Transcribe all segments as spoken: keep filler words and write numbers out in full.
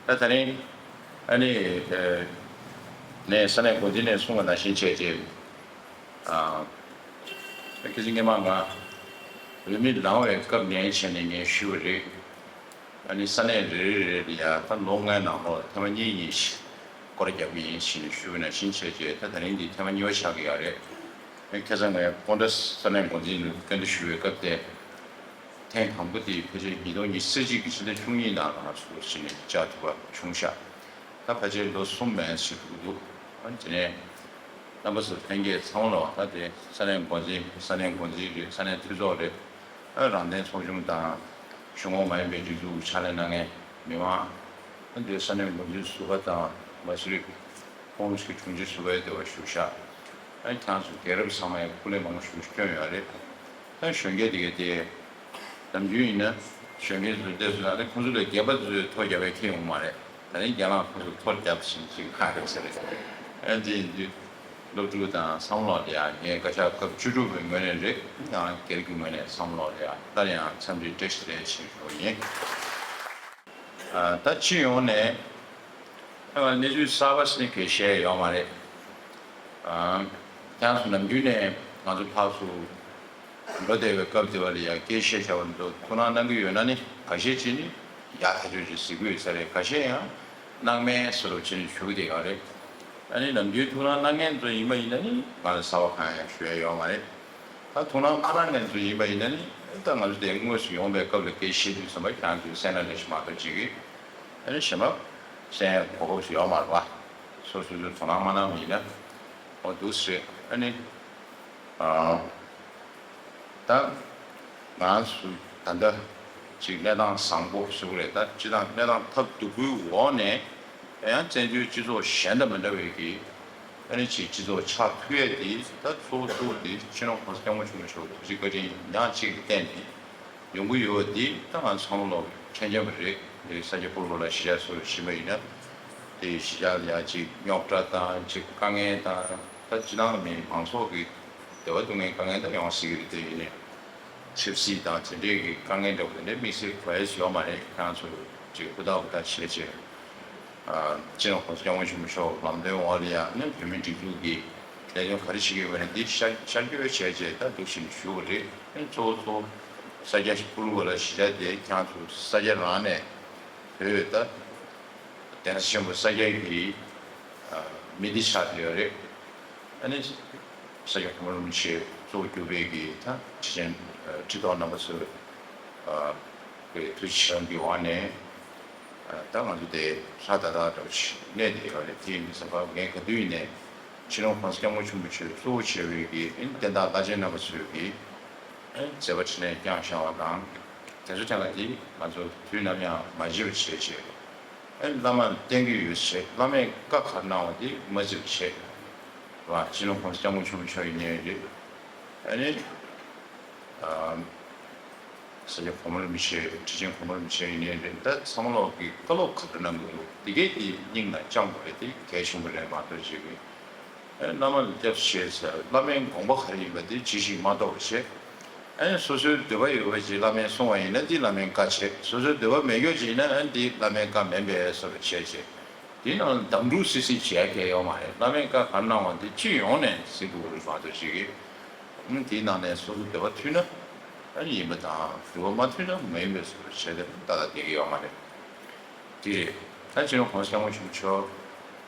ད་ད་རིང་ཨ་ནི་ནས་ས་གནས་འགོ་འཛིན་ནས་གསུངས་པ་ནང་བཞིན་བྱས་རྗེས། ཨ་ཁ་སང་སྔོན་མ་ང་འོས་མི་ལངས་པའི་སྐབས་ནས་བྱས་ནས་ངས་ཞུས་པ་རེད། ཨ་ནི་ས་གནས་རེ་རེ་རེ་ལ་ཡ་ད་ལོ་ལྔའི་ནང་ལོགས་ཐེངས་མ་གཉིས་གཉིས་ཤིག་སྐོར་རྒྱབ་ཀྱི་ཡིན་ཞེས་ནས་ཞུས་པ་ནང་བཞིན་བྱས་རྗེས། ད་ད་རིང་འདི་ཐེངས་མ་གཉིས་པ་ཆགས་ཀྱི་ཡོད་རེད། ཁ་སང་ངས་ཀོང་ཏྲ་ས་གནས་འགོ་འཛིན་ལ་སྐད་འབོད་ཞུ་བའི་སྐབས་དེ། ཐེངས་དང་པོ་དེ་ཕལ་ཆེར་ཉིས་སྟོང་ཉི་ཤུ་རྩ་གཅིག་གི་ཕྱི་ཟླ་བཅུ་གཉིས་ནང་ལ་ང་ཚོ་ཕྱིན་ནས་བཅར་ཐུབ་པ་བྱུང་ཤག་ད་ཕལ་ཆེར་ལོ་གསུམ་མན་ཞིག་འགྲོ་གི་འདུག་ཨ་ནི་དེ་ནས་རྣམ་པ་ཚོ་ལྷན་རྒྱས་ཚང་མ་ལ་ད་དེ་ས་གནས་འགོ་འཛིན། ས་གནས་འགོ་འཛིན་རེད། ས་གནས་འཐུས་ཚོགས་རེད། ཨ་རང་བཙན་ཚོགས་ཆུང་དང་གཞུང་འོག་མ་ཡིན་པའི་སྒྲིག་འཛུགས་ཕྱག་ལས་གནང་མཁན་མི་མང་། ཨ་འདི་ས་གནས་འགོ་འཛིན་ཟུར་པ་དང་མ་སུ་རི་ཁོངས་ཀྱི་དྲུང་ཆེ་ཟུར་པའི་འདི་བ་བཞུགས་ཤག་ཨ་ཁྱེད་ཚོ་རྒན་རབས་ཚང་མས་སྐུ་ལས་མང་པོ་ཞིག་བསྐྱོན་ཡོད་རེད། ད་གཞོན་སྐྱེས་དེ་གས་དེ་ནམ་རྒྱུན་ཡིན་ན་གཞོན་སྐྱེས་ཚོ་བལྟས་སོང་ན་ཁོང་ཚོ་ལས་རྒན་པ་ཚོས་ཐོ་རྒྱབ་པའི་ཁྱེད་ཡོང་མ་རེད། ད་རིང་རྒན་ལགས་ཁོང་ཚོ་ཐོ་རྒྱབ་བཞིན་ཅིག་ཁ་རེད་ཟེར་རེད། ཨ་འདི་ཡིན་དུས་སློབ་ཕྲུག་དང་བསམ་བློ་ལ་ཡ་ངས་བཀའ་ཤག་སྐབས་བཅུ་དྲུག་པའི་ངོས་ནས་རེད། ཡང་སྒེར་གྱི་ངོས་ནས་བསམ་བློ་ལ་ཡ་སླར་ཡང་འཚམས་འདྲི་བཀྲ་ཤིས་བདེ་ལེགས་ཞུ་རྒྱུ་ཡིན། ཨ་ད་སྤྱི་ཡོངས་ནས་ཨ་གནས་ཚུལ་གསར་པ་ཞིག་གི་བཤད་ཡོད་མ་རེད། ཨ་ཁྱེད་ཚོ་ནམ་རྒྱུན་ནས་ང་ཚོ་ཕར་ཚུར་འགྲོ་བསྡད་པའི་སྐབས་དེ་བ་ལ་ཡ་སྐད་བཤད་བྱ་བ་འདུག་ཐུགས་སྣང་གནང་གི་ཡོད་ན་ནི་ཁ་ཤས་ཅིག་ནི་ཡག་ཐག་ཆོད་ཅིག་གཟིགས་ཀྱི་ཡོད་ས་རེད། ཁ་ཤས་ཡང་སྣང་མེད་བཟོ་འདྲ་བྱས་ནས་བཞུགས་བསྡད་ཡོད་རེད། ཨ་ནི་ནམ་རྒྱུན་ཐུགས་སྣང་གནང་མཁན་ཚོ་ཡིན་པ་ཡིན་ན་ནི་ང་ལ་གསར་པ་གང་ཡང་ཞུ་ཡ་ཡོད་མ་རེད། ད་ཐུགས་སྣང་མ་གནང་མཁན་ཚོ་ཡིན་པ་ཡིན་ན་ནི་ད་ང་ཚོ་དེ་དངོས་སུ་ཡོང་པའི་སྐབས་ལ་སྐད་བཤད་དུས་ཙམ་པ་ཁྱེད་རང་ཚོས་གསན་ན་ལེགས་ཤོས་མ་གཏོགས་ཅིག་གིས་ཨ་ནི་གཞན་པ་གསན་ཡ་གོ་སྐབས་སུ་ཡོད་མ་རེད་པ། སོ་སོ་ཚོས་དོ་སྣང་མ་གནང་བ་ཡིན་ན་འོ་འདུག་སེ་རེད། ཨ་ནི་ཨ་ད་ང་ཚོ་ད་ལྟ་ཅིག་གནས་སྟངས་བཟང་པོ་ཞིག་རེད། ད་སྤྱི་བཏང་གནས་སྟངས་ཐབས་སྡུག་པོའི་འོག་ནས་ཡང་བཙན་བྱོལ་སྤྱི་ཚོགས་གཞན་དང་མི་འདྲ་བའི་གི་ཨ་ནི་ཅིག་སྤྱི་ཚོགས་ཆགས་ཐུབ་ཡས་དེ་ད་གཙོ་བོ་གཙོ་བོ་དེ་སྤྱི་ནོར་༸གོང་ས་༸སྐྱབས་མགོན་ཆེན་པོ་མཆོག་ཐུགས་རྗེ་བཀའ་དྲིན་ཉག་གཅིག་ལ་བརྟེན་ནས་ཡོང་གི་ཡོད་པ་འདི་ད་ང་ཚང་མ་ལོག་མཁྱེན་མཁྱེན་པ་རེད། དེ་ས་སྐྱ་པུར་ལོག་ལ་གཞིས་ཆགས་སུ་ཕྱིན་པ་ཡིན་ན་དེ་གཞིས་ཆགས་ལ་ཡ་ཅིག་རྙོག་དྲ་དང་ཅིག་དཀའ་ངལ་དང་ད་སྤྱི་བཏང་མི་མང་ཚོགས་ཀྱི་བདེ་བ་སྡུག་བསྔལ་དཀའ་ངལ་ད་ཡོང་སྲིད་ཀྱི་རེད། དེ་ཡིན་ནའི་ཆབ་སྲིད་དང་དེ་འདྲས་ཀྱི་དཀའ་ངལ་འདྲ་པོ་དེ་འདྲས་དམིགས་བསལ་གོ་ཡས་ཡོད་མ་རེད། ཁྱེད་རང་ཚོ་ཅིག་ཧུར་ཐག་ཧུར་ཐག་བྱས་བྱས། སྤྱི་ནོར་༸གོང་ས་༸སྐྱབས་མགོན་ཆེན་པོ་མཆོག་ལམ་སྟོན་འོག་ལ་ཡང་ནི་བོད་མིའི་སྒྲིག་འཛུགས་ཀྱི་ལས་དོན་ག་རེ་བྱེད་ཀྱི་ཡོད་པ་ནི་འདི་ཤར་ཤར་བསྐྱོད་བྱས་རྗེས་ད་འདུག་བཞིན་ཞུ་བ་རེད། ཨ་ནི་གཙོ་བོ་གཙོ་བོ་ས་སྐྱ་པུ་རུ་བ་ལ་གཞིས་ཆགས་དེ་ཁྱེད་ཚོ་ས་སྐྱ་རང་ནས་བོད་ད་གདན་ས་ཆེན་པོ་ས་སྐྱ་གི་མི་སྡེ་ཆགས་བསྡད་ཡོད་རེད། ཨ་ནི་ས་སྐྱ་གོང་མ་རིན་པོ་ཆེ་གཙོ་བོ་གྱུར་པའི་གི་ད་ཁྲི་ཆེན་ཁྲི་ཐོག་རྣམ་པ་ཚོས་གི་ཐུགས་རྗེ་ཆེ་གནང་གི་འོག་ནས། ད་ང་ཚོ་དེ་ལྷ་ད་ལྟ་འདྲ་བོ་ཞིག་གནས་དེ་ཡོད་རེད། དེ་ཡིན་དུས་ཙམ་པ་ངས་ག་དུས་ཡིན་ནའི་སྤྱི་ནོར་༸གོང་ས་༸སྐྱབས་མགོན་ཆེན་པོ་མཆོག་གཙོ་བོ་བྱས་པའི་གི་བསྟན་བདག་བླ་ཆེན་རྣམ་པ་ཚོས་གི་མཛད་པ་འཕྲིན་ལས་བསྐྱངས་བཞག་པ་དང་། དེ་ཚོ་ཐད་ཀ་དེ་ང་ཚོ་དུས་ནམ་ཡང་མ་བརྗེད་པ་བྱས་བྱས། བླ་མར་བསྟེན་གི་ཡོད་བྱས། བླ་མས་བཀའ་ག་རེ་གནང་བ་དེ་མ་བརྗེད་པ་བྱས། བ་སྤྱི་ནོར་༸གོང་ས་༸སྐྱབས་མགོན་ཆེན་པོ་མཆོག་ཡིན་ནའི་རེད། ཨ་ནི། ཨ་ས་སྐྱ་གོང་མ་རིན་པོ་ཆེ་ཁྲི་ཆེན་གོང་མ་རིན་པོ་ཆེ་ཡིན་ནའི་རེད། ད་ཚང་མ་ལོག་གི་བཀའ་སློབ་ག་རེ་གནང་གི་འདུག་འདི་གས་དེ་སྙིང་ལ་བཅངས་དགོས་རེད། དེ་གལ་ཆེན་པོ་རེད་མ་གཏོགས་ཅིག་གི་ཨ་ནི་བླ་མ་ལ་སྐྱབས་སུ་མཆི་ཟེར། བླ་མའི་དགོངས་པ་ག་རེ་ཡིན་པ་དེ་ཇི་བཞིན་མ་རྟོགས་པ་བྱས། ཨ་ནི་སོ་སོའི་འདོད་པ་ཡོད་པ་ཅིག་བླ་མས་གསུངས་པ་ཡིན་ན་དེ་བླ་མའི་བཀའ་བྱས། སོ་སོའི་འདོད་པ་མེད་རྒྱུ་ཅིག་ཡིན་ན་ཨ་ནི་དེ་བླ་མའི་བཀའ་མིན་པས་བཟོ་འདྲ་བྱས་བྱས། དེའི་ནང་ལ་གདམ་འཁྲུག་སིལ་སིལ་བྱེད་ཡ་གལ་ཡོད་མ་རེད། བླ་མའི་བཀའ་ག་རེ་གནང་བ་དེ་སྤྱི་ཡོངས་ནས་གཟིགས་དགོས་རེད་མ་གཏོགས་ཅིག་གིས། ཨ་ནི་དེའི་ནང་ནས་སོ་སོ་འདོད་པ་མཐུན་ན་ཨ་ནི་ཡིན་པ་དང་། འདོད་པ་མ་མཐུན་ན་མ་ཡིན་པའི་བཟོ་འདྲ་བྱས་ཏེ་ཏག་ཏག་བསྡད་ཀྱི་ཡོད་མ་རེད། དེ་རེད། ད་སྤྱི་ནོར་༸གོང་ས་༸སྐྱབས་མགོན་ཆེན་པོ་མཆོག་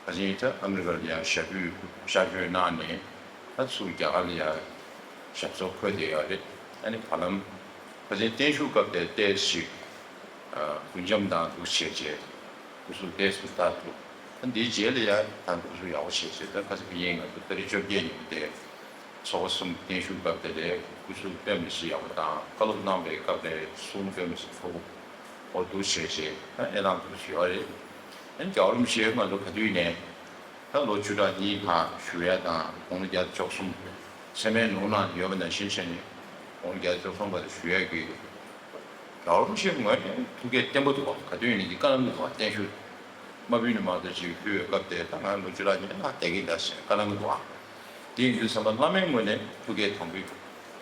ཕལ་ཆེར་ད་ཨ་མི་རི་ཀ་ལ་ཡང་ཞབས་པུས་ཞབས་ཞུ་གནང་ནས་ད་ཚུར་རྒྱ་གར་ལ་ཡང་ཞབས་སོར་འཁོད་བསྡད་ཡོད་རེད། ཨ་ནི་བར་ལམ་ཕལ་ཆེར་བརྟན་བཞུགས་སྐབས་དེར་ཏོག་ཙམ་ཞིག་རྒུད་འབྱམས་དང་འདུག་བྱས་རྗེས་སྐུ་གཟུགས་ཏོག་ཙམ་འདར་འདུག་ད་འདིའི་རྗེས་ལ་ཡང་ད་སྐུ་གཟུགས་ཡག་པོ་བྱས་རྗེས་ད་ཁ་སང་དེ་རིང་ང་ཚོ་ཏ་རིག་བཅོ་བརྒྱད་ཉིན་མོ་དེ། ཚོགས་པ་གསུམ་བརྟན་བཞུགས་སྐབས་དེ་ལས་སྐུ་གཟུགས་དཔེ་མི་སྲིད་ཡག་པོ་དང་། བཀའ་སློབ་གནང་བའི་སྐབས་དེ་ལས་གསུང་དཔེ་མི་སྲིད་མཁོ་པོ་འོ་འདུག་བྱས་རྗེས་ད་གནས་སྟངས་འདུག་ཡོད་རེད། ཨ་ནི་རྒྱལ་བ་རིན་པོ་ཆེ་ང་ཚོ་ག་དུས་ནས་ད་ལོ་བཅུ་ཕྲག་གཉིས་ལྷག་བཞུགས་ཡ་དང་དགུང་ལོ་བརྒྱད་ཅུ་གྱ་གསུམ་མཚན་མའི་ལུང་ནང་ཡོད་པ་ནང་བཞིན་བྱས་ནས་དགུང་ལོ་བརྒྱད་ཅུ་གྱ་གསུམ་བར་དུ་བཞུགས་ཡ་གི་རྒྱལ་བ་རིན་པོ་ཆེའི་ངོས་ནས་ཐུགས་བསྐྱེད་བརྟན་པོ་འདུག་བ། ག་དུས་ཡིན་ནའི་བཀའ་གནང་གི་འདུག་བ། བརྟན་བཞུགས་མ་ཕུལ་ནས་མ་གཏོགས་ཅིག་ཕུལ་བའི་སྐབས་དེ་ད་ང་ལོ་བཅུ་ཕྲག་གཉིས་ལྷག་བསྡད་ཀྱི་འདུག་ཟེར་བཀའ་གནང་གི་འདུག་བ། དེ་ཡིན་དུས་ཙམ་པ་བླ་མའི་ངོས་ནས་ཐུགས་བསྐྱེད་དམ་པོ་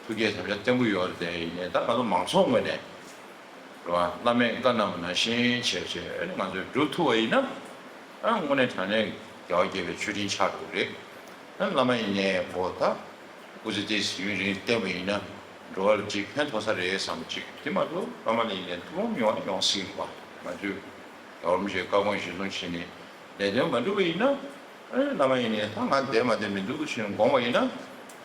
ཐུགས་བསྐྱེད་དམ་བཅའ་བརྟན་པོ་ཡོད་རེད། དེ་ཡིན་ནའི་ད་ང་ཚོ་མང་ཚོགས་ངོས་ནས་ རེད་བ། བླ་མས་བཀའ་གནང་བ་ནང་བཞིན་བྱས་བྱས་ཨ་ནི་ང་ཚོས་སྒྲུབ་ཐུབ་པ་ཡིན་ན། ཨ་དངོས་གནས་དྲང་གནས་རྒྱལ་བ་དགྱེས་པའི་མཆོད་སྤྲིན་ཆགས་འགྲོ་གི་རེད། ཨ་བླ་མ་ཡིན་ནའི་གོ་ད་སྐུ་ཚེ་ཏོག་ཙམ་ཡུན་རིང་བརྟན་པ་ཡིན་ན་འགྲོ་བ་ལ་ཅིག་ཕན་ཐོགས་ས་རེད་བསམ་པ་ཅིག་དེ་མ་གཏོགས་བླ་མ་ལ་ཡིན་ནའི་ཐུགས་ཕམ་ཡོང་ཡོང་སྲིད་པ། ང་ཚོས་རྒྱལ་བ་རིན་པོ་ཆེའི་བཀའ་དགོངས་གཞིར་བཟུང་བྱས་ནས་ལས་དོན་མ་འགྲུབ་པ་ཡིན་ན། ཨ་ནི་བླ་མ་ཡིན་ནའི་ད་ང་བསྡད་མ་བསྡད་མི་འདུག་ཞེས་དགོངས་པ་ཡིན་ན།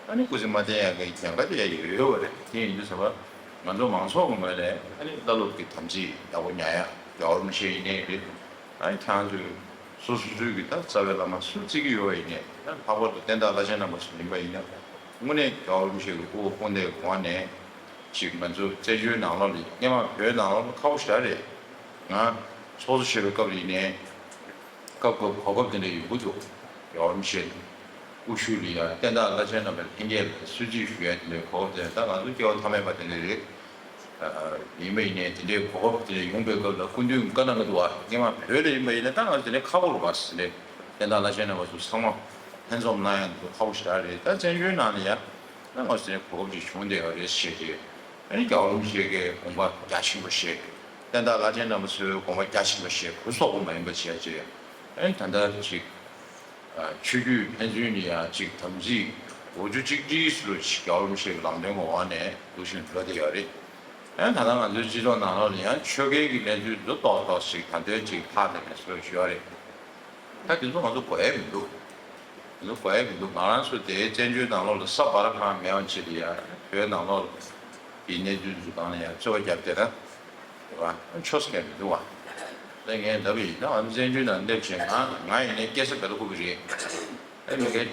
ཨ་ནི་སྐུ་ཚེ་མ་བརྟན་ཡག་གི་ཉེན་ཁ་དེ་ཡང་ཡོད་པ་རེད། དེ་ཡིན་དུས་ཙམ་པ་ང་ཚོ་མང་ཚོགས་ཀྱི་ངོས་ནས་ཨ་ནི་བླ་སློབ་ཀྱི་དམ་ཚིག་ཡག་པོ་ཉར་ཡག་རྒྱལ་བ་རིན་པོ་ཆེ་ཡིན་ནའི་རེད། ཨ་ནི་ཁྱེད་རང་ཚོས་སོ་སོ་སོའི་གི་ད་རྩ་བའི་བླ་མ་སུ་བརྩི་གི་ཡོད་པ་ཡིན་ནའི་ད་ལྷག་པར་དུ་བསྟན་བདག་བླ་ཆེན་རྣམ་པ་ཚོ་ཡིན་པ་ཡིན་ན། དངོས་གནས་རྒྱལ་བ་རིན་པོ་ཆེ་གི་དབུ་འོག་དཔུང་མདའི་སྒོ་ནས་ཅིག་ང་ཚོ་བཙན་བྱོལ་ནང་ལོགས་ལ་སྔོན་མ་བོད་ནང་ལོགས་ལ་ཁག་པོ་ཞེ་དྲག་རེད། ང་ཚོགས་གཙོ་བྱེད་པའི་སྐབས་ལ་ཡིན་ནའི། སྐབས་སྐབས་གོ་སྐབས་དེ་འདྲ་ཡོང་གི་འདུག་རྒྱལ་བ་རིན་པོ་ཆེ་དབུ་བཞུགས་ལ་ཡང་བསྟན་བདག་བླ་ཆེན་རྣམ་པའི་ལྷན་རྒྱས་ལ་གསོལ་ཚིགས་ཞུ་ཡ་དེ་འདྲའི་གོ་སྐབས་དེ་ད་ང་ཚོ་སྐྱེ་བ་མཐའ་མེད་པ་དེ་འདྲ་རེད། ཡིན་པ་ཡིན་ནའི་དེ་འདྲའི་གོ་སྐབས་དེ་འདྲ་ཡོང་པའི་སྐབས་ལ་སྐུ་མདུན་བཀའ་གནང་གི་འདུག་བ། སྔོན་མ་བོད་ལ་ཡིན་པ་ཡིན་ན་ད་ང་ཚོ་དེ་འདྲའི་ཁག་པོ་རེད་བ། དེ་འདྲའི་བསྟན་བདག་བླ་ཆེན་རྣམ་པ་ཚོ་ཚང་མ་ལྷན་འཛོམས་གནང་ཡ་འདུག་ཁག་པོ་ཞེ་དྲག་རེད། ད་བཙན་བྱོལ་ནང་ལ་ཡ་ད་ང་ཚོ་དེ་འདྲའི་གོ་སྐབས་ཅིག་བྱུང་བསྡད་ཡོད་རེད་ཞེས་བྱས། ཨ་ནི་རྒྱལ་བ་རིན་པོ་ཆེ་གི་དགོངས་པ་རྒྱ་ཆེན་པོ་བཞེས། བསྟན་བདག་བླ་ཆེན་རྣམ་པ་ཚོའི་དགོངས་པ་རྒྱ་ཆེན་པོ་བཞེས། གུ་སོག་པོ་མ་ཡིན་པ་བྱས་བྱས། ཨ་ནི་ད་ལྟ་ཅིག་ཆོས་བརྒྱུད་ཕན་ཚུན་ནི་ཡང་ཅིག་དམ་ཚིག་ལོ་རྒྱུས་གཅིག་སྒྲིལ་སུ་ལོ་ཅིག་རྒྱལ་བ་རིན་པོ་ཆེ་གི་ལམ་སྟོན་གྱི་འོག་ནས་འདུག་བཞིན་འགྲོ་བསྡད་ཡོད་རེད། ཨ་ནི་ད་ལྟ་ང་ཚོའི་སྤྱི་ཚོགས་ནང་ལོགས་ནས་ཡང་ཆོལ་ཁའི་གི་གནས་ཚུལ་འདུ་ཏོག་ཏོག་ཅིག་ད་དོན་ཅིག་ལྷག་བསྡད་པའི་བཟོ་ཞུ་ཡ་རེད། ད་དེ་ཚོ་ང་ཚོ་དགོས་ཡ་མི་འདུག་དེ་ཚོ་དགོས་ཡ་མི་འདུག་ང་རང་ཚོ་དེའི་བཙན་བྱོལ་ནང་ལོགས་ལ་ས་བར་ཁང་མེད་པ་ཅིག་ལ་ཡ་བོད་ནང་ལོགས་ཀྱི་གནས་ཚུལ་ཚོ་སྒང་ལ་ཡ་རྩོད་པ་བརྒྱབ་བསྡད་ན་རེད་བ། ཆོས་སྐད་མི་འདུག་བ། ད་ངས་ལབ་པ་ཡིན་ན་ང་ཚོ་བཙན་བྱོལ་ནང་སླེབས་བྱས་ང་ང་ཡིན་ནའི་སྐྱེ་ས་བལ་པོ་གི་རེད། ཨ་མི་སྐད་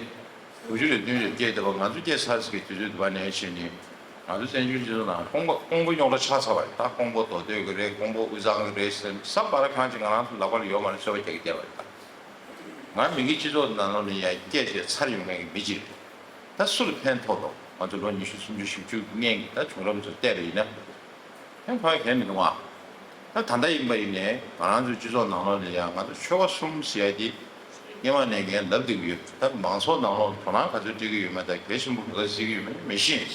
དགུ་བཅུ་རེ་བདུན་རེ་སྐྱེས་བསྡད་པ་ང་ཚོ་སྐྱེས་ཚར་ཟིག་གི་དུས་ཚོད་འདུག་བ་ནས་བྱས་ནས་ང་ཚོ་བཙན་བྱོལ་སྤྱི་ཚོགས་ནང་ཀོང་པོ་ཀོང་པོ་རྙོག་དྲ་ཆགས་ཚར་བ་རེད། ད་ཀོང་པོ་མདོ་སྟོད་ཀྱི་རེད། ཀོང་པོ་དབུས་གཙང་གི་རེད་ཟེར་ས་བར་ཁང་ཅིག་ང་རང་ཚོ་ལག་པ་ལ་ཡོད་མ་རེད། རྩོད་པ་རྒྱག་གི་བསྡད་པ་རེད། ད་ང་མི་སྐད་སྤྱི་ཚོགས་ནང་ལོགས་ནས་ཡང་སྐད་ཆ་ཚར་ཡོང་མཁན་གྱི་མི་གཅིག་རེད། ད་སུ་ལ་ཕན་ཐོགས་དོ། ང་ཚོ་ལོ་ཉི་ཤུ་སུམ་ཅུ་བཞི་བཅུ་སྔོན་གྱི་ད་བྱུང་རབས་ཚོ་བལྟས་པ་ཡིན་ན། ཕན་ཐོགས་ཡ་གང་ཡང་མི་འདུག་ཨ། ད་ད་ལྟ་ཡིན་པ་ཡིན་ནའི་ང་རང་ཚོའི་སྤྱི་ཚོགས་ནང་ལོགས་ནས་ཡང་ང་ཚོ་ཆོལ་ཁ་གསུམ་ཟེར་ཡ་དེ་སྔོན་མ་ནས་ངས་ལབ་བསྡད་ཀྱི་ཡོད། ད་མང་ཚོགས་ནང་ལོགས་དོ་སྣང་ག་ཚོད་སྤྲད་ཀྱི་ཡོད་མེད་དང་གལ་ཆེན་པོ་ག་ཚོད་བརྩི་གི་ཡོད་མེད་མི་ཤེས།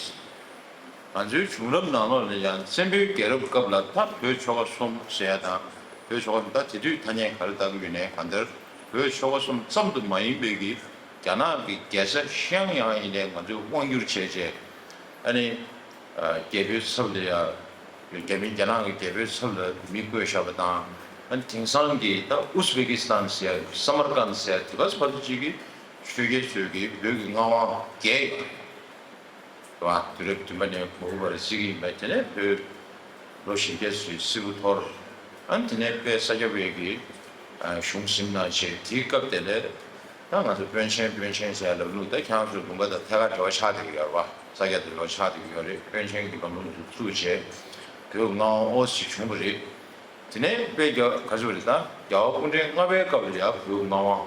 ང་ཚོའི་བྱུང་རབས་ནང་ལོགས་ནས་ཡང་བཙན་པོའི་རྒྱལ་རབས་སྐབས་ལ་ད་བོད་ཆོལ་ཁ་གསུམ་ཟེར་ཡ་དང་བོད་ཆོལ་ཁ་གསུམ་ད་དེ་དུས་ཐ་སྙད་ག་རེ་བཏགས་ཀྱི་ཡོད་ནའི་གང་ལྟར་བོད་ཆོལ་ཁ་གསུམ་ཙམ་དུ་མ་ཡིན་པའི་གི་རྒྱ་ནག་གི་རྒྱལ་ས་ཤང་ཡང་ཡིན་ནའི་ང་ཚོས་དབང་བསྒྱུར་བྱས་བྱས་ཨ་ནི་རྒྱལ་པོའི་ཚབ་ལ་ཡ་རྒྱ་མི་རྒྱ་ནག་གི་རྒྱལ་པོའི་ཚབ་ལ་མི་བསྐོས་བཞག་པ་དང་ཨ་ནི་དེང་སང་གི་ད་ཨུ་སི་བེ་ཀི་སི་ཐན་ཟེར་ཡ་སམ་མར་ཀན་ཟེར་ཡ་དེ་ག་ཚོད་ཅིག་གི་ཆོས་རྒྱལ་ཚོས་ཀྱི་བོད་ཀྱི་མངའ་དབང་རྒྱས་ཡོད། རེད་བ། དུས་རབས་བདུན་པ་ནས་གོ་དགུ་བར་བརྩི་གི་ཡིན་པ། དེ་ནས་བོད་ལོ་བཞི་བརྒྱ་ཙམ་སིལ་བུ་འཐོར། ཨ་ནི་དེ་ནས་དཔལ་ས་སྐྱ་པའི་གི་གཞུང་ཟིན་གནང་བྱས་དེའི་སྐབས་དེ་ལས་ད་ང་ཚོ་པཎ་ཆེན་པཎ་ཆེན་ཟེར་ལབ་ལུགས་ད་ཁྱེད་རང་ཚོའི་ལུང་པ་དང་ཐད་ཀར་འབྲེལ་བ་ཆགས་བསྡད་ཀྱི་ཡོད་རེད་བ། ས་སྐྱ་དང་འབྲེལ་བ་ཆགས་བསྡད་ཀྱི་ཡོད་རེད། པཎ་ཆེན་གྱི་ལམ་ལུགས་ཚོ་བཙུགས་བྱས་བོད་མངའ་དབང་ཨོ་ཙི་བྱུང་བ་རེད། དེ་ནས་དཔལ་རྒྱ་ག་ཚོད་རེད་ད་རྒྱལ་བ་སྐུ་ཕྲེང་ལྔ་པའི་སྐབས་ལ་ཡང་བོད་མངའ་དབང་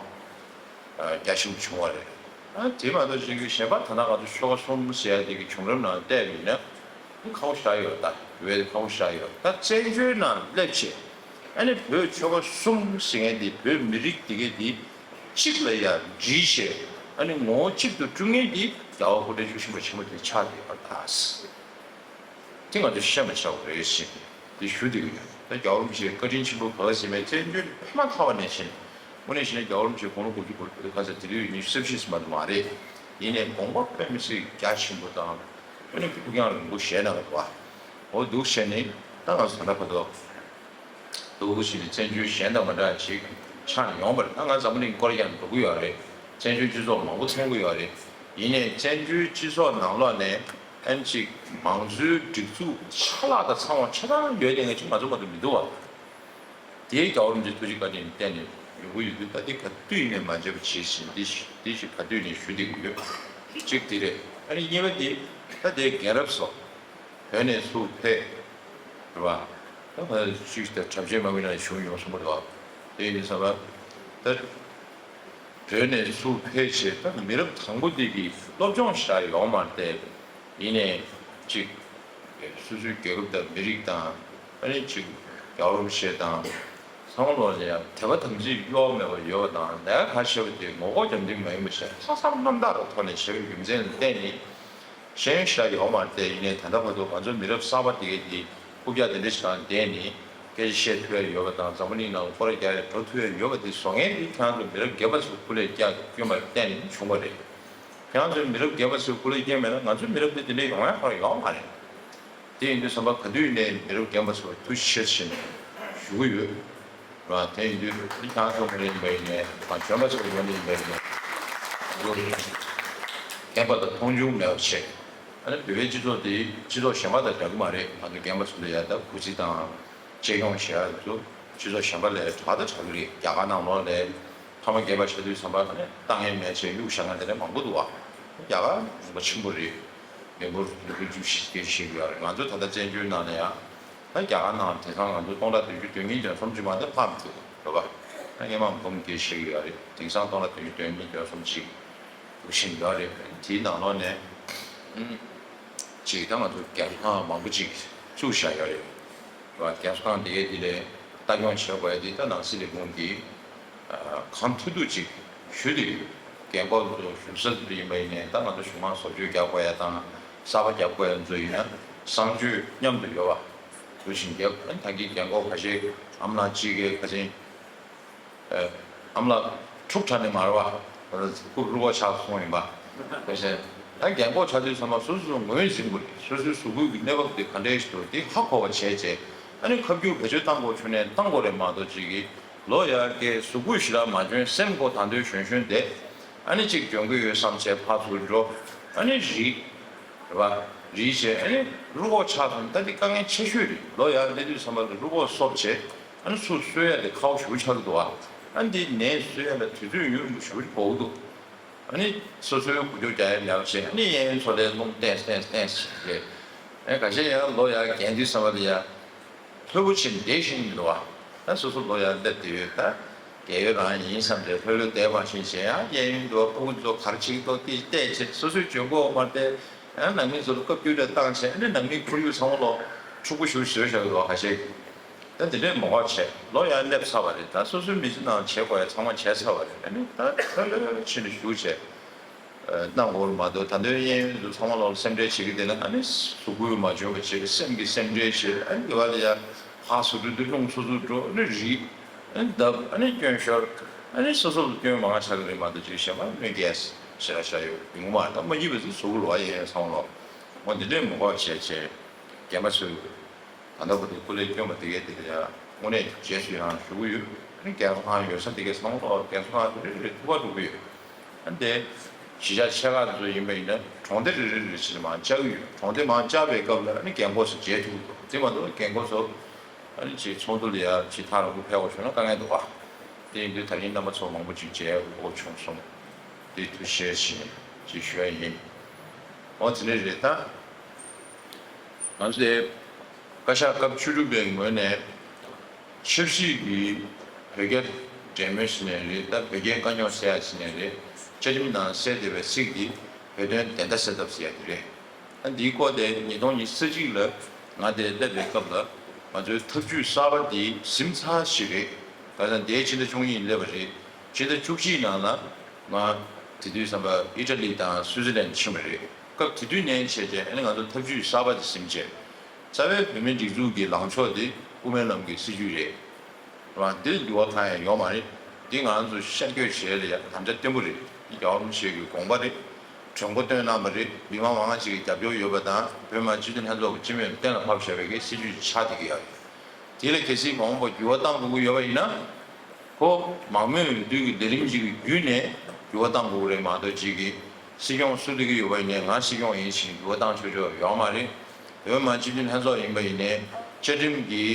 རྒྱ་ཆེན་པོ་བྱུང་བ་རེད། ཨ་དེ་མ་གཏོགས་ཅིག་གཞན་པ་ད་ལྟ་ང་ཚོ་ཆོལ་ཁ་གསུམ་ཟེར་ཡ་དེ་གི་བྱུང་རབས་ནང་བལྟས་པ་ཡིན་ན་ཁག་པོ་ཞེ་དྲག་ཡོད། ད་རེད་ཁག་པོ་ཞེ་དྲག་ཡོད། ད་བཙན་བྱོལ་ནང་སླེབས་བྱས་ཨ་ནི་བོད་ཆོལ་ཁ་གསུམ་ཟེར་མཁན་དེ་བོད་མི་རིགས་དེ་གའི་དེ་གཅིག་ལ་ཡ་སྒྲིལ་བྱས་ཨ་ནི་ངོ་བོ་གཅིག་ཏུ་བསྒྲིལ་མཁན་དེ་རྒྱལ་བ་སྐུ་ཕྲེང་བཅུ་གསུམ་པ་ཆེན་པོ་དེ་ཆགས་བསྡད་ཡོད་པ་རེད། དེ་ང་ཚོས་ཤེས་མ་བྱ་བ་རེད་ཟེར་ནས་དེ་ཞུ་བསྡད་ཀྱི་ཡོད། ད་རྒྱལ་བ་རིན་པོ་ཆེའི་བཀའ་དྲིན་ཆེན་པོ་ག་ཟེར་མེད་བཙན་བྱོལ་ཕ་མ་ཐག་པ་ནས་བྱས་ནས་དངོས་གནས་བྱས་ན་རྒྱལ་བ་རིན་པོ་ཆེ་དགུང་ལོ་དགུ་བཅུ་གོ་ག་ཟེར་དེ་དུས་ཉི་ཤུ་རྩ་བཞི་ཙམ་མ་གཏོགས་མ་རེད། ཡིན་ནའི་དགོངས་པ་དཔེ་མི་སྲིད་རྒྱ་ཆེན་པོ་དང་དངོས་གནས་ཕུགས་རྒྱང་རིང་པོ་བཞེས་གནང་བ་འོ་འདུག་བྱས་ནས་ད་ང་ཚོ་ད་ལྟ་བར་དུ། འདུག་ཕྱིན་ནས་བཙན་བྱོལ་གཞན་དང་མ་འདྲ་ཞིག་ཆགས་ནས་ཡོང་བ་རེད། ད་ང་འཛམ་བུ་གླིང་སྐོར་ཡང་འགྲོ་གི་ཡོད་རེད། བཙན་བྱོལ་སྤྱི་ཚོགས་མང་པོ་མཐོང་གི་ཡོད་རེད། ཡིན་ནའི་བཙན་བྱོལ་སྤྱི་ཚོགས་ནང་ལོགས་ནས་ཨན་ཅིག་མང་གཙོའི་སྒྲིག་འཛུགས་ཆ་ལག་དང་ཚང་བ་ཆ་ཚང་ཡོད་བསྡད་མཁན་ཅིག་ང་ཚོ་མ་གཏོགས་མི་འདུག་བ། དེའི་རྒྱལ་བ་རིན་པོ་ཆེའི་ཐུགས་རྗེ་བཀའ་དྲིན་བརྟེན་ནས་ཡོང་གི་ཡོད་དུས་ད་འདི་ག་དུས་ཡིན་ནའི་མ་བརྗེད་པ་བྱེད་བཞིན་འདི་ཞིག་འདི་ཞིག་ག་དུས་ནས་ཞུ་བསྡད་ཀྱི་ཡོད། གཅིག་འདི་རེད། ཨ་ནི་གཉིས་པ་འདི་ད་དེའི་རྒན་རབས་ཚོ། བོད་ནས་ཚུར་ཕེབས། རེད་བ། ད་ཕ་ཅིག་ད་གྲབས་ཆེན་མ་བི་ན་བྱུང་ཡོང་སོང་བ་རེད་བ། དེ་ཡིན་ཙང་ད་བོད་ནས་ཚུར་ཕེབས་བྱས་ད་མི་རབས་དང་པོ་འདི་གི་སློབ་སྦྱོང་ཞིག་ཡོང་མ་རེད་དེ། ཡིན་ནའི་ཅིག་སོ་སོའི་རྒྱལ་ཁབ་དང་མི་རིགས་དང་ཨ་ནི་ཅིག་རྒྱལ་བ་རིན་པོ་ཆེ་དང་ཚང་མ་ལོག་ལ་ཡང་དད་པ་དམ་ཚིག་གཡོ་བ་མེད་པར་ཡོད་པ་དང་ལས་ཀ་ག་བྱེད་པ་དེ་ངོ་ལྐོག་རྒྱབ་མདུན་མ་ཡིན་པ་བྱས་ལྷག་བསམ་རྣམ་དག་གི་ཐོག་ནས་བྱེད་པའི་རྒྱུ་མཚན་ལ་བརྟེན་ནས། ཤེས་ཡོན་ཞིག་ཡོད་མ་རེད་དེ། ཡིན་ནའི་ད་ལྟ་བར་དུ་ང་ཚོ་མི་རབས་གསར་པ་དེ་གའི་དེ་ རྐུབ་བཀྱག་དེ་འདྲ་ཞིག་སྒང་བསྡད་ནས་སྐད་ཆ་བཤད་ཐུབ་ཡ་ཡོད་པ་དང་། འཛམ་བུ་གླིང་ནང་ལ་སྐོར་ར་རྒྱག་ཡ་འགྲོ་ཐུབ་ཡ་ཡོད་པ་དེ་བཟོ་མཁན་དེ་ཁྱེད་རང་ཚོ་མི་རབས་རྒན་པ་ཚོའི་སྐུ་ལས་བསྐྱོན་པ་བརྟེན་ནས་བྱུང་བ་རེད། ཁྱེད་རང་ཚོའི་མི་རབས་རྒན་པ་ཚོའི་སྐུ་ལས་བསྐྱོན་མེད་ན་ང་ཚོའི་མི་རབས་འདི་དེ་འདྲ་ཡོང་ཡ་ཁག་ཡོད་མ་རེད། དེ་ཡིན་དུས་ཙམ་པ་ག་དུས་ནས་མི་རབས་རྒན་པ་ཚོར་ཐུགས་རྗེ་ཆེ་ཞེས་ཞུ་གི་ཡོད། རེད་བ། དེ་ཡིན་དུས་ཁྱེད་རང་ཚོ་ངོས་ནས་ཡིན་པ་ཡིན་ནའི་མ་འཇོན་པ་ཚོའི་ངོས་ནས་ཡིན་པ་ཡིན་ནའི་རྒན་པ་དང་མཐོང་ཆུང་མེད་པ་བྱས། ཨ་ནི་བོད་པའི་སྤྱི་ཚོགས་འདི་སྤྱི་ཚོགས་གཞན་པ་དང་འདྲ་གི་མ་རེད། ང་ཚོ་རྒན་པ་ཚོ་ལ་ཡ་ད་གུས་བརྩི་དང་གཅེས་སྐྱོང་བྱེད་ཡ་ཚོ་སྤྱི་ཚོགས་གཞན་པ་ལས་དྲག་ད་དྲག་གི་རེད། རྒྱ་གར་ནང་ལོགས་ལ་ཕ་མ་རྒན་པ་ཆགས་དུས་ཙམ་པ་ཨ་ནི་ལྟ་མཁན་མེད་བྱས་གཡུག་བཞག་མཁན་དེ་འདྲ་མང་པོ་འདུག་བ། རྒྱ་གར་རིམ་པ་ཆེན་པོ་རེད། མི་འབོར་ལོ་རྒྱུས་ཤིག་སྐད་ཆ་བཤད་ཀྱི་ཡོད་རེད། ང་ཚོ་ད་ལྟ་བཙན་བྱོལ་ནང་ལ་ཡང་ད་རྒྱ་གར་ནང་དེང་སང་ང་ཚོ་སྟོང་ཕྲག་བདུན་ཅུ་དོན་གཉིས་དོན་གསུམ་ཅིག་མ་གཏོགས་ལྷག་མི་འདུག་རེད་པ། ད་སྔས་མ་འབུམ་སྐད་ཆ་བཤད་ཀྱི་ཡོད་རེད། དེང་སང་སྟོང་ཕྲག་བདུན་ཅུ་དོན་གཉིས་དོན་གསུམ་ཅིག་འདུག་བཞིན་ཡོད་རེད། དེའི་ནང་ལོགས་ནས་ཨུམ་ཅིག་ད་ང་ཚོ་རྒྱ་མཚོ་ཁང་མང་པོ་ཅིག་བཙུགས་བཞག་ཡོད་རེད། རེད་བ། རྒན་གསོ་ཁང་དེ་གའི་དེ་ལས་ལྟ་སྐྱོང་བྱེད་དགོས་ཡ་དེ་ད་ནང་སྲིད་ལས་ཁུངས་ཀྱིས་གང་ཐུབ་ཐུབ་ཅིག་ཞུ་བསྡད་ཡོད། རྒན་འཁོགས་ཚོ་བཞུགས་ས་དེ་ཡིན་པ་ཡིན་ནའི་ད་ང་ཚོ་གཞུང་མང་བཟོ་བཅོས་རྒྱག་དགོས་ཡ་དང་གསར་པ་རྒྱག་དགོས་ཡ་ཚོ་ཡིན་ན་གསང་སྤྱོད་མཉམ་དུ་ཡོད་པ་འདུག་བཞིན་རྒྱབ། ད་གིན་རྒན་འཁོགས་ཁ་ཤས་ཨ་མ་ལགས་གཅིག་གིས་ཁ་སང་ཨ་མ་ལགས་ཕྲུག་དྲགས་ནས་མ་རེད་བ། རྐུབ་རུས་ཁོག་ཆག་སོང་ཡིན་པ། དེ་བཞིན་ད་རྒན་འཁོགས་ཆགས་དུས་ཚང་མ་སོ་སོས་ངོས་འཛིན་དགོས་རེད། སོ་སོའི་གཟུགས་པོའི་གནས་བབ་དེ་ག་འདྲས་ཞིག་འདུག་དེ་ཧ་གོ་བ་བྱས་བྱས། ཨ་ནི་ཁ་བསྒྱུར་བེད་སྤྱོད་བཏང་དགོས་བྱུང་ནས་བཏང་དགོས་རེད་མ་གཏོགས་ཅིག་གིས་ལོ་ཡར་རྒས་གཟུགས་པོ་ཞེ་དྲག་མ་འཇོན་སེམས་ཁོ་ད་འདོད་གཞོན་གཞོན་བསྡད། ཨ་ནི་ཅིག་འཇོན་གི་ཡོད་བསམ་བྱས་ཕར་ཚུར་འགྲོ། ཨ་ནི་རིག་རེད་བ། རིག་བྱས་ཨ་ནི་རུས་ཁོག་ཆག་སོང་། ད་འདི་དཀའ་ངལ་ཆེ་ཤོས་རེད། ལོ་ཡར་སླེབས་དུས་ཙམ་པ་ལ་རུས་ཁོག་གསོབ་བྱས་ཨ་ནི་ཚུར་གསོ་ཡ་དེ་ཁག་པོ་ཞེ་པོ་ཆགས་ཀྱི་འདུག་བ། ཨ་ནི་འདི་ནད་གསོ་ཡ་ལ་དུས་ཚོད་ཡུན་རིང་པོ་ཞེ་པོ་འགོར་གྱི་འདུག་ཨ་ནི་སོ་སོའི་འགུལ་སྐྱོད་རྒྱག་ཡ་མེད་པ་བྱས། ཨ་ནི་གཡས་གཡོན་མཚོ་ལས་རླུང་བསྟན་བསྟན་བསྟན་བྱས། ཨ་ཁ་ཤས་ཡང་ལོ་ཡར་རྒན་དུས་ཙམ་པ་ལ་ཡ་ལྷོད་པོ་བྱས་བསྡད་ཤེས་ཀྱི་མི་འདུག་བ། ད་སོ་སོ་ལོ་ཡར་སླེབས་བསྡད་ཡོད། ད་རྒས་ཡོལ་རང་ཡིན་བསམ་སྟེ་ལྷོད་ལྷོད་བསྡད་པ་ཤེས་བྱས། ཡང་གཡས་གཡོན་འདུག་བ། ཕྲུ་གུ་ཚོ་ག་རེ་བྱེད་ཀྱི་འདུག་དེ་བལྟས་བྱས། སོ་སོའི་འཇོན་གོ་མ་བལྟས། ཡང་ནང་མི་ཚོ་ལ་བཀའ་བཀྱོན་རེ་བཏང་བྱས། ཨ་ནི་ནང་མིའི་ཁོར་ཡུག་ཚང་མ་ལོ་འཁྲུག་པོ་ཞེ་པོ་བཟོས་བཞག་གི་འདུག་བ། ཁ་ཤས་ད་འདི་འདྲས་མ་དགོས་བྱས། ལོ་ཡར་སླེབས་ཚར་བ་རེད། ད་སོ་སོའི་མི་ཚེ་ནང་བྱེད་དགོས་ཡ་ཚང་མ་བྱས་ཚར་བ་རེད། ཨ་ནི་ད་ལྷོད་ལྷོད་བྱས་ནས་བཞུགས་བྱས། གནང་དགོས་རེད་མ་གཏོགས། ད་དུང་གཡས་གཡོན་དུ་ཚང་མ་ལོག་སེམས་ཁྲལ་བྱེད་ཀྱི་བསྡད་ན་ཨ་ནི་གཟུགས་པོས་མ་འཇོན་པ་བྱེད། སེམས་ཀྱིས་སེམས་ཁྲལ་བྱེད། ཨ་ནི་དེ་བ་ལ་ཡ་ཕར་ཚུར་འགྲོ་དུས་རླུང་འཚུབ་འཚུབ་འགྲོ། ཨ་ནི་རིག་ཨ་ནི་བརྡབ། ཨ་ནི་སྐྱོན་ཤོར། ཨ་ནི་སོ་སོ་ལ་སྐྱོན་མང་ཆགས་ཀྱི་རེད་མ་གཏོགས་ཅིག་གཞན་པ་གནོད་སྐྱེལ་ཞེ་དྲག་ཤར་ཡོང་གི་མ་རེད། ད་མ་ཡིན་པ་ཚོ་གཟུགས་ལོག་གཡས་གཡོན་ཚང་མ་ལོག་འོ་འདི་འདྲས་མ་དགོས་བྱས་བྱས་རྒན་པ་ཚོས། ད་ལྟ་བར་དུ་སྐུ་ལས་བསྐྱོན་པ་དེ་གའི་དེ་ལ་ཡང་དངོས་གནས་རྗེས་སུ་ཡང་ཞུ་གི་ཡོད། ཨ་ནི་རྒན་གསོ་ཁང་ཡོད་ས་དེ་གའི་ཚང་མ་ལོག་རྒན་གསོ་ཁང་དེ་རེ་རེ་ཐུག་པ་འགྲོ་གི་ཡོད། ཨ་ནི་དེ་གཞིས་ཆགས་ཆེ་ཁག་ཚོ་ཡིན་པ་ཡིན་ན་གྲོང་སྡེ་རེ་རེ་རེ་བྱས་ནས་མར་བཅར་གི་ཡོད། གྲོང་སྡེ་མར་བཅར་བའི་སྐབས་ལ་ཨ་ནི་རྒན་འཁོགས་ཚོ་མཇལ་ཐུབ་ཀྱི་འདུག་དེ་མ་གཏོགས་རྒན་འཁོགས་ཚོ་ཨ་ནི་ཅིག་ཚོགས་འདུ་ལ་ཡ་ཅིག་ཐག་རིང་པོ་ཕེབས་དགོས་བྱུང་ན་དཀའ་ངལ་འདུག་ག་དེ་ཡིན་དུས་ད་རིང་རྣམ་པ་ཚོ་མང་པོ་ཅིག་མཇལ་དགོས་བྱུང་སོང་། དེ་ཐུགས་རྗེ་ཆེ་ཞེས་ཅིག་ཞུ་ཡ་ཡིན། འོ་དེ་འདྲ་རེད་ད། ང་ཚོ་དེ་བཀའ་ཤག་སྐབས་བཅུ་དྲུག་པའི་ངོས་ནས་ཆབ་སྲིད་ཀྱི་བོད་རྒྱ་འབྲེལ་མོལ་ཟེར་ནའི་རེད། ད་བོད་རྒྱའི་དཀའ་རྙོག་སེལ་ཡ་ཟེར་ནའི་རེད། བཅའ་ཁྲིམས་ནང་གསལ་བསྡད་པའི་ཚིག་འདི་བོད་དོན་བདེན་མཐའ་གསལ་ཐབས་ཟེར་ཡ་དེ་རེད། ད་འདིའི་སྐོར་དེ་ཉིས་སྟོང་ཉི་ཤུ་རྩ་གཅིག་ལ་ང་དེ་སླེབས་པའི་སྐབས་ལ་ང་ཚོའི་ཐབས་ཇུས་གསར་པ་འདི་ཟིན་ཚར་ཞིག་རེད། ད་ལྟ་འདིའི་ཕྱི་ཟླ་བཅུ་གཉིས་སླེབས་པ་རེད། ཕྱི་ཟླ་བཅུ་གཅིག་ནང་ལ་ང་དེ་དུས་ཙམ་པ་ཨི་ཊ་ལི་དང་སུའུ་ཙི་ལན་ཕྱིན་པ་རེད། སྐབས་དེ་དུས་ནས་བྱས་རྗེས་ཨ་ནི་ང་ཚོ་ཐབས་ཇུས་གསར་པ་དེ་ཟིན་རྗེས། རྩ་བའི་བོད་མིའི་སྒྲིག་འཛུགས་ཀྱི་ལངས་ཕྱོགས་དེ་དབུ་མའི་ལམ་གྱི་སྲིད་ཇུས་རེད། རེད་བ། འདིར་འགྱུར་བ་གང་ཡང་ཡོད་མ་རེད། འདི་ང་ཚོ་ཤར་བསྐྱོད་བྱེད་ཡ་ལ་ཡ་དམ་བཅའ་བརྟན་པོ་རེད། འདི་རྒྱལ་བ་རིན་པོ་ཆེ་གི་དགོངས་པ་རེད། གྲོས་འགོ་བཏོན་གནང་བ་རེད། མི་མང་མང་ཅིག་གི་རྒྱབ་སྐྱོར་ཡོད་པ་དང་བོད་མི་མང་སྤྱི་འཐུས་ལྷན་ཚོགས་ཀྱི་སྤྱི་མོས་གཏན་ལ་ཕབ་བཞག་པའི་གི་སྲིད་ཇུས་ཆགས་བསྡད་ཀྱི་ཡོད་རེད། དེ་ལ་གལ་སྲིད་མ་འོངས་པར་འགྱུར་བ་གཏང་དགོས་ཀྱི་ཡོད་པ་ཡིན་ན། ཁོ་མང་མོས་འོས་བསྡུ་གི་ལས་རིམ་ཅིག་གི་བརྒྱུད་ནས་འགྱུར་བ་གཏང་དགོས་ཀྱི་རེད་མ་གཏོགས་ཅིག་གི་སྲིད་སྐྱོང་སུ་སླེབས་ཀྱི་ཡོད་པ་ཡིན་ནའི་ང་སྲིད་སྐྱོང་ཡིན་ཞེས་འགྱུར་བ་བཏང་ཆོག་ཆོག་ཡོད་མ་རེད། བོད་མི་མང་སྤྱི་འཐུས་ལྷན་ཚོགས་ཡིན་པ་ཡིན་ནའི་བཅའ་ཁྲིམས་ཀྱི་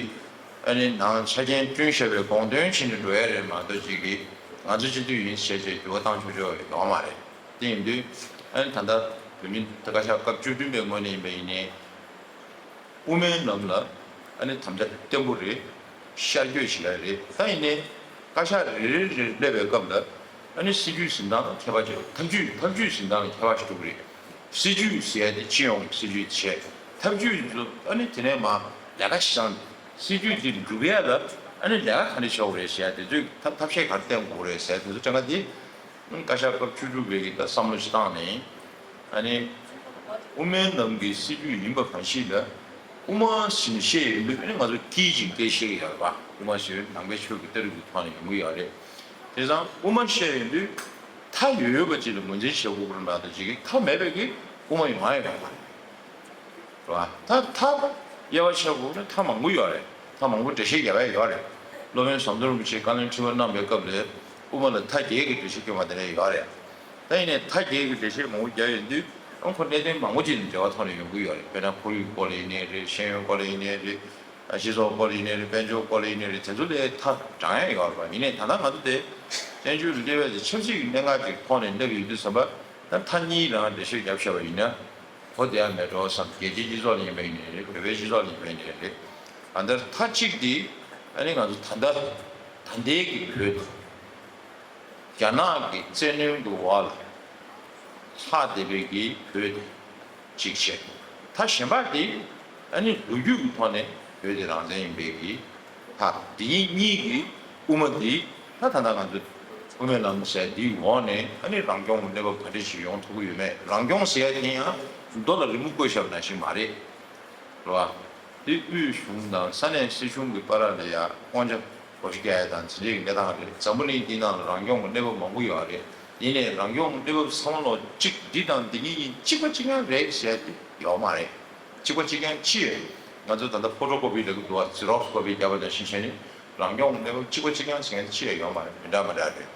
ཨ་ནི་ནང་ཆ་རྐྱེན་བསྐྲུན་བཞག་པའི་དགོངས་དོན་བྱས་ནས་འགྲོ་ཡ་རེད་མ་གཏོགས་ཅིག་གི་ང་ཚོ་སྤྱི་འཐུས་ཡིན་ཞེས་བྱས་འགྱུར་བ་བཏང་ཆོག་ཆོག་ཡོད་མ་རེད། དེ་ཡིན་དུས་ཨ་ནི་ད་ལྟ་བོད་མི་བཀའ་ཤག་སྐབས་བཅུ་བདུན་པའི་ངོས་ནས་ཡིན་པ་ཡིན་ནའི། དབུ་མའི་ལམ་ལ་ཨ་ནི་དམ་བཅའ་བརྟན་པོ་རེད། ཤར་བསྐྱོད་བྱེད་ཡ་རེད། ད་ཡིན་ནའི་བཀའ་ཤག་རེ་རེ་རེ་སླེབས་པའི་སྐབས་ལ་ཨ་ནི་སྲིད་ཇུས་འཛིན་སྟངས་ལ་ཁྱད་པར་ཅིག་ཐབས་ཇུས་ཐབས་ཇུས་འཛིན་སྟངས་ལ་ཁྱད་པར་ཞིག་འགྲོ་གི་རེད། སྲིད་ཇུས་ཟེར་ཡ་དེ་སྤྱི་ཡོངས་སྲིད་ཇུས་བྱས། ཐབས་ཇུས་ཚོ་ཨ་ནི་དེ་ནས་མ་ལས་ཀ་བྱེད་སྟངས་སྲིད་ཇུས་དེ་འགྲུབ་ཡ་ལ་ཨ་ནི་ལས་ཀ་ག་འདྲ་བྱེད་དགོས་རེད་ཟེར་ཡ་དེ་ཚོའི་ཐབས་ཐབས་ཤེས་ག་རེ་བསྟེན་དགོས་རེད་ཟེར་ཡ་དེ་ཚོ་ཕྲན་ཁ་དེ། བཀའ་ཤག་སྐབས་བཅུ་དྲུག་པའི་གི་ད་བསམ་བློ་ཞིག་བཏང་ནས། ཨ་ནི། དབུ་མའི་ལམ་གྱི་སྲིད་ཇུས་ཡིན་པ་གང་ཞིག་ལ། དབུ་མ་ཟེར་ནས་བཤད་ཡོང་དུས་ཨ་ནི་ང་ཚོ་སྐྱིད་ཅིང་སྐད་ཤེས་ཀྱི་ཡོད་རེད་པ། དབུ་མ་ཟེར་ནང་པའི་ཆོས་ཀྱི་ལྟ་གྲུབ་ཀྱི་ཐོག་ནས་ཡོང་གི་ཡོད་རེད། དེ་ཙང་དབུ་མ་བཤད་ཡོང་དུས་མཐའ་ཡོད་ཡོད་པ་ཅིག་ལ་ངོས་འཛིན་བྱེད་དགོས་པ་རེད་མ་གཏོགས་ཅིག་གི་མཐའ་མེད་པའི་གི་དབུ་མ་ཡོང་ཡ་ཡོད་མ་རེད། རེད་བ། ད་མཐའ་དབྱེ་བ་ཕྱེ་དགོས་ན་མཐའ་མང་པོ་ཡོད་རེད། མཐའ་མང་པོ་འགྲེལ་བཤད་རྒྱག་ཡ་ཡོད་རེད། སློབ་དཔོན་ཟམ་གདོང་རིན་པོ་ཆེས་བཀའ་བློན་ཁྲི་པ་གནང་བའི་སྐབས་ལ་དབུ་མ་ལ་མཐའ་བརྒྱད་ཀྱི་འགྲེལ་བཤད་བསྐྱོན་པ་དེ་འདྲ་ཡོད་རེད། ད་ཡིན་ནའི་མཐའ་བརྒྱད་ཀྱི་འགྲེལ་བཤད་མང་པོ་རྒྱག་ཡོང་དུས་ཨང་ཁོ་གནད་དོན་མང་པོ་ཅིག་ནས་འགྲེལ་བ་ཐོག་ནས་ཡོང་གི་ཡོད་རེད། དཔེར་ན་ཁོར་ཡུག་སྐོར་ལ་ཡིན་ནའི་རེད། ཤེས་ཡོན་སྐོར་ལ་ཡིན་ནའི་རེད། སྤྱི་ཚོགས་སྐོར་ལ་ཡིན་ནའི་རེད། དཔལ་འབྱོར་སྐོར་ལ་ཡིན་ནའི་རེད། དེ་ཚོ་ལས་མཐའ་དྲངས་ཡ་ཡོད་རེད་པ། ཡིན་ནའི་ད་ལྟ་ང་ཚོ་དེ་བཙན་བྱོལ་ལ་སླེབས་པའི་དེ་ཆབ་སྲིད་ཀྱི་གནད་འགག་ཅིག་ཐོག་ནས་སླེབས་ཡོད་དུས་ཙམ་པ་ད་མཐའ་གཉིས་རང་འགྲེལ་བཤད་བརྒྱབ་བཞག་པ་ཡིན་ན། གོ་བདེ་ཡ་མེད་འགྲོ་བསམ། རྒྱལ་སྤྱིའི་སྤྱི་ཚོགས་ལ་ཡིན་པ་ཡིན་ནའི་རེད། བོད་པའི་སྤྱི་ཚོགས་ལ་ཡིན་པ་ཡིན་ནའི་རེད། ཨ་འདིར་མཐའ་གཅིག་དེ་ཨ་ནི་ང་ཚོ་ད་ལྟ་ད་ལྟའི་གི་བོད་དང་། རྒྱ་ནག་གི་བཙན་གནོན་གྱི་འོག་ལ་ལྷག་བསྡད་པའི་གི་བོད་དེ་གཅིག་བྱས། མཐའ་གཞན་པ་དེ་ཨ་ནི་ལོ་རྒྱུས་ཀྱི་ཐོག་ནས་བོད་དེ་རང་བཙན་ཡིན་པའི་གི་མཐའ། འདི་གཉིས་གཉིས་ཀྱི་དབུ་མ་འདི་ད་ད་ལྟ་ང་ཚོ་དབུ་མའི་ལམ་ཟེར་འདིའི་འོག་ནས་ཨ་ནི་རང་སྐྱོང་གི་གནས་བབ་ག་འདྲ་ཞིག་ཡོང་ཐུབ་ཀྱི་ཡོད་མེད། རང་སྐྱོང་ཟེར་ཡ་དེ་ཡང་རྡོ་ལ་རི་མོ་བརྐོས་བཞག་པ་ནང་བཞིན་མ་རེད། རེད་བ། དེ་དབུས་གཞུང་དང་ས་གནས་སྲིད་གཞུང་གི་བར་ལ་ཡ་དབང་ཆ་བགོ་བཤའ་རྒྱག་ཡ་དང་དེ་འདྲའི་གནས་སྟངས་རེད། འཛམ་བུ་གླིང་འདི་ནང་ལ་རང་སྐྱོང་གི་གནས་བབ་མང་པོ་ཡོད་རེད། ཡིན་ནའི་རང་སྐྱོང་གི་གནས་བབ་ཚང་མ་ལོ་གཅིག་འདི་དང་འདི་གཉིས་གཉིས་གཅིག་པ་གཅིག་རྐྱང་རེད་ཟེར་ཏེ་ཡོད་མ་རེད། གཅིག་པ་གཅིག་རྐྱང་ཅི་ཡོད། ང་ཚོ་ད་ལྟ་ཕོ་ཊོ་ཀོ་པི་ལབ་ཀྱི་འདུག་བ། ཛི་རོག་སི་ཀོ་པི་རྒྱག་པ་དང་ཤིང་ཤ་ནི་རང་སྐྱོང་གི་གནས་བབ་གཅིག་པ་གཅིག་རྐྱང་ཟེར་མཁན་ཅི་ཡང་ཡོད་མ་རེད། མི་འདྲ་མི་འདྲ་རེད།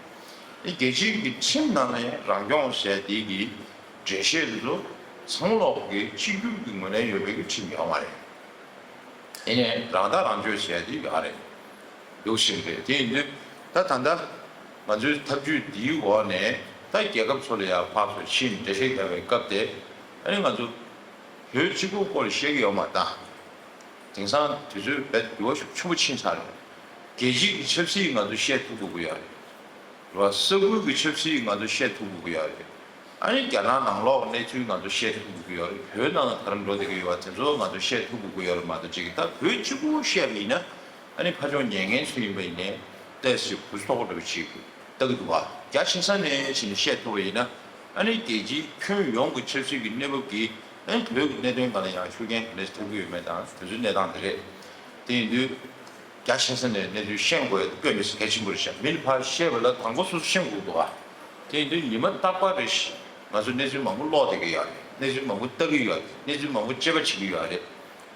ཨི་རྒྱལ་སྤྱིའི་གི་ཁྲིམས་ནང་ལ་ཡང་རང་སྐྱོང་ཟེར་དེ་གི་འགྲེལ་བཤད་དེ་ཚོ་ཚང་ལོག་གི་གཅིག་གྱུར་གྱི་ངོས་ལེན་ཡོད་པའི་གི་ཁྲིམས་ཡོད་མ་རེད། ཡིན་ནའི་རང་ཐག་རང་གཅོད་བྱས་ཏེ་ཡོད་རེད། འདུག་ཤིང་རེད། དེ་ཡིན་དུས་ད་ད་ལྟ་ང་ཚོའི་ཐབས་ཇུས་འདིའི་འོག་ནས་ད་རྒྱལ་ཁབ་ཚོ་ལ་ཡང་ཕར་ཚུར་ཕྱིན་འགྲེལ་བཤད་རྒྱག་པའི་སྐབས་དེ་ཨ་ནི་ང་ཚོ་བོད་གཅིག་པུ་སྐོར་བཤད་ཀྱི་ཡོད་མ་རེད། དེང་སང་དུས་ཚོད་རྦད་འགྱུར་བ་ཤུགས་ཆེན་པོ་ཕྱིན་ཚར་རེད། རྒྱལ་སྤྱིའི་གི་ཆབ་སྲིད་ང་ཚོ་བཤད་ཐུབ་དགོས་ཀྱི་ཡོད་རེད། རེད་བ། ས་ཁུལ་གྱི་ཆབ་སྲིད་ང་ཚོ་བཤད་ཐུབ་དགོས་ཀྱི་ཡོད་རེད། ཨ་ནི་རྒྱ་ནག་ནང་ལོགས་གནས་ཚུལ་ང་ཚོ་བཤད་ཐུབ་དགོས་ཀྱི་ཡོད་རེད། བོད་ནང་ལ་ག་རེ་འགྲོ་བསྡད་ཀྱི་ཡོད་པ་དེ་ཚོ་ང་ཚོ་བཤད་ཐུབ་དགོས་ཀྱི་ཡོད་རེད་མ་གཏོགས་ཅིག་ད་བོད་གཅིག་པུ་བཤད་པ་ཡིན་ན་ཨ་ནི་ཕར་ཕྱོགས་ཉན་མཁན་ཚོ་ཡིན་པ་ཡིན་ནའི་ཏོག་ཙམ་གུ་སུ་ལྟོགས་པ་འདྲ་པོ་ཅིག་ལྟ་གི་འདུག་བ། རྒྱ་ཆེ་ས་ནས་ཕྱིན་ནས་བཤད་ཐུབ་པ་ཡིན་ན་ཨ་ནི་རྒྱལ་སྤྱིའི་ཁྱོན་ཡོངས་ཀྱི་ཆབ་སྲིད་ཀྱི་གནས་བབ་ཀྱིས་ཨ་ནི་བོད་ཀྱི་གནད་དོན་སྒང་ལ་ཡང་ཤུགས་རྐྱེན་ག་འདྲ་ཐེབས་ཀྱི་ཡོད་མེད་དང་དེ་ཚོའི་གནས་སྟངས་དེ་རེད། དེ་ཡིན་དུས། རྒྱ་ཆེ་ས་ནས་གནས་ཚུལ་ཤེས་དགོས་དཔེ་མི་སྲིད་གལ་ཆེན་པོ་རེད་ཤག་མི་ལ་ཕར་བཤད་པ་ལ་དང་པོ་སོ་སོ་ཤེས་དགོས་འདུག་ཨ། དེ་ཡིན་དུས་ཉི་མ་རྟག་པར་རེ་བཞིན་ང་ཚོ་གནས་ཚུལ་མང་པོ་ཀློག་བསྡད་ཀྱི་ཡོད་རེད། གནས་ཚུལ་མང་པོ་ལྟ་གི་ཡོད་རེད། གནས་ཚུལ་མང་པོ་དཔྱད་པ་བྱེད་ཀྱི་ཡོད་རེད།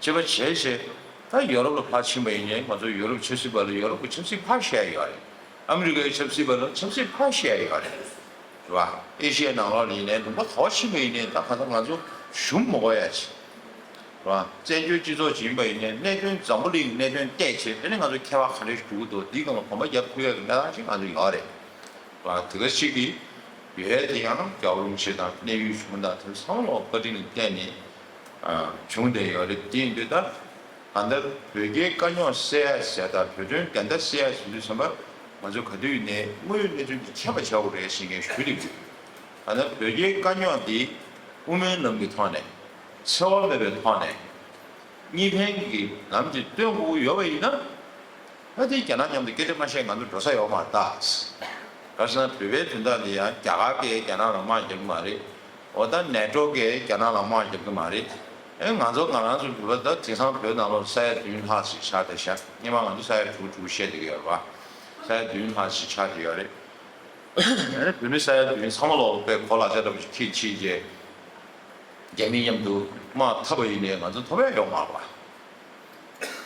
དཔྱད་པ་བྱས་བྱས་ད་ཡོ་རོབ་ལ་ཕར་ཕྱིན་པ་ཡིན་ནའི་ང་ཚོ་ཡོ་རོབ་ཆབ་སྲིད་པ་ལ་ཡོ་རོབ་ཀྱི་ཆབ་སྲིད་ཕར་བཤད་ཡོད་རེད། ཨ་མི་རི་ཀའི་ཆབ་སྲིད་པ་ལ་ཆབ་སྲིད་ཕར་བཤད་ཡོད་རེད། རེད་བ། ཨེ་ཤི་ཡའི་ནང་ལོགས་ལ་ཡིན་ནའི་ལུང་པ་ག་པར་ཕྱིན་པ་ཡིན་ནའི་ད་གང་ལྟར་ང་ཚོ་ཞུམ་མ་དགོས་ཡ་ཆེད། རེད་བ། བཙན་བྱོལ་སྤྱི་ཚོགས་ཅིག་ཡིན་པ་ཡིན་ནའི་གནད་དོན་འཛམ་བུ་གླིང་གི་གནད་དོན་བལྟས་བྱས་ཨ་ནི་ང་ཚོ་ཁྱད་པར་ག་འདྲ་ཞིག་འགྲོ་གི་འདུག་འདིའི་སྒང་ལ་གོམ་པ་རྒྱབ་ཐུབ་ཡ་གི་གནས་སྟངས་ཤིག་ང་ཚོ་ཡོད་རེད། རེད་བ། དེ་ག་ཅིག་གི་ཡོད་དེ་ཡང་རྒྱལ་བ་རིན་པོ་ཆེ་དང་གནད་ཡོད་གཞུང་དང་དེ་ཚང་མ་ལ་བཀའ་དྲིན་ལ་བརྟེན་ནས་བྱུང་བསྡད་ཡོད་རེད། དེ་ཡིན་དུས་ད། གང་ལྟར་བོད་རྒྱའི་དཀའ་རྙོག་སེལ་ཡ་ཟེར་དང་བོད་དོན་བདེན་མཐའ་སེལ་ཡ་ཟེར་དུས་ཙམ་པ་ང་ཚོས་ག་དུས་ནས་དངོས་ཡོད་གནས་ཚུལ་འདི་མཁྱེན་པ་བྱ་དགོས་རེད་ཟེར་མཁན་ཞུ་འདོད་ཀྱི་ཡོད། གང་ལྟར་བོད་རྒྱའི་དཀའ་རྙོག་འདི་དབུ་མའི་ལམ་གྱི་ཐོག་ནས་འཚེ་བ་མེད་པའི་ཐོག་ནས་གཉིས་ཕན་གྱི་ལམ་ཅིག་སྟོན་དགོས་ཀྱི་ཡོད་པ་ཡིན་ན། ད་དེ་རྒྱ་ནག་མཉམ་དུ་སྐད་ཆ་མ་བཤད་ང་ཚོ་འགྲོ་ས་ཡོད་མ་རེད་ད། ག་རེ་ཟེར་ན་བོད་པའི་དོན་དག་འདི་ཡང་རྒྱ་གར་གྱིས་རྒྱ་ནག་ལ་དམག་རྒྱབ་ཀྱི་མ་རེད། འོ་ད་ནེ་ཊོ་གིས་རྒྱ་ནག་ལ་དམག་རྒྱབ་ཀྱི་མ་རེད། ཨེ་ང་ཚོ་ང་རང་ཚོ་བོད་པ་ད་དེང་སང་བོད་ནང་ལོགས་ས་ཡ་བདུན་ལྷག་ཅིག་ཆགས་བསྡད་ཤག་སྔོན་མ་ང་ཚོ་ས་ཡ་དྲུག་དྲུག་བཤད་བསྡད་ཀྱི་ཡོད་རེད་བ། ས་ཡ་བདུན་ལྷག་ཅིག་ཆགས་བསྡད་ཡོད་རེད། ཨེ་བོད་མི་ས་ཡ་བདུན་ཚང་མ་ལོག་པའི་གོ་ལག་ཆ་འདྲ་པོ་ཞིག་འཁྱེར་ཕྱིན་རྗེས། རྒྱ་མི་མཉམ་དུ་དམག་འཐབ་པ་ཡིན་ནའི་ང་ཚོ་ཐོབ་ཡ་ཡོད་མ་རེད་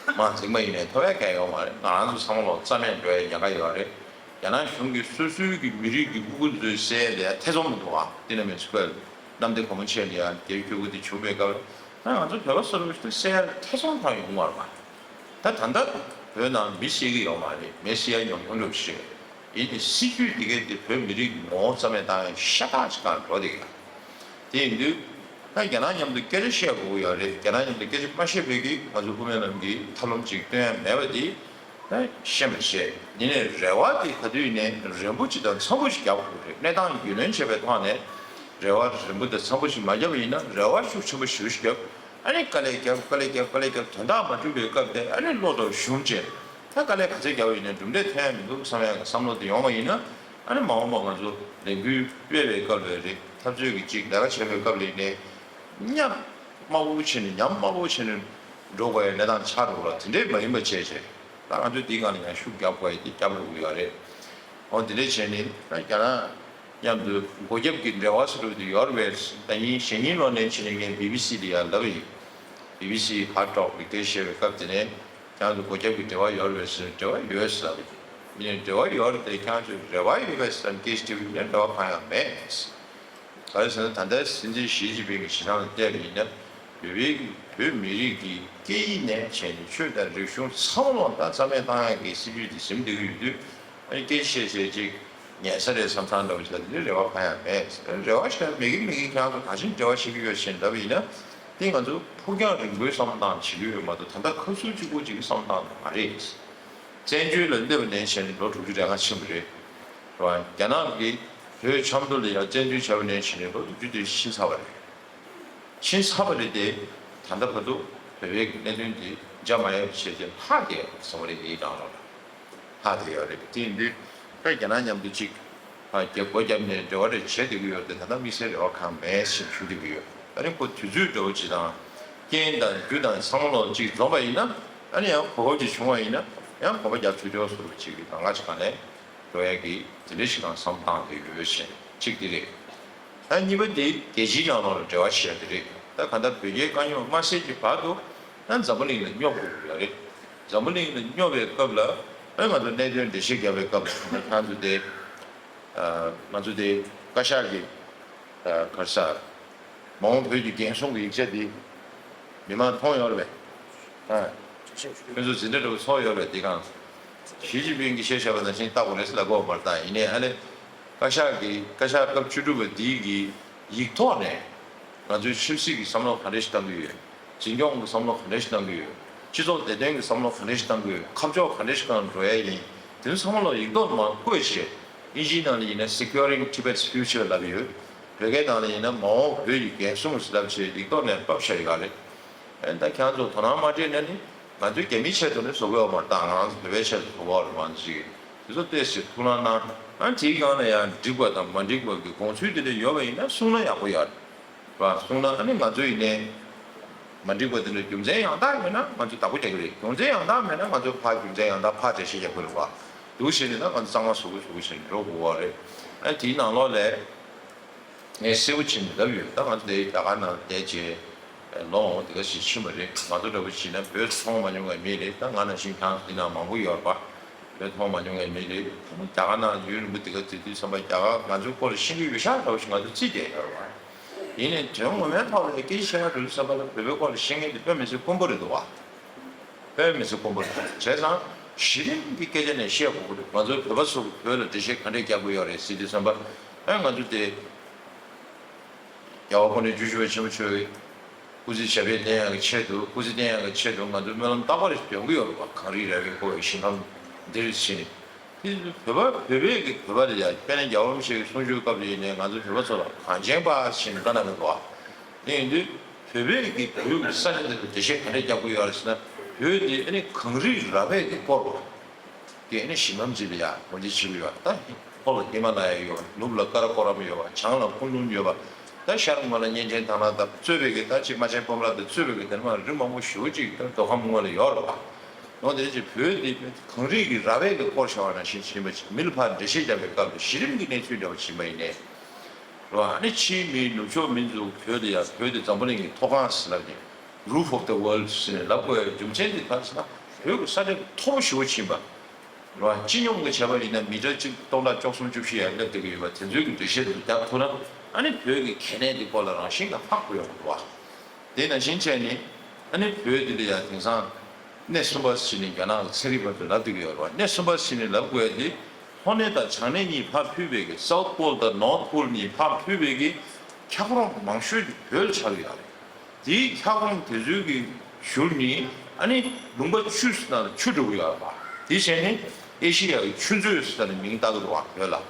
བ། དམག་འཛིང་པ་ཡིན་ནའི་ཐོབ་ཡ་གང་ཡང་ཡོད་མ་རེད། ང་རང་ཚོ་ཚང་མ་ལོག་རྩ་མེད་འགྲོ་ཡ་ཉེན་ཁ་ཡོད་རེད། རྒྱ་ནག་གཞུང་གིས་སོ་སོའི་གི་མི་རིགས་ཀྱི་སྤུ་གུ་ཚོའི་བསད་ཡ་ལ་ཐེ་ཚོམ་མི་འདུག་ཨ། དེ་ནས་མི་ཚོས་གནམ་བདེ་སྒོ་མོ་ཆེ་ལ་ཡ་རྒྱལ་སྐྱོ་པོ་དེ་བྱུང་བའི་སྐབས་ད་ང་ཚོ་བོད་པ་སོ་སོ་ཞིག་ཏུ་བསད་ཡ་ཐེ་ཚོམ་ཐོག་ཡོང་བ་རེད་བ། ད་ད་ལྟ་བོད་ནང་མི་བསད་ཀྱི་ཡོད་མ་རེད། མི་བསད་ཡ་ཉུང་ཉུང་འགྲོ་བཞིན་རེད། ཡིན་ནའི་སྲིད་ཇུས་འདི་གའི་དེ་བོད་མི་རིགས་ངོ་བོ་རྩ་མེད་བཏང་ཡ་ཤ་སྟག་ཅིག་གང་འགྲོ་བསྡད་ཀྱི་ཡོད། དེ་ཡིན་དུས་ད་རྒྱ་ནག་མཉམ་དུ་སྐད་ཆ་བཤད་དགོས་ཀྱི་ཡོད་རེད། རྒྱ་ནག་མཉམ་དུ་སྐད་ཆ་མ་བཤད་པའི་གི་ང་ཚོ་དབུ་མའི་ལམ་གྱི་ཐབས་ལམ་ཅིག་སྟོན་ཡ་མེད་པ་དེ་ད་ཤེས་མ་བྱས། ཡིན་ནའི་རེ་བ་དེ་ག་དུས་ནས་རན་པོ་ཅིག་དང་འཚམ་པོ་ཞིག་རྒྱག་དགོས་རེད། གནས་སྟངས་རྒྱུས་ལོན་བྱས་པའི་ཐོག་ནས་རེ་བ་རན་པོ་དང་འཚམ་པོ་ཞིག་མ་བརྒྱབ་པ་ཡིན་ན་རེ་བ་ཤུགས་ཆེན་པོ་ཞེ་པོ་ཞིག་བརྒྱབ། ཨ་ནི་དཀའ་ལས་རྒྱབ་དཀའ་ལས་རྒྱབ་དཀའ་ལས་རྒྱབ་དོན་དག་མ་འགྲུབ་པའི་སྐབས་དེ་ཨ་ནི་བློ་དང་ཞུམ་བྱས། ད་དཀའ་ལས་ག་ཚོད་རྒྱབ་པ་ཡིན་ནའི་གྲུབ་འབྲས་ཐོན་ཡ་མི་འདུག་བསམ་ཡ་གི་བསམ་བློ་དེ་ཡོང་བ་ཡིན་ན་ཨ་ནི་མ་འོངས་པ་ང་ཚོ་ལས་འགུལ་སྤེལ་བའི་སྐབས་ལ་རེད། འཐབ་རྩོད་ཀྱི་ཅིག་ལས་ཀ་བྱེད་པའི་སྐབས་ལ་ཡིན་ནའི་ཉམས་དམའ་བོ་བྱས་ནས་ཉམས་དམའ་བོ་བྱས་ནས་ འགྲོ་དགོས་ཡའི་གནས་སྟངས་ཆགས་འགྲོ་ལ། དེ་འདྲས་མ་ཡིན་པ་བྱས་བྱས་ད་ང་ཚོས་འདིའི་སྒང་ལ་ཡང་ཤུགས་རྒྱབ་དགོས་ཡ་དེ་རྒྱབ་འགྲོ་གི་ཡོད་རེད། འོ་དེ་འདྲས་བྱས་ནས་ད་རྒྱ་ནག་མཉམ་དུ་སྒོ་རྒྱབ་ཀྱི་འབྲེལ་བ་ཟེར་བ་དེ་ཡོད་རེད་པས། ད་ཉིན་གཞེས་ཉིན་ལོ་ནས་ཕྱིན་ནས་ངས་བི་བི་སི་ལ་ཡང་ལབ་པ་ཡིན། བི་བི་སི་ཧར་ཊོག་ལེགས་སྤེལ་བཤད་པའི་སྐབས་དེ་ནས་ཁྱེད་རང་ཚོ་སྒོ་རྒྱབ་ཀྱི་འབྲེལ་བ་ཡོད་རེད་པས་ཟེར། འབྲེལ་བ་ཡོད་ཟེར་ལབ་པ་ཡིན། ཡིན་ནའི་འབྲེལ་བ་ཡོད་རེད་དེ་ཁྱེད་རང་ཚོས་རེ་བ་ཡོད་པས་ཟེར་སྐད་ཆ་དྲིས་པ་ཡིན་ན་འབྲེལ་བ་གང་ཡང་མེད། ག་རེ་ཟེར་ན་ད་ལྟའི་སྲིད་འཛིན་ཞི་ཅིན་ཕིང་གི་བྱེད་སྟངས་ལ་བལྟས་པ་ཡིན་ན་བོད་པའི་བོད་མི་རིགས་ཀྱི་སྐད་ཡིག་ནས་བྱས་ནས་ཆོས་དང་རིག་གཞུང་ཚང་མ་ལ་ད་རྩ་མེད་བཏང་ཡག་གི་སྲིད་ཇུས་དེ་འཛིན་བསྡད་ཀྱི་ཡོད་དུས། ཨ་ནི་སྐད་ཆ་བཤད་བཤད་ཅིག་ཉན་ས་རེད་བསམ་ཐང་འདྲ་བོ་ཞིག་ལ་དེ་འདྲའི་རེ་བ་གང་ཡང་མེད། རེ་བ་ཞིག་མེད་ཀྱི་མེད་ཀྱི་ཁྱེད་རང་ཚོ་ག་ཅིག་འབྲེལ་བ་བྱེད་ཀྱི་ཡོད་ཅེས་ལབ་པ་ཡིན་ན། དེ་ང་ཚོ་ཕུགས་རྒྱང་རིང་པོའི་བསམ་བློ་བཏང་བྱེད་ཀྱི་ཡོད་མ་གཏོགས་ད་ལྟ་ཁ་ཟུར་གཅིག་པོ་གཅིག་གི་བསམ་བློ་བཏང་ནི་མ་རེད། བཙན་བྱོལ་ལ་སླེབས་ནས་བྱས་ནས་ལོ་དྲུག་ཅུ་རེ་ལྔ་ཕྱིན་པ་རེད། རེད་བ། རྒྱ་ནག་གིས་བོད་ཆབ་མདོ་ལ་ཡང་བཙན་འཛུལ་བྱས་པ་ནས་བྱས་ནས་ལོ་དྲུག་ཅུ་དེ་ཕྱིན་ཚར་བ་རེད། ཕྱིན་ཚར་བ་རེད་དེ། ད་ལྟ་བར་དུ་བོད་པའི་གནད་དོན་དེ་འཇགས་མ་ཡོང་བའི་ཆེད་དུ་ལྷག་བསྡད་ཡོད་པ་བཟོ་བ་རེད། དེའི་ནང་ལོགས་ལ་ལྷག་བསྡད་ཡོད་རེད། དེ་ཡིན་དུས་ད་རྒྱ་ནག་མཉམ་དུ་གཅིག་ཧ་རྒྱབ་སྒོ་བརྒྱབ་ནས་འབྲེལ་བ་རེ་བྱེད་བསྡད་ཀྱི་ཡོད་རེད་དེ། ད་ལྟ་དམིགས་བསལ་རེ་བ་གང་མེད་ཞེས་ཞུ་བསྡད་ཀྱི་ཡོད། ཨ་ནི་ཁོ་དུས་ཚོད་འདྲ་བོ་ཅིག་དང་རྐྱེན་དང་རྒྱུ་དང་ཚང་མ་ལོག་ཅིག་འཛོམས་པ་ཡིན་ན། ཨ་ནི་ཡང་གོ་སྐབས་ཅིག་བྱུང་བ་ཡིན་ན་ཡང་གོམ་པ་རྒྱག་ཆོག་ཆོག་བཟོ་འདྲ་ཅིག་གི་གང་ག་ཅིག་ག་ནས་འགྲོ་ཡ་གི་དེ་འདྲ་ཞིག་དང་བསམ་སྟངས་དེ་ཡོད་བཞིན་གཅིག་དེ་རེད། ད་གཉིས་པ་དེ་རྒྱལ་སྤྱིའི་ནང་ལོགས་ལ་འབྲེལ་བ་བྱས་དེ་རེད། ད་གང་ལྟར་བོད་རྒྱའི་དཀའ་རྙོག་མ་སེལ་གྱི་བར་དུ་ད་འཛམ་བུ་གླིང་ལ་སྙོབ་དགོས་ཀྱི་ཡོད་རེད། འཛམ་བུ་གླིང་ལ་སྙོབ་པའི་སྐབས་ལ་ཨ་ང་ཚོ་གནད་དོན་འགྲེལ་བཤད་རྒྱབ་པའི་སྐབས་ལ་ང་ཚོ་དེ་ང་ཚོ་དེ་བཀའ་ཤག་གི་ག་རེ་ཟེར། མ་འོངས་བོད་ཀྱི་འགན་སྲུང་གི་ཡིག་ཆ་འདི་མི་མང་མཐོང་ཡོད་རེད་པས། ཨ། ཁྱོད་ཚོ་འཛིན་གྲྭ་འདྲ་བོ་ཚོགས་ཡོད་རེད་པས། འདི་གང་། ཞི་ཅིན་ཕིང་གིས་བཤད་བཞག་པ་ནང་བཞིན་ལྟ་དགོས་རེད་ཟེར་ལབ་ཀྱི་ཡོད་མ་རེད། ད་ཡིན་ནའི་ཨ་ནི་བཀའ་ཤག་གི་བཀའ་ཤག་སྐབས་བཅུ་དྲུག་པ་འདི་གི་ཡིག་ཐོག་ནས་ང་ཚོའི་ཆབ་སྲིད་ཀྱི་བསམ་བློ་ག་འདྲ་ཞིག་བཏང་གི་ཡོད། འཛིན་སྐྱོང་གི་བསམ་བློ་ག་འདྲ་ཞིག་བཏང་གི་ཡོད། སྤྱི་ཚོགས་བདེ་དོན་གྱི་བསམ་བློ་ག་འདྲ་ཞིག་བཏང་གི་ཡོད། ཁ་ཕྱོགས་ག་འདྲ་ཞིག་སྒང་འགྲོ་ཡ་ཡིན། དེ་ཚོ་ཚང་མ་ལ་ཡིག་ཐོག་མར་བཀོད་བྱས། ཨིན་ཇིའི་ནང་ལ་ཡིན་ན་Securing Tibet's Future ལབ་ཡོད། བོད་སྐད་ནང་ལ་ཡིན་ན་མ་འོངས་བོད་ཀྱི་འགན་སྲུང་ལབ་བྱས་ཡིག་ཐོག་ནས་ཕབ་བཞག་ཡོད་རེད། ཨེ་ད་ཁྱེད་ཚོ་དོ་སྣང་མ་སྤྲད་ན་ནི་ང་ཚོའི་རྒྱ་མིའི་ཆེད་དུ་ནི་བཟོ་གི་ཡོད་མ་རེད། ད་ང་རང་ཚོ་བོད་པའི་ཆེད་དུ་བཟོ་གི་ཡོད་རེད། མ་གཞི་དེ་ཚོ་ཏོག་ཙམ་ཐུགས་སྣང་གནང་། ཨ་དེའི་སྒང་ལ་ཡང་འགྲིག་པ་དང་མ་འགྲིག་པ་གི་དགོངས་ཚུལ་དེ་འདྲ་ཡོད་པ་ཡིན་ན་གསུངས་ན་ཡག་པོ་ཡོད་རེད། བ་གསུངས་ན་ཨ་ནི་ང་ཚོ་ཡིན་ནའི་མ་འགྲིག་པ་དེ་འདྲ་རྒྱུ་མཚན་ཡང་དག་ཡོད་ན་ང་ཚོ་བདག་པོ་རྒྱག་གི་རེད། རྒྱུ་མཚན་ཡང་དག་མེད་ན་ང་ཚོ་ཕར་རྒྱུ་མཚན་ཡང་དག་ཕར་འགྲེལ་བཤད་རྒྱག་དགོས་རེད་བ། འདུག་བྱས་ནས་ད་ང་ཚོ་གཙང་མ་བཟོ་དགོས་བཟོ་དགོས་བྱས་ནས་འགྲོ་དགོས་བ་རེད། ཨ་དེའི་ནང་ལོགས་ལས་ངས་གསལ་པོ་བྱས་ནས་ལབ་ཡོད། ད་ང་ཚོ་དེ་རྒྱ་གར་ནང་བསྡད་བྱས་ལོ་འདི་ག་ཞིག་ཕྱིན་པ་རེད། ང་ཚོ་འདྲ་པོ་བྱས་ན་བོད་མཐོང་མ་མྱོང་བའི་མི་རེད། ད་ང་ནང་བཞིན་ཁྱེད་འདི་ནང་མང་པོ་ཡོད་རེད་པ། བོད་མཐོང་མ་མྱོང་བའི་མི་རེད། རྒྱ་གར་ནང་ཡུན་རིང་པོ་འདི་ག་དུས་དུས་བསམ་པ་རྒྱ་གར་ང་ཚོའི་སྐོར་ལ་ཤེས་ཀྱི་ཡོད་ཤག་འདྲ་པོ་ཞིག་ང་ཚོ་བརྩིས་བསྡད་ཡོད་རེད་པ། ཡིན་ནའི་དོན་ངོ་མའི་ཐོག་ལ་སྐད་ཆ་བཤད་ན་འགྲོ་དུས་བསམ་པ་ལ་བོད་པའི་སྐོར་ལ་ཤེས་མཁན་དེ་དཔེ་མི་སྲིད་དཀོན་པོ་རེད་འདུག་བ། དཔེ་མི་སྲིད་དཀོན་པོ་རེད། བྱས་ཙང་གཞི་རིམ་གྱི་སྐད་ཆ་ནས་བཤད་དགོས་ཀྱི་རེད། ང་ཚོའི་བོད་པ་ཚོ་བོད་ལ་འགྲེལ་བཤད་ག་འདྲས་རྒྱག་དགོས་ཡོད་རེད་ཟེར་དུས་བསམ་པ། ཨ་ང་ཚོ་དེ་རྒྱལ་བ་ཁོང་ནས་བཅུ་བཞི་པ་ཆེན་པོ་མཆོག་གི་སྐུ་ཚེ་ཞབས་པད་བརྟན་ཡག་གི་ཆེད་དུ། སྐུ་ཚེ་བརྟན་ཡག་གི་ཆེད་དུ་ང་ཚོ་སྨོན་ལམ་རྟག་པར་འདོན་གྱི་ཡོད་རེད་པ། གངས་རིའི་ར་བས་བསྐོར་བའི་ཞིང་ཁམས་འདིར་ཟེར་ནས། དེ་བོད་པ་བོད་པའི་གི་བོད་པ་ལ་ཡ་དཔེར་ན་རྒྱལ་བ་རིན་པོ་ཆེ་གི་གསུང་ཆོས་སྐབས་ལ་ཡིན་ནའི་ང་ཚོ་བོད་པ་ཚོ་ལ་གངས་ཅན་པ་ཟེར་ནས་བཀའ་གནང་གི་འདུག་བ། དེ་ཡིན་དུས་བོད་པའི་གི་བོད་ཀྱི་ས་ཆ་འདི་ལ་འགྲེལ་བཤད་ག་འདྲས་རྒྱག་དགོས་ཡོད་རེད་ཟེར་ན། བོད་འདི་ཨ་ནི་གངས་རིའི་ར་བས་གི་བསྐོར་བ། དེ་ཨ་ནི་ཞིང་ཁམས་ཅིག་ལ་ཡ་ངོས་འཛིན་བྱེད་ཀྱི་ཡོད། ད་ལྷོ་ལ་ཧི་མ་ལ་ཡ་ཡོད་པ། ནུབ་ལ་ཀ་ར་ཀོ་རམ་ཡོད་པ། བྱང་ལ་ཀུན་ལུན་ཡོད་པ། ད་ཤར་ངོས་ལ་གཉན་ཆེན་ཐང་ལ་དང་གཙོས་པའི་གི་ད་ཅིག་རྨ་ཆེན་སྤོམ་ར་དང་གཙོས་པའི་གི་དེ་ནས་མར་རི་མང་པོ་ཞེ་པོ་ཅིག་ད་མདོ་ཁམས་ངོས་ལ་ཡོད་རེད་པ། འོ་དེ་ཅིག་བོད་འདི་གངས་རིའི་གི་ར་བས་གི་བསྐོར་བཞག་པ་ནང་བཞིན་ཕྱིན་པ་ཅིག་མི་ལ་ཕར་འགྲེལ་བཤད་རྒྱབ་པའི་སྐབས་ལ་གཞི་རིམ་གྱི་གནས་ཚུལ་འདྲ་བོ་ཕྱིན་པ་ཡིན་ནའི། རེད་བ། ཨ་ནི་ཕྱིའི་མི་ནུབ་ཕྱོགས་མི་ཚོ་བོད་དེ་ཡང་བོད་དེ་འཛམ་བུ་གླིང་གི་ཐོག་ཁང་ཟེར་ལབ་ནས་Roof of the World ཟེར་ནས་ལབ་དགོས་ཡ་རྒྱུ་མཚན་དེ་ག་རེ་ཟེར་ན། བོད་ཀྱི་ས་ཆ་མཐོ་པོ་ཞེ་པོ་ཕྱིན་པ། རེད་བ། སྤྱི་སྙོམས་ཀྱི་བྱས་པ་ཡིན་ན་མི་ཊར་གཅིག་སྟོང་ཕྲག་བཅུ་གསུམ་བཅུ་བཞི་ཡར་སླེབས་བསྡད་ཀྱི་ཡོད་པ་དེ་ཚོའི་གི་འགྲེལ་བཤད་དེ་ཚོ་རྒྱབ་ཐུབ་ན། ཨ་ནི་བོད་ཀྱི་གལ་གནད་དེ་སྐོར་ལ་རང་བཞིན་གྱིས་ཧ་གོ་ཡོང་གི་འདུག་བ། དེ་ནང་བཞིན་བྱས་ནས་ཨ་ནི་བོད་འདི་ལ་ཡང་དེང་སང་གནས་གསུམ་པ་ཟེར་ནས་རྒྱ་ནག་གི་ཚན་རིག་པ་ཚོས་ལབ་བསྡད་ཀྱི་ཡོད་རེད་བ། གནས་གསུམ་པ་ཟེར་ནས་ལབ་དགོས་ཡ་དེ། ལྷོ་གནས་དང་བྱང་གནས་གཉིས་ཕར་ཕུད་པའི་གི་South Pole དང་North Pole གཉིས་ཕར་ཕུད་པའི་གི་འཁྱགས་རོམ་མང་ཤོས་དེ་བོད་ལ་ཆགས་ཀྱི་ཡོད་རེད། དེའི་འཁྱགས་རོམ་དེ་ཚོའི་གི་བཞུར་ནས་ཨ་ནི་ལུང་པ་ཆུ་ནང་ལ་ཆུ་འགྲོ་གི་ཡོད་རེད་བ། དེ་བྱས་ནས་ཨེ་ཤི་ཡ་གི་ཆུ་མཛོད་ཟེར་ནས་མིང་བཏགས་ཀྱི་འདུག་བ་བོད་ལ།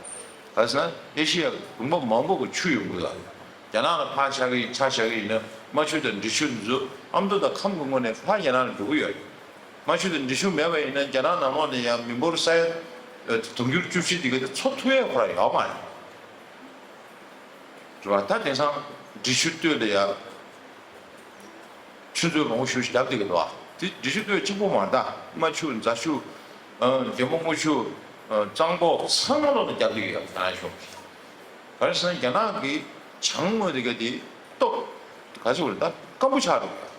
ག་རེ་ཟེར་ན་ཨེ་ཤི་ཡ་གི་ལུང་པ་མང་པོ་གི་ཆུ་ཡོང་གི་ཡོད་རེད། རྒྱ་ནག་ལ་ཕར་ཆགས་ཀྱི་ཆ་བཞག་གི་ཡིན་ན་རྨ་ཆུ་དང་འབྲི་ཆུ་འདི་ཚོ་ཨ་མདོ་དང་ཁམས་ཀྱི་ངོས་ནས་ཕར་རྒྱ་ནག་ལ་འགྲོ་གི་ཡོད་རེད། རྨ་ཆུ་དང་འབྲི་ཆུ་མེད་པ་ཡིན་ན་རྒྱ་ནག་ནང་ལོགས་ནས་ཡང་མི་འབོར་ས་ཡ་དུང་ཕྱུར་བཅུ་བཞི་འདི་ག་དེ་འཚོ་ཐུབ་ཡས་ཁོ་རང་ཡོད་མ་རེད། རེད་བ། ད་དེང་སང་འབྲི་ཆུ་སྟོད་ལ་ཡ་ ཆུ་མཛོད་མང་པོ་ཞེ་པོ་ཞིག་བརྒྱབ་བསྡད་ཀྱི་འདུག་ཨ། དེ་འབྲི་ཆུ་སྟོད་གཅིག་པོ་མ་རེད་ད། རྨ་ཆུ། རྫ་ཆུ། ཨ། རྒྱལ་མོ་རྔུལ་ཆུ། ཨ། གཙང་པོ་ཚང་མ་ལོག་ལ་བརྒྱབ་བསྡད་ཀྱི་ཡོད། རྒྱ་ནག་གཞུང་གིས། ག་རེ་ཟེར་ན་རྒྱ་ནག་གི་བྱང་ངོས་དེ་ག་དེ་སྟོབས་ག་ཚོད་རེད་ད། སྐམ་པོ་ཆགས་འགྲོ་གི་ཡོད།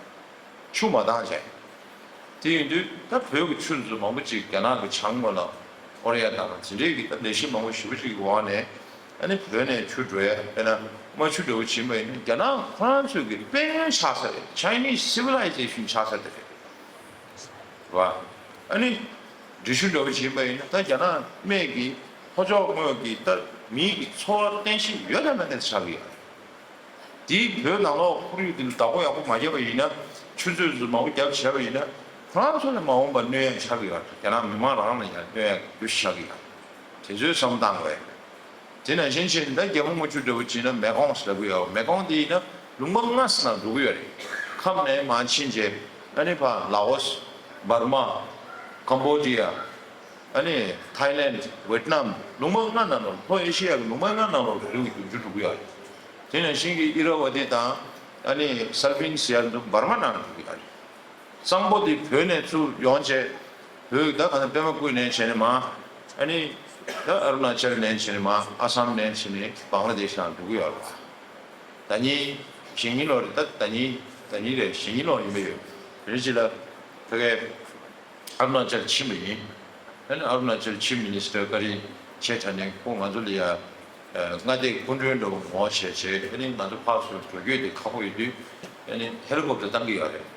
ཆུ་མ་འདང་བྱས། དེ་ཡིན་དུས་ད་བོད་ཀྱི་ཆུ་མཛོད་མང་པོ་ཅིག་རྒྱ་ནག་གི་བྱང་ངོས་ལ་སྐོར་ཡ་དང་དེ་འདྲའི་གི་ད་ལས་གཞི་མང་པོ་ཞེ་པོ་ཅིག་གི་འོག་ནས། ཨ་ནི་བོད་ནས་ཆུ་འགྲོ་ཡ། དཔེར་ན་རྨ་ཆུ་འདྲ་བོ་ཕྱིན་པ་ཡིན་ན་རྒྱ་ནག་ཁོ་རང་ཚོའི་གི་དཔལ་ཡོན་ཆགས་ས་རེད། Chinese civilization ཆགས་ས་དེ་རེད་བ། ཨ་ནི་འབྲི་ཆུ་འདྲ་བོ་ཕྱིན་པ་ཡིན་ན་ད་རྒྱ་ནག་སྨད་ཀྱི་ལྷོ་ཕྱོགས་ངོས་ཀྱི་ད་མི་གི་འཚོ་བ་རྟེན་གཞི་ཡོད་དང་མེད་དང་ཆགས་ཀྱི་ཡོད་རེད། དེའི་བོད་ནང་ལོགས་ཁོར་ཡུག་དེ་ལ་བདག་པོ་ཡག་པོ་མ་བརྒྱབ་པ་ཡིན་ན། ཆུ་མཛོད་ཚོ་མང་པོ་བརྒྱབ་བྱས་པ་ཡིན་ན། ཁོ་རང་ཚོ་ལ་མ་འོངས་པར་གནོད་ཡག་ཆགས་ཀྱི་ཡོད་རེད། རྒྱ་ནག་མི་མང་རང་ལ་ཡང་གནོད་ཡག་རྒྱུ་ཆགས་ཀྱི་ཡོད་རེད། དེ་ཚོའི་བསམ་བློ་བཏང་དགོས། དེ་ནང་བཞིན་བྱས་ནས་ད་རྒྱལ་མོ་རྔུལ་ཆུ་འདྲ་བོ་བྱས་ན་མེ་ཀོང་ཟེར་ལབ་ཀྱི་ཡོད། མེ་ཀོང་དེ་ཡིན་ན་ལུང་པ་ལྔ་ཙམ་ནང་འགྲོ་གི་ཡོད་རེད། ཁམས་ནས་མར་ཕྱིན་བྱས་ཨ་ནི་ཕར་ལ་ཨོ་སི། འབར་མ། ཀམ་བོ་ཌི་ཡ། ཨ་ནི་ཐའི་ལེན། ཝེད་ནམ། ལུང་པ་ལྔ་ནང་ལོགས། ལྷོ་ཨེ་ཤི་ཡ་གི་ལུང་པ་ལྔ་ནང་ལོགས་རི་ལུང་གི་རྒྱུག་ཆུ་འགྲོ་གི་ཡོད་རེད། དེ་ནང་བཞིན་གྱི་ཨི་ར་ཝ་ཏི་དང་ཨ་ནི་སལ་ཕིན་ཟེར་ཡ་འདུག་འབར་མ་ནང་འགྲོ་གི་ཡོད་རེད། གཙང་པོ་དེ་བོད་ནས་ཚུར་ཡོང་བྱས། བོད་ད་ག་ན་པདྨ་བཀོད་ནས་བྱས་ནས་མར། ཨ་ནི་ད་ཨ་རུ་ན་ཅལ་ནས་བྱས་ནས་མར། ཨ་སམ་ནས་བྱས་ནས་བང་ལ་དེ་ཤ་ནང་འགྲོ་གི་ཡོད་རེད་བ། ད་ནི་གཞེས་ནིང་ལོ་རེད། ད་ད་ནི་ད་ནི་རེད། གཞེས་ནིང་ལོ་ཡིན་པ་ཡོད། རེད་ཅི་ལ་ཕ་གའི་ཨ་རུ་ན་ཅལ་ཕྱིན་པ་ཡིན། ཨ་ནི་ཨ་རུ་ན་ཅལ་ཕྱི་མི་ནི་སི་ཊར་བཀའ་དྲིན་ཆེ་དྲགས་ནས་ཁོ་ང་ཚོ་ལ་ཡ། མངའ་སྡེའི་སྐུ་མགྲོན་འདྲ་བོ་ངོ་བྱས་བྱས། ཨ་ནི་ང་ཚོ་ཕར་ཚུར་འགྲོ་སྐྱོད་དེ་ཁག་པོ་ཡོད་དུས། ཨ་ནི་ཧེ་ལི་ཀོབ་ཊར་བཏང་གི་ཡོད་རེད།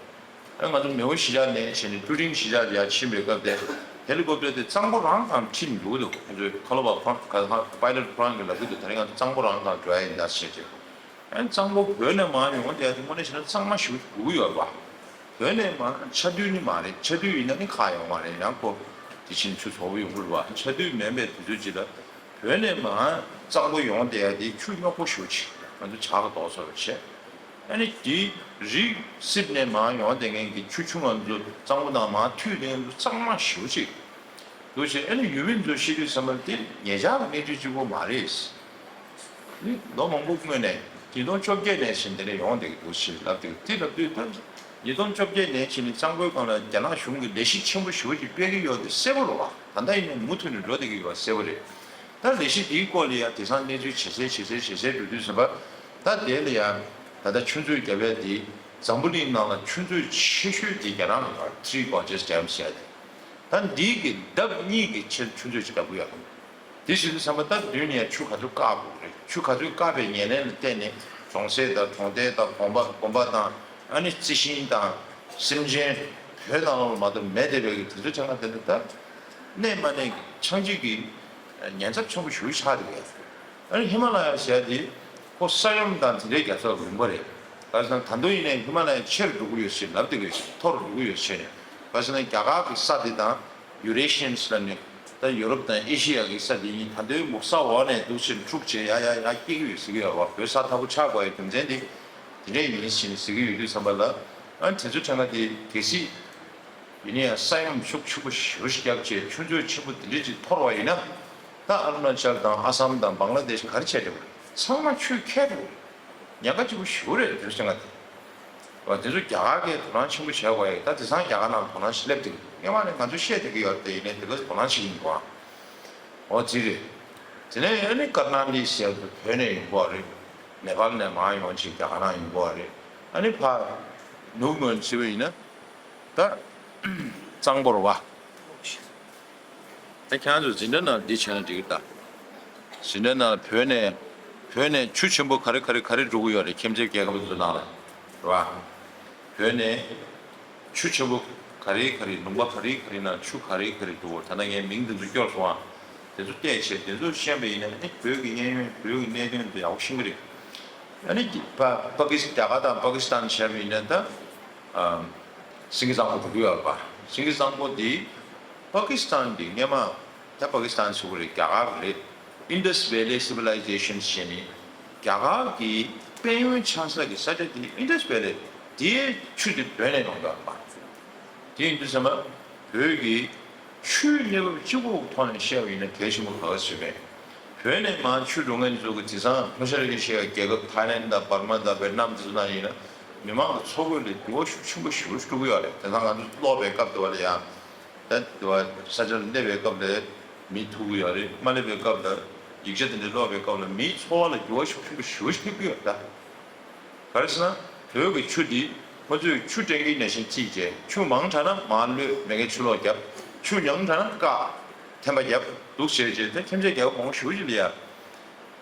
ཨ་ང་ཚོ་མེའོ་གཞིས་ཆགས་ནས་བྱས་ནས་ཀྲུ་ཀྲིང་གཞིས་ཆགས་ལ་ཡ་ཕྱིན་པའི་སྐབས་དེ། ཧེ་ལི་ཀོབ་ཊར་དེ་གཙང་པོ་རང་སྒང་ཁྲིད་འགྲོ་གི་འདུག་ཁོ་ཚོས་ཁ་ལོ་བ་ཁོ་རང་ག་ལ་པའི་ལོཊ་ཁོ་རང་གིས་ལབ་ཀྱི་འདུག་ད་རིང་ང་ཚོ་གཙང་པོ་རང་སྒང་འགྲོ་ཡ་ཡིན་ད་ཟེར་བྱས། ཨ་ནི་གཙང་པོ་བོད་ནས་མར་ཡོང་བསྡད་ཡ་དེ་དངོས་གནས་བྱས་ན་གཙང་མ་ཞེ་པོ་སྒུག་གི་ཡོད་རེད་བ། བོད་ནས་མར་ཆར་དུས་ནི་མ་རེད། ཆར་དུས་ཡིན་ན་ནི་ཁག་ཡོད་མ་རེད། ཡང་ཁོ་དེ་བཞིན་ཆུ་ཚ་པོ་ཡོང་གི་རེད་བ། ཆར་དུས་མིན་པའི་དུས་ཚོད་ཅིག་ལ་བོད་ནས་མར་གཙང་པོ་ཡོང་བསྡད་ཡ་དེ་ཆུ་རྙོག་པོ་ཞེ་པོ་ཅིག་ང་ཚོ་ཇག་གིས་ལྡོག་ཚར་བ་བྱས། ཨ་ནི་དེ་རི་སིབ་ནས་མར་ཡོང་བསྡད་མཁན་གྱི་ཆུ་ཆུང་ང་ཚོ་གཙང་པོ་ནང་མར་འཐུས་བསྡད་མཁན་ཚོ་གཙང་མ་ཞེ་པོ་ཅིག་འདུག་བྱས། ཨ་ནི་ཡུལ་མི་ཚོས་བཤད་དུས་ཙམ་པ་དེ་ཉེ་ཆར་གྱི་གནས་ཚུལ་གཅིག་པོ་མ་རེད། ནི་ལོ་མང་པོ་སྔོན་ནས་ཉིས་སྟོང་བཅོ་བརྒྱད་ནས་བྱས་འདི་ནས་ཡོང་བསྡད་ཀྱི་འདུག་ཞེས་ལབ་འདུག་དེ་ལབ་དུས་ད་ཉིས་སྟོང་བཅོ་བརྒྱད་ནས་བྱས་ནས་གཙང་པོའི་སྒང་ལ་རྒྱ་ནག་གཞུང་གིས་ལས་གཞི་ཆེན་པོ་ཞེ་པོ་ཅིག་སྤེལ་གྱི་ཡོད་དེ་གསལ་པོ་རེད་བ། ད་ལྟ་ཡིན་ནའི་མུ་མཐུད་ནས་འགྲོ་བསྡད་ཀྱི་ཡོད་པ་གསལ་པོ་རེད། ད་ལས་གཞི་དེའི་སྐོར་ལ་ཡང་དེང་སང་གནས་ཚུལ་ཇེ་གསལ་ཇེ་གསལ་ཇེ་གསལ་འགྲོ་དུས་ཙམ་པ། ད་དེ་ལ་ཡང་ད་ལྟ་ཆུ་མཛོད་བརྒྱབ་ཡ་དེ་འཛམ་བུ་གླིང་ནང་ལ་ཆུ་མཛོད་ཆེ་ཤོས་དེ་རྒྱ་ནག་ལ་ཡོད་རེད། Three Gorges Dam ཟེར་ཡ་དེ། ད་འདི་གི་ལྡབ་གཉིས་ཀྱི་ཆེ་ཆུ་མཛོད་ཅིག་བརྒྱབ་ཀྱི་ཡོད་རེད། དེ་བྱེད་དུས་ཙམ་པ་ད་མདུན་ནས་ཆུ་ག་ཚོད་བཀག་དགོས་རེད། ཆུ་ག་ཚོད་བཀག་པའི་ཉེར་ལེན་ལ་བརྟེན་ནས་གྲོང་གསེབ་དང་གྲོང་རྡལ་དང་དགོན་པ་དགོན་པ་དང་། ཨ་ནི་རྩི་ཤིང་དང་སེམས་ཅན། བོད་ནང་ལ་མ་གཏོགས་མེད་བསྡད་པའི་གི་དེ་ཚོ་ཆ་ཚང་དེ་འདྲ་ད་གནས་མ་གནས་ཆགས་འཇིག་གི་ཉེན་ཚབས་ཆེན་པོ་ཞེ་པོ་ཆགས་བསྡད་ཡོད། ཨ་ནི་ཧི་མ་ལ་ཡ་ཟེར་ཡ་དེ་ཁོ་ས་ཡོམ་དང་དེ་འདྲའི་རྒྱལ་ཚབ་ལུང་པ་རེད། ག་རེ་ཟེར་ན་ད་དུང་ཡིན་ནའི་ཧི་མ་ལ་ཡ་ཆེར་འགྲོ་གི་ཡོད་ཞེས་ལབ་བསྡད་ཀྱི་ཡོད། མཐོ་རུ་འགྲོ་གི་ཡོད་ཞེས་ནས། ག་རེ་ཟེར་ན་རྒྱ་གར་གྱི་ས་དེ་དང་། Eurasians ལབ་ནས་ད་ཡོ་རོབ་དང་ཨེ་ཤི་ཡ་གི་ས་དེ་གཉིས་ད་དུང་མུ་ས་འོག་ནས་འདུག་ཕྱིན་འཁྲུག་བྱས་ཡ་ཡ་ཡ་སྐྱེ་གི་ཡོད་ཟེར་གི་ཡོད་བ། བོད་ས་ཐབས་པོ་ཆགས་དགོས་ཡ་རྒྱུ་མཚན་དེ་དེ་འདྲས་ཡིན་ཞེས་ཟེར་གི་ཡོད་དུས་ཙམ་པ་ལ། ཨ་དེ་ཚོ་ཕྲན་ཁ་དེ་གལ་སྲིད་ཡིན་ན་ཡང་ས་ཡོམ་ཤུགས་ཆེན་པོ་ཞེ་པོ་ཞིག་བརྒྱབ་བྱས་ཆུ་མཛོད་ཆེན་པོ་དེ་འདྲས་ཅིག་འཐོར་བ་ཡིན་ན། ད་ཨ་རུ་ན་ཅལ་དང་ཨ་སམ་དང་བང་ལ་དེ་ཤ་ག་རེ་བྱས་འགྲོ་གི་རེད། ཚང་མ་ཆུས་ཁྱེར་འགྲོ་གི་རེད། ཉེན་ཁ་ཆེན་པོ་ཞེ་པོ་རེད། དེ་ཚོ་ཕྲན་ཁ་དེ། བ་དེ་ཚོ་རྒྱ་གར་གྱིས་དོ་སྣང་ཆེན་པོ་བྱས་དགོས་ཡ། ད་དེང་སང་རྒྱ་གར་ནང་དོ་སྣང་ཞིག་སླེབས་ཏེ་སྔོན་མ་ནས་ང་ཚོས་བཤད་བསྡད་ཀྱི་ཡོད་རེད། དེ་ཡིན་ནའི་དེ་ག་དོ་སྣང་བྱེད་ཀྱི་མི་འདུག་ཨ། འོ་དེ་རེད། དེ་ནས་ཨ་ནི་ཀར་ནཱ་ཊི་ཀ་ཟེར་ཡ་དེ་བོད་ནས་ཡོང་གི་ཡོད་རེད། ནེ་པཱལ་ནས་མར་ཡོང་བྱས་རྒྱ་གར་ནང་ཡོང་གི་ཡོད་རེད། ཨ་ནི་ཕར་ནུབ་ངོས་ནས་བརྩིས་པ་ཡིན་ན་ད་གཙང་པོ་རེད་བ། ད་ཁྱེད་རང་ཚོ་འཛིན་གྲྭ་ནང་འདི་བྱས་ན་འགྲིག་གི་རེད་ད། འཛིན་གྲྭ་ནང་བོད་ནས་བོད་ནས་ཆུ་ཆེན་པོ་ག་རེ་ག་རེ་ག་རེ་འགྲོ་གི་ཡོད་རེད། ཁྱིམ་མཚེས་རྒྱལ་ཁབ་ཚོ་ནང་ལ་རེད་བ། བོད་ནས་ཆུ་ཆེན་པོ་ག་རེ་ག་རེ་ལུང་པ་ག་རེ་ག་རེ་ནང་ཆུ་ག་རེ་ག་རེ་འགྲོ་གི་ཡོད། ད་ལྟ་ངས་མིང་དེ་ཚོ་སྐྱོར་སོང་ཨ། དེ་ཚོ་བལྟས་བྱས་དེ་ཚོ་ཤེས་པ་ཡིན་ན་ནི་བོད་ཀྱི་གཡས་གཡོན་བོད་ཀྱི་གནད་དོན་དེ་ཡག་པོ་ཤེས་ཀྱི་རེད། ཨ་ནི་པ་པ་ཀི་སི་རྒྱ་གར་དང་པ་ཀི་སི་ཐན་བྱས་པ་ཡིན་ན་ད་ཨ། སེང་གེ་གཙང་པོ་འགྲོ་གི་ཡོད་པ། སེང་གེ་གཙང་པོ་འདི་པ་ཀི་སི་ཐན་གྱི་སྔོན་མ། ད་པ་ཀི་སི་ཐན་ཟེར་གྱི་རེད། རྒྱ་གར་རེད། Indus Valley Civilization ཟེར་ནས་རྒྱ་གར་གྱི་དཔལ་ཡོན་ཆགས་ས་གི་ས་ཆ་དེ་Indus Valley དེའི་ཆུ་དེ་བོད་ནས་ཡོང་གི་ཡོད་པ། དེ་ཡིན་དུས་ཙམ་པ་བོད་ཀྱི་ཆུའི་གནས་བབ་སྤྱི་ཁོག་ཐོག་ནས་བཤད་པ་ཡིན་ན་གལ་ཆེན་པོ་ག་ག་ཟེར་མེད། བོད་ནས་མར་ཆུ་འགྲོ་མཁན་ཚོ་གི་དེང་སང་ལྷོ་ཤར་ཨེ་ཤི་ཡའི་རྒྱལ་ཁབ་ཐའི་ལེན་དང་འབར་མ་དང་ཝེད་ནམ་དེ་ཚོ་ནང་ཡིན་ན། མི་མང་གི་འཚོ་གོས་ལ་འགྱུར་བ་ཤུགས་ཆེན་པོ་ཞེ་པོ་ཞིག་འགྲོ་གི་ཡོད་རེད། དེང་སང་ང་ཚོ་ཀློག་པའི་སྐབས་དུ་བ་ལ་ཡང་། ད་དུ་བ་ས་ཆར་སླེབས་པའི་སྐབས་ལ་མི་ཐུག་གི་ཡོད་རེད། མ་སླེབས་པའི་སྐབས་ལ་ཡིག་ཆ་དེ་འདྲ་ཀློག་པའི་སྐབས་ལ་མིའི་འཚོ་བ་ལ་འགྱུར་བ་ཤུགས་ཆེན་པོ་ཞེ་པོ་ཞིག་ཐེབས་ཀྱི་ཡོད་རེད་ད། ག་རེ་ཟེར་ན། བོད་ཀྱི་ཆུ་འདི་ཁོ་ཚོས་ཆུ་སྤྲད་མཁན་ནང་བཞིན་བརྩིས་བྱས། ཆུ་མང་དྲགས་ན་མར་གློད་མེད་མཁན་ཆུ་ལོག་བརྒྱབ། ཆུ་ཉུང་དྲགས་ན་བཀག། ཐན་པ་བརྒྱབ། འདུག་བྱས་བྱས་ད་ཁྱིམ་ཚང་རྒྱལ་ཁབ་མང་པོ་ཞེ་པོ་ཅིག་ལ་ཡ།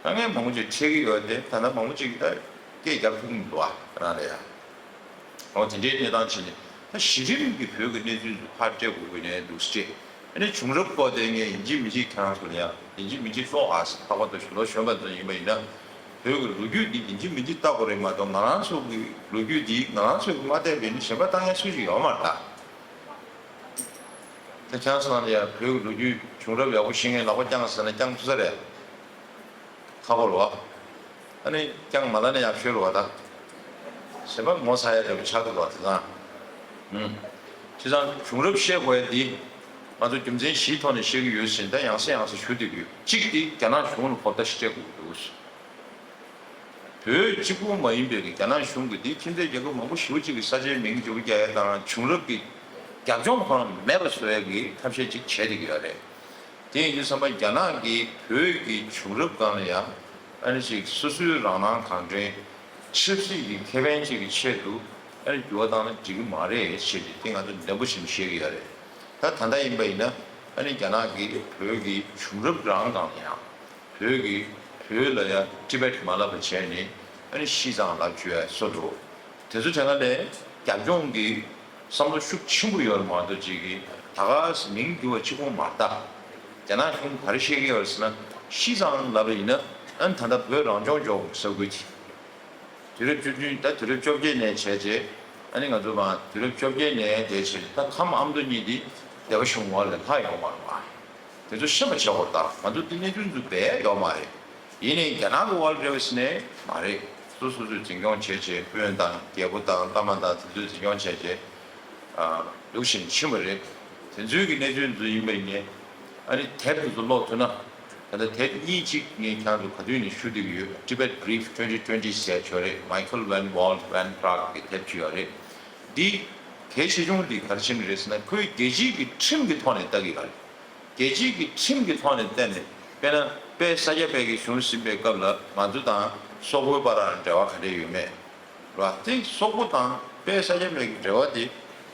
དཀའ་ངལ་མང་པོ་ཅིག་འཕྲད་ཀྱི་ཡོད་དེ། ད་ལྟ་མང་པོ་ཅིག་གིས་ད་སྐད་རྒྱབ་ཐུབ་ཀྱི་མི་འདུག་ཨ། རང་ལ་ཡ། འོ་དེ་འདྲའི་གནས་སྟངས་ཕྱིན་ནས་ད་གཞི་རིམ་གྱི་བོད་ཀྱི་གནས་ཚུལ་ཚོ་ཕར་སྤྲད་དགོས་ཀྱི་ནས་འདུག་སྤྲད། ཨ་ནི་བྱུང་རབས་སྐོར་དེ་ངས་ཡིན་གཅིག་མིན་གཅིག་ཁྱེད་རང་ཚོ་ལ་ཡ་ཡིན་གཅིག་མིན་གཅིག་ཀློག་ཨ་ཟེར། ལྷག་པར་དུ་ལོ་གཞོན་པ་ཚོ་ཡིན་པ་ཡིན་ན། བོད་ཀྱི་ལོ་རྒྱུས་འདི་ཡིན་གཅིག་མིན་གཅིག་ལྟ་དགོས་རེད་མ་གཏོགས། ང་རང་ཚོ་གི་ལོ་རྒྱུས་འདི་ང་རང་ཚོས་མ་བལྟས་པ་ཡིན་ན་གཞན་པ་ལྟ་མཁན་སུ་ཞིག་ཡོད་མ་རེད་ད། ད་ཁྱེད་རང་ཚོ་ནང་ལ་ཡ་བོད་ཀྱི་ལོ་རྒྱུས་བྱུང་རབས་ཡག་པོ་ཤེས་མཁན་ལག་པ་བརྐྱངས་ཟེར་ན་བརྐྱངས་ཐུབ་ས་རེད། ཁག་པོ་རེད་བ། ཨ་ནི་བརྐྱངས་མ་ལ་ནས་ཡག་ཤོས་རེད་བ་ད། གཞན་པ་ངོ་ཚ་ཡ་འདྲ་པོ་ཆགས་འདུག་བ་དེ་ཙང་། ཨུམ། བྱས་ཙང་བྱུང་རབས་བཤད་དགོས་ཡ་འདི། ང་ཚོ་རྒྱུ་མཚན་བཞིའི་ཐོག་ནས་བཤད་ཀྱི་ཡོད་ཟེར་ད་ཡང་སེ་ཡང་སེ་ཞུ་བསྡད་ཀྱི་ཡོད། གཅིག་འདི་རྒྱ་ནག་གཞུང་ལ་གོ་བརྡ་ཞིག་སྤྲད་དགོས་ཀྱི་འདུག། བོད་གཅིག་པུ་མ་ཡིན་པའི་རྒྱ་ནག་གཞུང་གིས་འདི་ཁྱིམ་མཚེས་རྒྱལ་ཁབ་མང་པོ་ཞེ་པོ་ཅིག་གི་ས་ཆའི་མིང་བརྗེ་པོ་རྒྱག་ཡ་དང་བྱུང་རབས་ཀྱི་རྒྱབ་ལྗོངས་ཁོ་རང་མེད་པ་བཟོ་ཡ་གི་ཐབས་ཤེས་ཅིག་བྱས་བསྡད་ཀྱི་ཡོད་རེད། དེ་ཡིན་དུས་ཙམ་པ་རྒྱ་ནག་གིས་བོད་ཀྱི་བྱུང་རབས་སྒང་ལ་ཡང་ཨ་ནི་ཅིག་སོ་སོའི་རང་སྣང་གང་དྲན། ཆབ་སྲིད་ཀྱི་ཁེ་ཕན་ཅིག་གི་ཆེད་དུ་ཨ་ནི་འགྱུར་བ་བཏང་ན་འགྲིག་གི་མ་རེད་ཞེས་ཏེ་དེ་ང་ཚོ་ནན་པོ་བྱས་ནས་བཤད་ཀྱི་ཡོད་རེད། ད་ད་ལྟ་ཡིན་པ་ཡིན་ན་ཨ་ནི་རྒྱ་ནག་གིས་བོད་ཀྱི་བྱུང་རབས་རང་སྒང་ལ་ཡང་། བོད་ཀྱི་བོད་ལ་ཡང་ཊི་བེཊ་མ་ལབ་པ་བྱས་ནས་ཨ་ནི་ཤིས་ཙང་ལབ་བཅུག་ཡ་བཟོ་འདུག། དེ་ཚོ་དྲན་ག་ལས་རྒྱབ་ལྗོངས་ཀྱི་བསམ་བློ་ཤུགས་ཆེན་པོ་ཡོད་རེད་མ་གཏོགས་ཅིག་གིས་ད་ག་མིང་འགྱུར་བ་གཅིག་པོ་མ་རེད་ད། རྒྱ་ནག་གཞུང་ག་རེ་བཤད་ཀྱི་ཡོད་རེད་ཟེར་ན། ཤིས་ཙང་ལབ་པ་ཡིན་ན་ཨ་ནི་ད་ལྟ་བོད་རང་སྐྱོང་ལྗོངས་ཀྱི་ས་ཁུལ་དེ། དུས་རབས་བཅུ་བདུན་ད་དུས་རབས་བཅོ་བརྒྱད་ནས་བྱས་རྗེས། ཨ་ནི་ང་ཚོ་མ་དུས་རབས་བཅོ་བརྒྱད་ནས་དེ་བྱས་ད་ཁམས་ཨ་མདོ་གཉིས་འདི་སྡེ་པ་གཞུང་འོག་ལ་ལྷག་ཡོད་མ་རེད་པ། དེ་ཚོ་ཤེས་པ་བྱེད་དགོས་ད། ང་ཚོ་འདི་གནས་ཚུལ་འཛུགས་པས་ཡོད་མ་རེད། ཡིན་ནའི་རྒྱ་ནག་གི་འོག་ལ་རེད་པ་ཟེར་ནས་མ་རེད། སོ་སོ་ཚོས་འཛིན་སྐྱོང་བྱས་བྱས་དཔོན་དང་རྒྱལ་པོ་དང་བླ་མ་དང་དེ་ཚོས་འཛིན་སྐྱོང་བྱས་བྱས། ཨ། འདུག་བཞིན་ཕྱིན་པ་རེད། དེ་ཚོའི་གི་གནས་ཚུལ་ཚོ་ཡིན་པ་ཡིན་ནའི། ཨ་ནི་དེབ་དེ་ཚོ་ཀློག་ཐུབ་ན། ད་ལྟ་དེབ་གཉིས་གཅིག་ངས་ཁྱེད་རང་ཚོ་ག་དུས་ནས་ཞུ་བསྡད་ཀྱི་ཡོད། Tibet Brief twenty twenty ཟེར་ཡ་ཅིག་ཡོད་རེད། Michael Van Walt Van Praagh གི་དེབ་ཅིག་ཡོད་རེད། འདི་གལ་ཆེ་ཆུང་འདི་ག་རེ་བྱས་ནས་རེད་ཟེར་ན། ཁོས་རྒྱལ་སྤྱིའི་གི་ཁྲིམས་ཀྱི་ཐོག་ནས་ལྟ་གི་ཡོད་རེད། རྒྱལ་སྤྱིའི་གི་ཁྲིམས་ཀྱི་ཐོག་ནས་བལྟས་ནས། དཔེར་ན་དཔལ་ས་སྐྱ་པའི་གི་གཞུང་ཟིན་པའི་སྐབས་ལ་ང་ཚོ་དང་སོག་པོའི་བར་ལ་འབྲེལ་བ་ག་འདྲས་ཡོད་མེད། རེད་བ། དེ་སོག་པོ་དང་དཔལ་ས་སྐྱ་པའི་འབྲེལ་བ་དེ་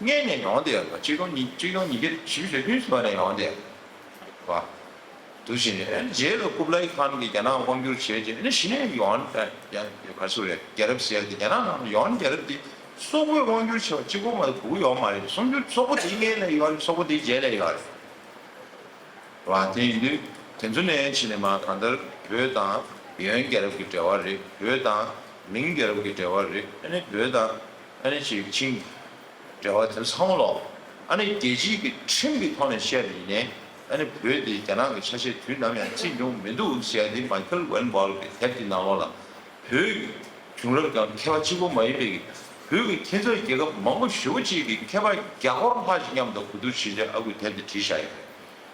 སྔས་ནས་ཡོང་བསྡད་ཡོད་རེད་བ། གཅིག་སྟོང་ཉིས་གཅིག་སྟོང་ཉིས་བརྒྱ་བཞི་བཅུ་ཞེ་བདུན་ཙམ་ནས་ཡོང་བསྡད་ཡོད་རེད་བ། འདུག་བྱས་ནས་རྗེས་ལ་ཀུབ་ལའི་ཁཱན་གྱིས་རྒྱ་ནག་དབང་བསྒྱུར་བྱས་རྗེས་ནས་གཞི་ནས་ཡོན་ཡང་ག་ཚོད་རེད། རྒྱལ་རབས་ཟེར་ཡ་དེ་རྒྱ་ནག་ནང་ལ་ཡོན་རྒྱལ་རབས་དེ་སོག་པོས་དབང་བསྒྱུར་བྱས་པ་གཅིག་པོ་མ་གཏོགས་གོ་གི་ཡོད་མ་རེད། སོག་པོ་དེ་སྔས་ལ་ཡོད་རེད། སོག་པོ་དེ་རྗེས་ལ་ཡོད་རེད། རེད་བ། དེ་ཡིན་དུས་དེ་ཚོ་ནས་ཕྱིན་ནས་མར་གང་ལྟར་བོད་དང་ཡོན་རྒྱལ་རབས་ཀྱི་འབྲེལ་བ་རེད། བོད་དང་མིང་རྒྱལ་རབས་ཀྱི་འབྲེལ་བ་རེད། ཨ་ནི་བོད་དང་ཨ་ནི་ཅིག་ཆིང་འབྲེལ་བ་དེ་ཚང་མ་ལོག། ཨ་ནི་རྒྱལ་སྤྱིའི་གི་ཁྲིམས་ཀྱི་ཐོག་ནས་བཤད་པ་ཡིན་ནའི། ཨ་ནི་བོད་དེ་རྒྱ་ནག་གི་ཆ་ཤས་དུས་ནམ་ཡང་བརྩིས་མྱོང་མི་འདུག་ཟེར་ཡ་དེ་མའི་ཁལ་ཝན་བྷོལ་གྱི་དེབ་དེ་ནང་ལོགས་ལ། བོད་ཀྱི་བྱུང་རབས་དང་མཁས་པ་གཅིག་པོ་མ་ཡིན་པའི་གི་བོད་ཀྱི་ཁྱིམ་མཚེས་རྒྱལ་ཁབ་མང་པོ་ཞེ་པོ་ཅིག་གི་མཁས་པ་བརྒྱ་སྐོར་ལྷག་ཅིག་མཉམ་དུ་གོ་བསྡུར་བྱས་རྗེས་ཨ་ཁུས་དེབ་དེ་བྲིས་བཞག་ཡོད་རེད།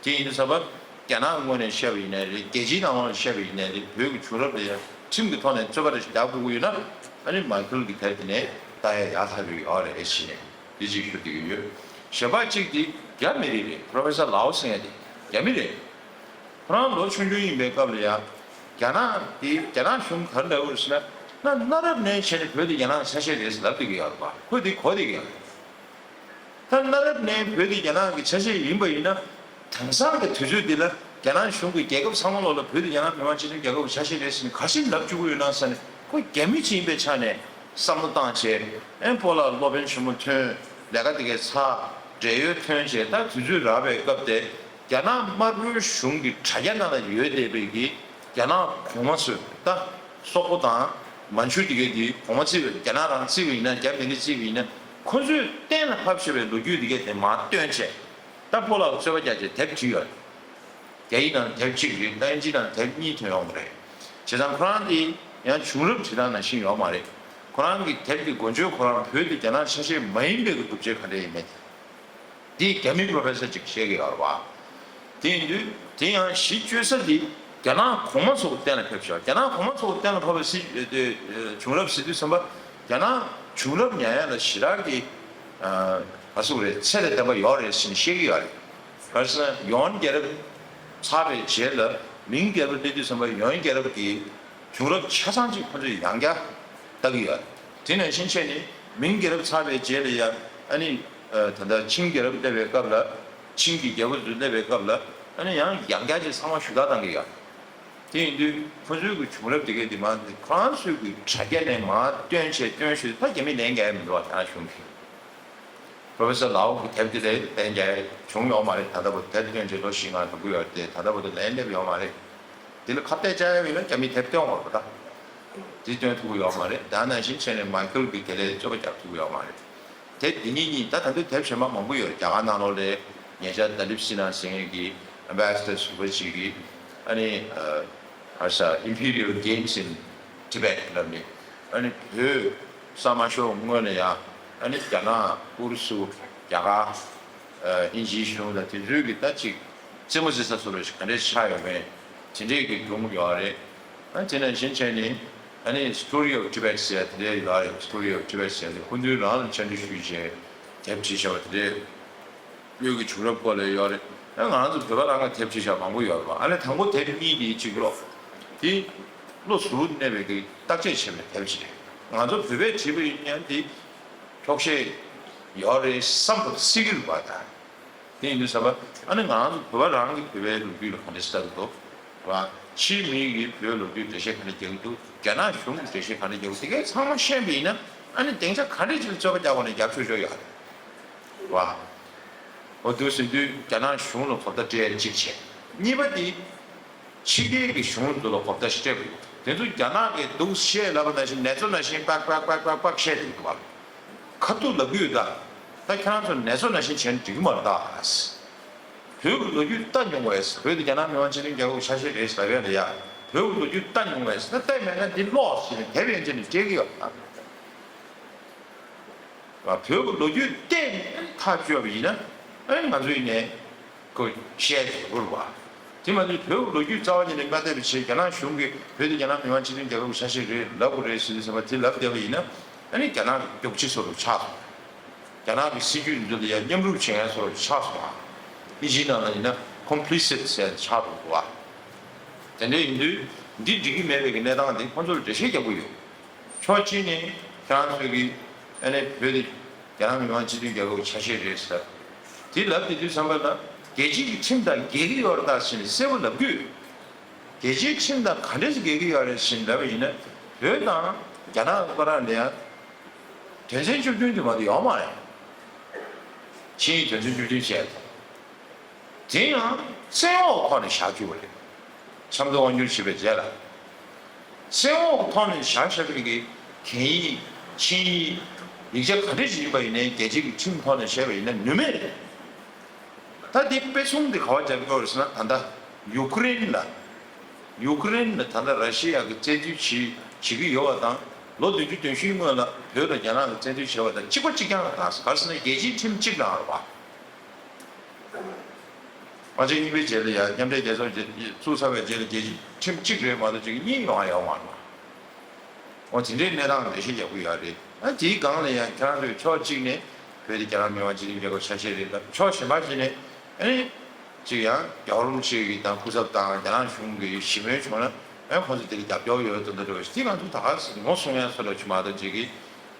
དེ་ཡིན་དུས་ཙམ་པ་རྒྱ་ནག་གི་ངོས་ནས་བཤད་པ་ཡིན་ནའི་རེད། རྒྱལ་སྤྱིའི་ནང་ལོགས་ནས་བཤད་པ་ཡིན་ནའི་རེད། བོད་ཀྱི་བྱུང་རབས་ལ་ཡང་ཁྲིམས་ཀྱི་ཐོག་ནས་རྩོད་པ་རེ་ཞིག་རྒྱག་དགོས་ཀྱི་ཡོད་ན། ཨ་ནི་མའི་ཁལ་གྱི་དེབ་དེ་ནས་ལྟ་ཡ་ཡག་ཐག་ཆོད་ཡོད་རེད་ཟེར་ནས་འདི་གཅིག་ཞུ་བསྡད་ཀྱི་ཡོད། གཞན་པ་གཅིག་དེ་རྒྱ་མི་རིགས་རེད། Professor Lau ཟེར་མཁན་དེ་རྒྱ་མི་རེད། ཁོ་རང་ལོ་ཆུང་ཆུང་ཡིན་པའི་སྐབས་ལ་ཡང་རྒྱ་ནག་དེ་རྒྱ་ནག་གཞུང་ག་རེ་ལབ་ཡོད་ཟེར་ན། གནའ་གནའ་རབས་ནས་བྱས་ནས་བོད་དེ་རྒྱ་ནག་གི་ཆ་ཤས་རེད་ཟེར་ལབ་བསྡད་ཀྱི་ཡོད་རེད་པ། ཁོས་དེ་གོ་བསྡད་ཀྱི་ཡོད་རེད། ད་གནའ་རབས་ནས་བོད་དེ་རྒྱ་ནག་གི་ཆ་ཤས་ཡིན་པ་ཡིན་ན། དེང་སང་གི་དུས་ཚོད་འདི་ལ་རྒྱ་ནག་གཞུང་གིས་རྒྱལ་ཁབ་ཚང་མ་ལོག་ལ་བོད་དེ་རྒྱ་ནག་མི་དམངས་སྤྱི་མཐུན་རྒྱལ་ཁབ་ཀྱི་ཆ་ཤས་རེད་ཟེར་ནས་ག་རེ་བྱས་ནས་ལབ་བཅུག་གི་ཡོད་ན་ཟེར་ནས། ཁོ་རྒྱ་མི་ཅིག་ཡིན་པའི་ཆ་ནས་བསམ་བློ་བཏང་བྱས། ཨེ་སྤོ་ལགས་སློབ་དཔོན་ཆེན་མོ་ཐོན། ལས་ཀ་དེ་གའི་ཚར། བགྲེས་ཡོལ་ཐོན་བྱས། ད་དུས་ཚོད་རག་པའི་སྐབས་དེ། རྒྱ་ནག་དམར་པོའི་གཞུང་གི་དྲ་རྒྱ་ནང་ལ་ཡོད་བསྡད་པའི་གི་རྒྱ་ནག་གོང་མ་ཚོས། ད་སོག་པོ་དང་མན་ཇུ་དེ་གའི་དེ་གོང་མ་བརྩི་བའི། རྒྱ་ནག་རང་བརྩི་བ་ཡིན་ན། རྒྱ་མི་རིགས་བརྩི་བ་ཡིན་ན། ཁོ་ཚོས་གཏན་ལ་ཕབ་བཞག་པའི་ལོ་རྒྱུས་དེ་གའི་དེ་མར་བཏོན་བྱས། ད་སྤོ་ལགས་རྩོད་པ་རྒྱག་བྱས་དེབ་བྲིས་ཡོད། རྒྱ་ཡིག་ནང་དེབ་གཅིག་རེད། ད་ཨིན་ཇི་ནང་དེབ་གཉིས་ཐོན་ཡོང་གི་རེད། བྱས་ཙང་ཁོ་རང་དེ་ཡང་བྱུང་རབས་བྲིས་སྟངས་ནང་བཞིན་ཡོད་མ་རེད། ཁོ་རང་གི་དེབ་ཀྱི་འགོ་བརྗོད་ཁོ་རང་བོད་དེ་རྒྱ་ནག་ཆ་ཤས་མ་ཡིན་པའི་གི་སྒྲུབ་བྱེད་ག་འདྲ་ཡིན་མེད་དེ། འདི་རྒྱ་མི་པོ་རོ་ཕེ་སར་ཅིག་བཤད་ཀྱི་ཡོད་རེད་བ། དེ་ཡིན་དུས་དེ་ཡང་གཞི་བཅོལ་ས་འདི་རྒྱ་ནག་གོང་མ་ཚོ་གཏན་ལ་ཕེབས་ཤག་རྒྱ་ནག་གོང་མ་ཚོ་གཏན་ལ་ཕབ་པའི་སྲིད་བྱུང་རབས་ཟེར་དུས་ཙམ་པ། རྒྱ་ནག་ བྱུང་རབས་ཉར་ཡ་ལ་ཞེ་དྲག་གི་ཨ་ག་ཟེར་དགོས་རེད། ཚད་དང་ལྡན་པ་ཡོད་རེད་ཟེར་ནས་བཤད་ཀྱི་ཡོད་རེད། ག་རེ་ཟེར་ན་ཡོན་རྒྱལ་རབས་ཚར་བའི་རྗེས་ལ་མིང་རྒྱལ་རབས་སླེབས་དུས་ཙམ་པ་ཡོན་རྒྱལ་རབས་ཀྱི་བྱུང་རབས་ཆ་ཚང་ཅིག་ཁོ་ཚོས་ཡང་བསྐྱར་ལྟ་གི་ཡོད་རེད། དེ་ནང་བཞིན་བྱས་ནས་མིང་རྒྱལ་རབས་ཚར་བའི་རྗེས་ལ་ཡང་ཨ་ནི་ཨ་ད་ལྟ་ཆིང་རྒྱལ་རབས་སླེབས་པའི་སྐབས་ལ་ཆིང་གི་རྒྱལ་པོ་ཚོ་སླེབས་པའི་སྐབས་ལ་ཨ་ནི་ཡང་ཡང་བསྐྱར་ཅིག་ཚང་མ་ཞུ་དག་བཏང་གི་ཡོད་རེད། དེ་ཡིན་དུས་ཁོ་ཚོའི་གི་བྱུང་རབས་དེ་གའི་དེ་མ་ཁོ་རང་ཚོའི་གི་དྲ་རྒྱ་ནས་མར་བཏོན་བྱས་བཏོན་བྱས་ད་རྒྱ་མི་ལན་རྒྱག་ཡ་མི་འདུག་བ། རྒྱ་ནག་གཞུང་གིས། པྲོ་ཕེ་སར་ལའོ་གི་དེབ་དེ་ལས་ལན་རྒྱག་ཡ་བྱུང་ཡོད་མ་རེད། ད་ལྟ་བར་དེབ་བཏོན་བྱས་ལོ་བཞི་ལྔ་འགྲོ་གི་ཡོད་རེད་དེ་ད་ལྟ་བར་དུ་ལན་སླེབས་ཡོད་མ་རེད། དེ་ལ་ཁ་གཏད་བཅག་ཡ་ཡིན་ན་རྒྱ་མིས་དེབ་བཏོན་དགོས་རེད་པ། ད་དེ་བཏོན་ཐུབ་ཀྱི་ཡོད་མ་རེད། ད་ནང་བཞིན་བྱས་ནས་མའི་ཁལ་གི་དེ་ལས་རྩོད་པ་རྒྱག་ཐུབ་ཀྱི་ཡོད་མ་རེད། དེབ་འདི་གཉིས་གཉིས་ད་ད་དུང་དེབ་གཞན་པ་མང་པོ་ཡོད་རེད། རྒྱ་གར་ནང་ལོགས་ལ་ཉེ་ཆར་ད་ལིབ་སི་ན་ཟེར་མཁན་གྱི་ཨེམ་བྷེ་སི་ཌར་ཟུར་པ་ཅིག་གིས་ཨ་ནི་ཨ་ཧར་ས་Imperial Games in Tibet ལབ་ནས་ཨ་ནི་བོད་ས་མ་ཤོར་སྔོན་ལ་ཡང་ཨ་ནི་རྒྱ་ནག་ཨུ་རུ་སུ་རྒྱ་གར་ཨ་དབྱིན་ཇིའི་གཞུང་དང་དེ་ཚོའི་གི་ད་ཅིག་རྩེད་མོ་རྩེ་ས་བཟོ་འདྲ་ཞིག་ག་འདྲས་ཆགས་ཡོད་མེད་དེ་འདྲས་ཀྱི་སྒྲུང་ཡོད་རེད། ཨ་དེ་ནང་བཞིན་བྱས་ནས་ཨ་ནི་Story of Tibet ཟེར་ཡ་དེ་འདྲས་ཡོད་རེད། Story of Tibet ཟེར་ཡ་དེ་སྐུ་མདུན་རང་ལ་བཅར་འདྲི་ཞུས་བྱས་དེབ་བྲིས་བཞག་པ་དེ་འདྲས། བོད་ཀྱི་བྱུང་རབས་སྐོར་ལ་ཡོད་རེད། ཨ་ང་ཚོ་བོད་པ་རང་གི་དེབ་བྲིས་བཞག་མང་པོ་ཡོད་རེད་པ། ཨ་ནི་དང་པོ་དེབ་གཉིས་དེ་གཅིག་ཀློག་དེ་བློ་གཟུར་གནས་པའི་གི་བརྟག་དཔྱད་བྱས་པའི་དེབ་ཅིག་རེད། ང་ཚོ་བོད་པས་བྲིས་པ་ཡིན་ན་དེ་འཁྱོག་བཤད་ཡོད་རེད་བསམ་པ་སྲིད་ཀྱི་རེད་པ། ད་དེ་ཡིན་དུས་ཙམ་པ་ཨ་ནི་ང་ཚོ་བོད་པ་རང་གི་བོད་པའི་ལོ་རྒྱུས་ལ་ག་འདྲ་ལྟ་གི་འདུག་བ། ཕྱིའི་མི་གིས་བོད་ལོ་རྒྱུས་འགྲེལ་བཤད་ག་འདྲ་རྒྱག་གི་འདུག་རྒྱ་ནག་གཞུང་གིས་འགྲེལ་བཤད་ག་འདྲ་རྒྱག་གི་འདུག་དེ་གའི་ཚང་མ་ཤེས་པ་ཡིན་ན་ཨ་ནི་སྡིངས་ཆ་ག་འདྲ་ཅིག་ལ་རྩོད་པ་རྒྱག་དགོས་ན་རྒྱབ་ཆོག་ཆོག་ཡོད་རེད་བ། འོ་དུ་ཟེར་དུས་རྒྱ་ནག་གཞུང་ལ་གོ་བརྡ་སྤྲད་གཅིག་བྱས། གཉིས་པ་དེ་ཕྱི་རྒྱལ་གྱི་གཞུང་ཚོ་ལ་གོ་བརྡ་ཞིག་སྤྲད་དགོས། དེ་ཚོ་རྒྱ་ནག་གིས་འདུག་བཤད་ལབ་པ་ནང་བཞིན་ནེ་ཙོ་ནང་བཞིན་པག་པག་པག་པག་པག་བཤད་དེ་འདུག་བ། ཁ་ཐུག་ལབ་ཀྱི་ཡོད་ད། ད་ཁྱེད་རང་ཚོ་ནེ་ཙོ་ནང་བཞིན་བྱས་ན་འགྲིག་གི་མ་རེད་ད། བོད་ཀྱི་ལོ་རྒྱུས་ལྟ་མྱོང་བས། བོད་དེ་རྒྱ་ནག་མི་དབང་སྤྱི་མཐུན་རྒྱལ་ཁབ་ཆ་ཤས་རེད་ཟེར་བས་ལ་ཡ། བོད་ཀྱི་ལོ་རྒྱུས་ལྟ་མྱོང་བས་ད་ལྟ་མེད་ན་འདི་ཀློག་ཟེར་ནས་དེབ་ཡན་ཆད་ནས་སྤྲད་ཀྱི་ཡོད་ད། བོད་ཀྱི་ལོ་རྒྱུས་བལྟས་ནས་ཐག་གཅོད་པ་ཡིན་ན་ཨེ་ང་ཚོ་ཡིན་ནས་ཁོ་བཤད་དགོས་རེད་བ། དེ་མ་ཟད་བོད་ཀྱི་ལོ་རྒྱུས་རྩ་བ་ཉིད་ནས་མ་བལྟས་པའི་ཕྱིར་རྒྱ་ནག་གཞུང་གིས་བོད་དེ་རྒྱ་ནག་མི་དབང་སྤྱི་མཐུན་རྒྱལ་ཁབ་ཀྱི་ཆ་ཤས་རེད་ལབ་དགོས་རེད་ཟེར་དུས་ཙམ་པ་དེ་ལབ་བསྡད་པ་ཡིན་ན་ཨ་ནི་རྒྱ་ནག་གི་རྒྱུག་ཁྱི་བཟོ་འདྲ་ཆགས་སོང་། རྒྱ་ནག་གི་སྲིད་ཇུས་འདི་ཚོ་ལ་ཡང་མཉམ་རུབ་བྱེད་མཁན་བཟོ་འདྲ་ཆགས་སོང་ཨ། ཨིན་ཇིའི་ནང་ལ་ཡིན་ན་complicit ཟེར་ཆགས་འགྲོ་གི་འདུག་བ། དེ་འདྲ་ཡིན་དུས་འདི་འགྲིག་གི་མེད་པའི་གི་གནས་སྟངས་འདི་ཁོང་ཚོར་འགྲེལ་བཤད་རྒྱག་གི་ཡོད། ཕྱོགས་གཅིག་ནས་ཁྱེད་རང་ཚོས་ཀྱིས་ཨ་ནི་བོད་དེ་རྒྱ་ནག་མི་དམངས་སྤྱི་མཐུན་རྒྱལ་ཁབ་ཀྱི་ཆ་ཤས་རེད་ཟེར། དེ་ལབ་བསྡད་དུས་ཙམ་པ་ལ་རྒྱལ་སྤྱིའི་ཁྲིམས་དང་འགལ་གྱི་ཡོད་རེད་ད་ཟེར་ནས་གསལ་པོ་ལབ་དགོས། རྒྱལ་སྤྱིའི་ཁྲིམས་དང་ག་འདྲས་སེ་འགལ་གྱི་ཡོད་རེད་ཟེར་ནས་ལབ་པ་ཡིན་ན་བོད་དང་རྒྱ་ནག་བར་ལ་ཡང་དོན་ཚན་བཅུ་བདུན་དེ་མ་གཏོགས་ཡོད་མ་རེད། ཆིངས་ཡིག་དོན་ཚན་བཅུ་བདུན་བཅས་དང་། དེ་ཡང་བཙན་འོག་ཁོ་ནས་བཞག་རྒྱུ་རེད། ཆབ་མདོ་དབང་སྒྱུར་བྱེད་པའི་རྗེས་ལ། བཙན་འོག་ཐོག་ནས་བཞག་བཞག་པའི་གི་གན་ཡིག་ཆིངས་ཡིག་ཡིག་ཆ་ག་འདྲ་ཞིག་ཡིན་པ་ཡིན་ནའི་རྒྱལ་སྤྱི་གི་ཁྲིམས་ཐོག་ནས་བཤད་པ་ཡིན་ན་ནུས་མེད་རེད། ད་འདི་དཔེ་མཚོན་འདི་ག་བ་རྒྱག་དགོས་རེད་ཟེར་ན་ད་ལྟ་ཡུ་ཀེ་རེན་ལ། ཡུ་ཀེ་རེན་ལ་ད་ལྟ་ར་ཤི་ཡ་གི་བཙན་འཛུལ་བྱེད་བྱེད་ཀྱི་ཡོད་པ་དང་ལོ་བདུན་ཅུ་དོན་བཞིའི་སྔོན་ལ་བོད་ལ་རྒྱ་ནག་གིས་བཙན་འཛུལ་བྱས་པ་དང་གཅིག་པ་གཅིག་རྐྱང་རེད་ད། ག་རེ་ཟེར་ན་རྒྱལ་སྤྱིའི་ཁྲིམས་གཅིག་རང་རེད་བ། ཨ་ཅེ་གཉིས་པའི་རྗེས་ལ་ཡང་མཉམ་འབྲེལ་རྒྱལ་ཚོགས་བཙུགས་ཚར་བའི་རྗེས་ལ་རྒྱལ་སྤྱིའི་ཁྲིམས་གཅིག་རེད་མ་གཏོགས་གཅིག་གཉིས་ཡོང་ཡ་ཡོད་མ་རེད། འོ་དེ་འདྲའི་གནས་སྟངས་འགྲེལ་བཤད་རྒྱག་གི་ཡོད་རེད། ཨ་དེའི་སྒང་ལ་ཡང་ཁྱེད་རང་ཚོས་ཕྱོགས་གཅིག་ནས་བོད་དེ་རྒྱ་ནག་མི་དམངས་སྤྱི་མཐུན་རྒྱལ་ཁབ་ཆ་ཤས་རེད་ལབ། ཕྱོགས་གཞན་པ་ཞིག་ནས་ཨ་ནི་གཅིག་ཡང་རྒྱལ་བ་རིན་པོ་ཆེ་གི་དང་སྐུ་ཚབ་དང་རྒྱ་ནག་གཞུང་གི་ཞི་མོལ་བྱུང་ན་ཨ་ཁོང་ཚོ་དེ་ལ་རྒྱབ་སྐྱོར་ཡོད་དོན་དུ་འགྲོ་བ་ཞིག་དེ་ང་ཚོ་ད་ག་ངོ་སྲུང་ཡ་སོ་ལ་ཆུ་མ་གཏོགས་གཅིག་གིས།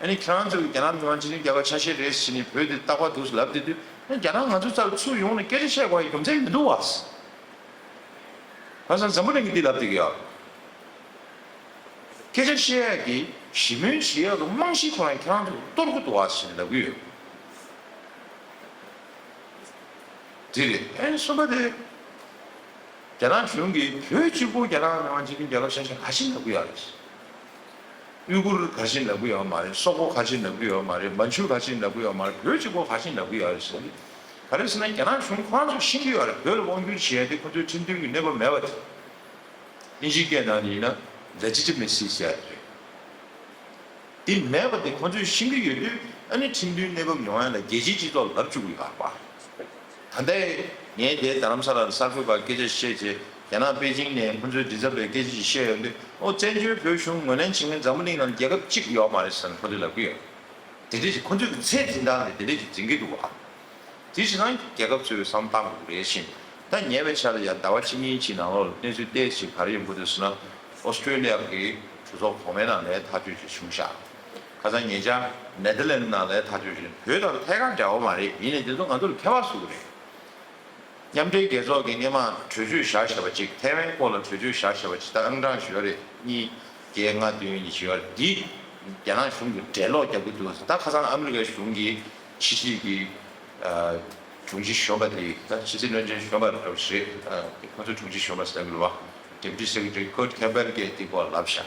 ཨ་ནི་ཁྱེད་རང་ཚོས་རྒྱ་ནག་མི་དམངས་སྤྱི་མཐུན་རྒྱལ་ཁབ་ཆ་ཤས་རེད་ཟེར་ནས་བོད་དེ་རྟག་པར་འདུག་ལབ་བསྡད་དུས་ཨ་རྒྱ་ནག་ང་ཚོ་རྩ་བའི་ཚུར་ཡོང་ནས་སྐད་ཆ་བཤད་དགོས་ཡ་རྒྱུ་མཚན་མི་འདུག་བ། ཁ་སང་འཛམ་བུ་གླིང་གིས་འདི་ལབ་བསྡད་ཀྱི་ཡོད། སྐད་ཆ་བཤད་ཡ་གི་ཞི་མོལ་བྱེད་ཡ་གི་རྨང་གཞི་ཁོ་རང་ཁྱེད་རང་ཚོས་གཏོར་གྱི་འདུག་བ་ཟེར་ནས་ལབ་ཀྱི་ཡོད། དེ་རེད། ཨ་ནི་གསུམ་པ་དེ། རྒྱ་ནག་གཞུང་གིས་བོད་གཅིག་པོ་རྒྱ་ནག་མི་དམངས་སྤྱི་མཐུན་རྒྱལ་ཁབ་ཆ་ཤས་ག་ཅིག་ལབ་ཀྱི་ཡོད་རེད། ཡུ་གུར་ག་ཅིག་ལབ་ཀྱི་ཡོད་མ་རེད། སོག་པོ་ག་ཅིག་ལབ་ཀྱི་ཡོད་མ་རེད། མན་ཇུ་ག་ཅིག་ལབ་ཀྱི་ཡོད་མ་རེད། བོད་གཅིག་པོ་ག་ཅིག་ལབ་ཀྱི་ཡོད་རེད་ཟེར་ནས། ག་རེ་ཟེར་ན་རྒྱ་ནག་གཞུང་ཁོ་རང་ཚོ་ཤེས་ཀྱི་ཡོད་རེད། བོད་ལ་དབང་བསྒྱུར་བྱེད་ཡ་དེ་ཁོ་ཚོའི་ཁྲིམས་མཐུན་གྱི་གནས་བབ་མེད་པ་དེ། དབྱིན་ཇིའི་སྐད་ནང་ནས་ཡིན་ན་legitimacy ཟེར་ཡ་དེ་རེད། དེ་མེད་པ་དེ་ཁོ་ཚོས་ཤེས་ཀྱི་ཡོད་དུས་ཨ་ནི་ཁྲིམས་མཐུན་གནས་བབ་ཡོང་ཡ་ལ་རྒྱལ་སྤྱིའི་སྤྱི་ཚོགས་ལབ་བཅུག་གི་ཡོད་པ། ད་ལྟའི་ངས་དེ་རྡ་རམ་ས་ལ་ལ་གསར་འགོད་པར་སྐད་ཆ་བཤད་རྗེས་རྒྱ་ནག་པེ་ཅིང་ནས་ཁོ་ཚོའི་མགྲིན་ཚབ་པས་སྐད་ཆ་ཞིག་བཤད་ཡོང་དུས་ཨོ་བཙན་བྱོལ་བོད་གཞུང་ངོས་ལེན་བྱེད་མཁན་འཛམ་བུ་གླིང་ནང་རྒྱལ་ཁབ་གཅིག་ཡོད་མ་རེད་ཟེར་ནས་ཁོ་ཚོས་ལབ་ཀྱི་ཡོད། དེ་འདྲས་ཀྱི་ཁོ་ཚོའི་གི་ཚད་འཛིན་སྟངས་དེ་དེ་འདྲས་ཀྱི་འཛིན་གྱི་འདུག་བ། དེ་བྱས་ཙང་རྒྱལ་ཁབ་ཚོས་བསམ་བཏང་དགོས་ཀྱི་རེད་ཤིང་། ད་ཉེ་བའི་ཆར་ལ་ཡང་ཟླ་བ་གཅིག་གཉིས་ཀྱི་ནང་ལོགས་ལ་གནས་ཚུལ་ཏོག་ཙམ་ག་རེ་ཡོང་གི་འདུག་ཟེར་ན། ཨོ་སི་ཀྲོ་ལི་ཡ་གི་གྲོས་ཚོགས་གོང་མའི་ནང་ལ་ཐག་གཅོད་ཅིག་བྱུང་ཤག་ཁ་སང་ཉེ་ཆར་ནེ་དར་ལེན་ནང་ལ་ཐག་གཅོད་ཅིག་བོད་དང་ཐད་ཀར་འབྲེལ་བ་མ་རེད། ཡིན་ནའི་དེ་ཚོ་ང་ཚོ་ལ་ཁྱད་པར་བཟོ་གི་རེད། མཉམ་འབྲེལ་རྒྱལ་ཚོགས་ཀྱི་སྔོན་མ་གྲོས་ཆོད་བཞག་བཞག་པ་ཅིག་ཐའེ་ཝན་སྐོར་ལ་གྲོས་ཆོད་བཞག་བཞག་པ་ཅིག་ད་ཨང་གྲངས་ཞུ་བ་རེད། གཉིས་བརྒྱད་ལྔ་བདུན་ཉི་ཤུ་ཡོད་རེད། འདི་རྒྱ་ནག་གཞུང་གིས་འགྲེལ་ལོག་རྒྱབ་ཀྱི་འདུག་ད་ཁ་སང་ཨ་མི་རི་ཀའི་གཞུང་གི་ཕྱི་སྲིད་ཀྱི་དྲུང་ཆེ་གཞོན་པ་དེ་ད་ཕྱི་སྲིད་བློན་ཆེན་གཞོན་པ་རེད་ཤག་ཁོ་ཚོ་དྲུང་ཆེ་གཞོན་པ་ཟེར་གི་རེད་བ། Deputy Secretary Kurt Campbell་གིས་འདི་སྐོར་ལབ་ཤག་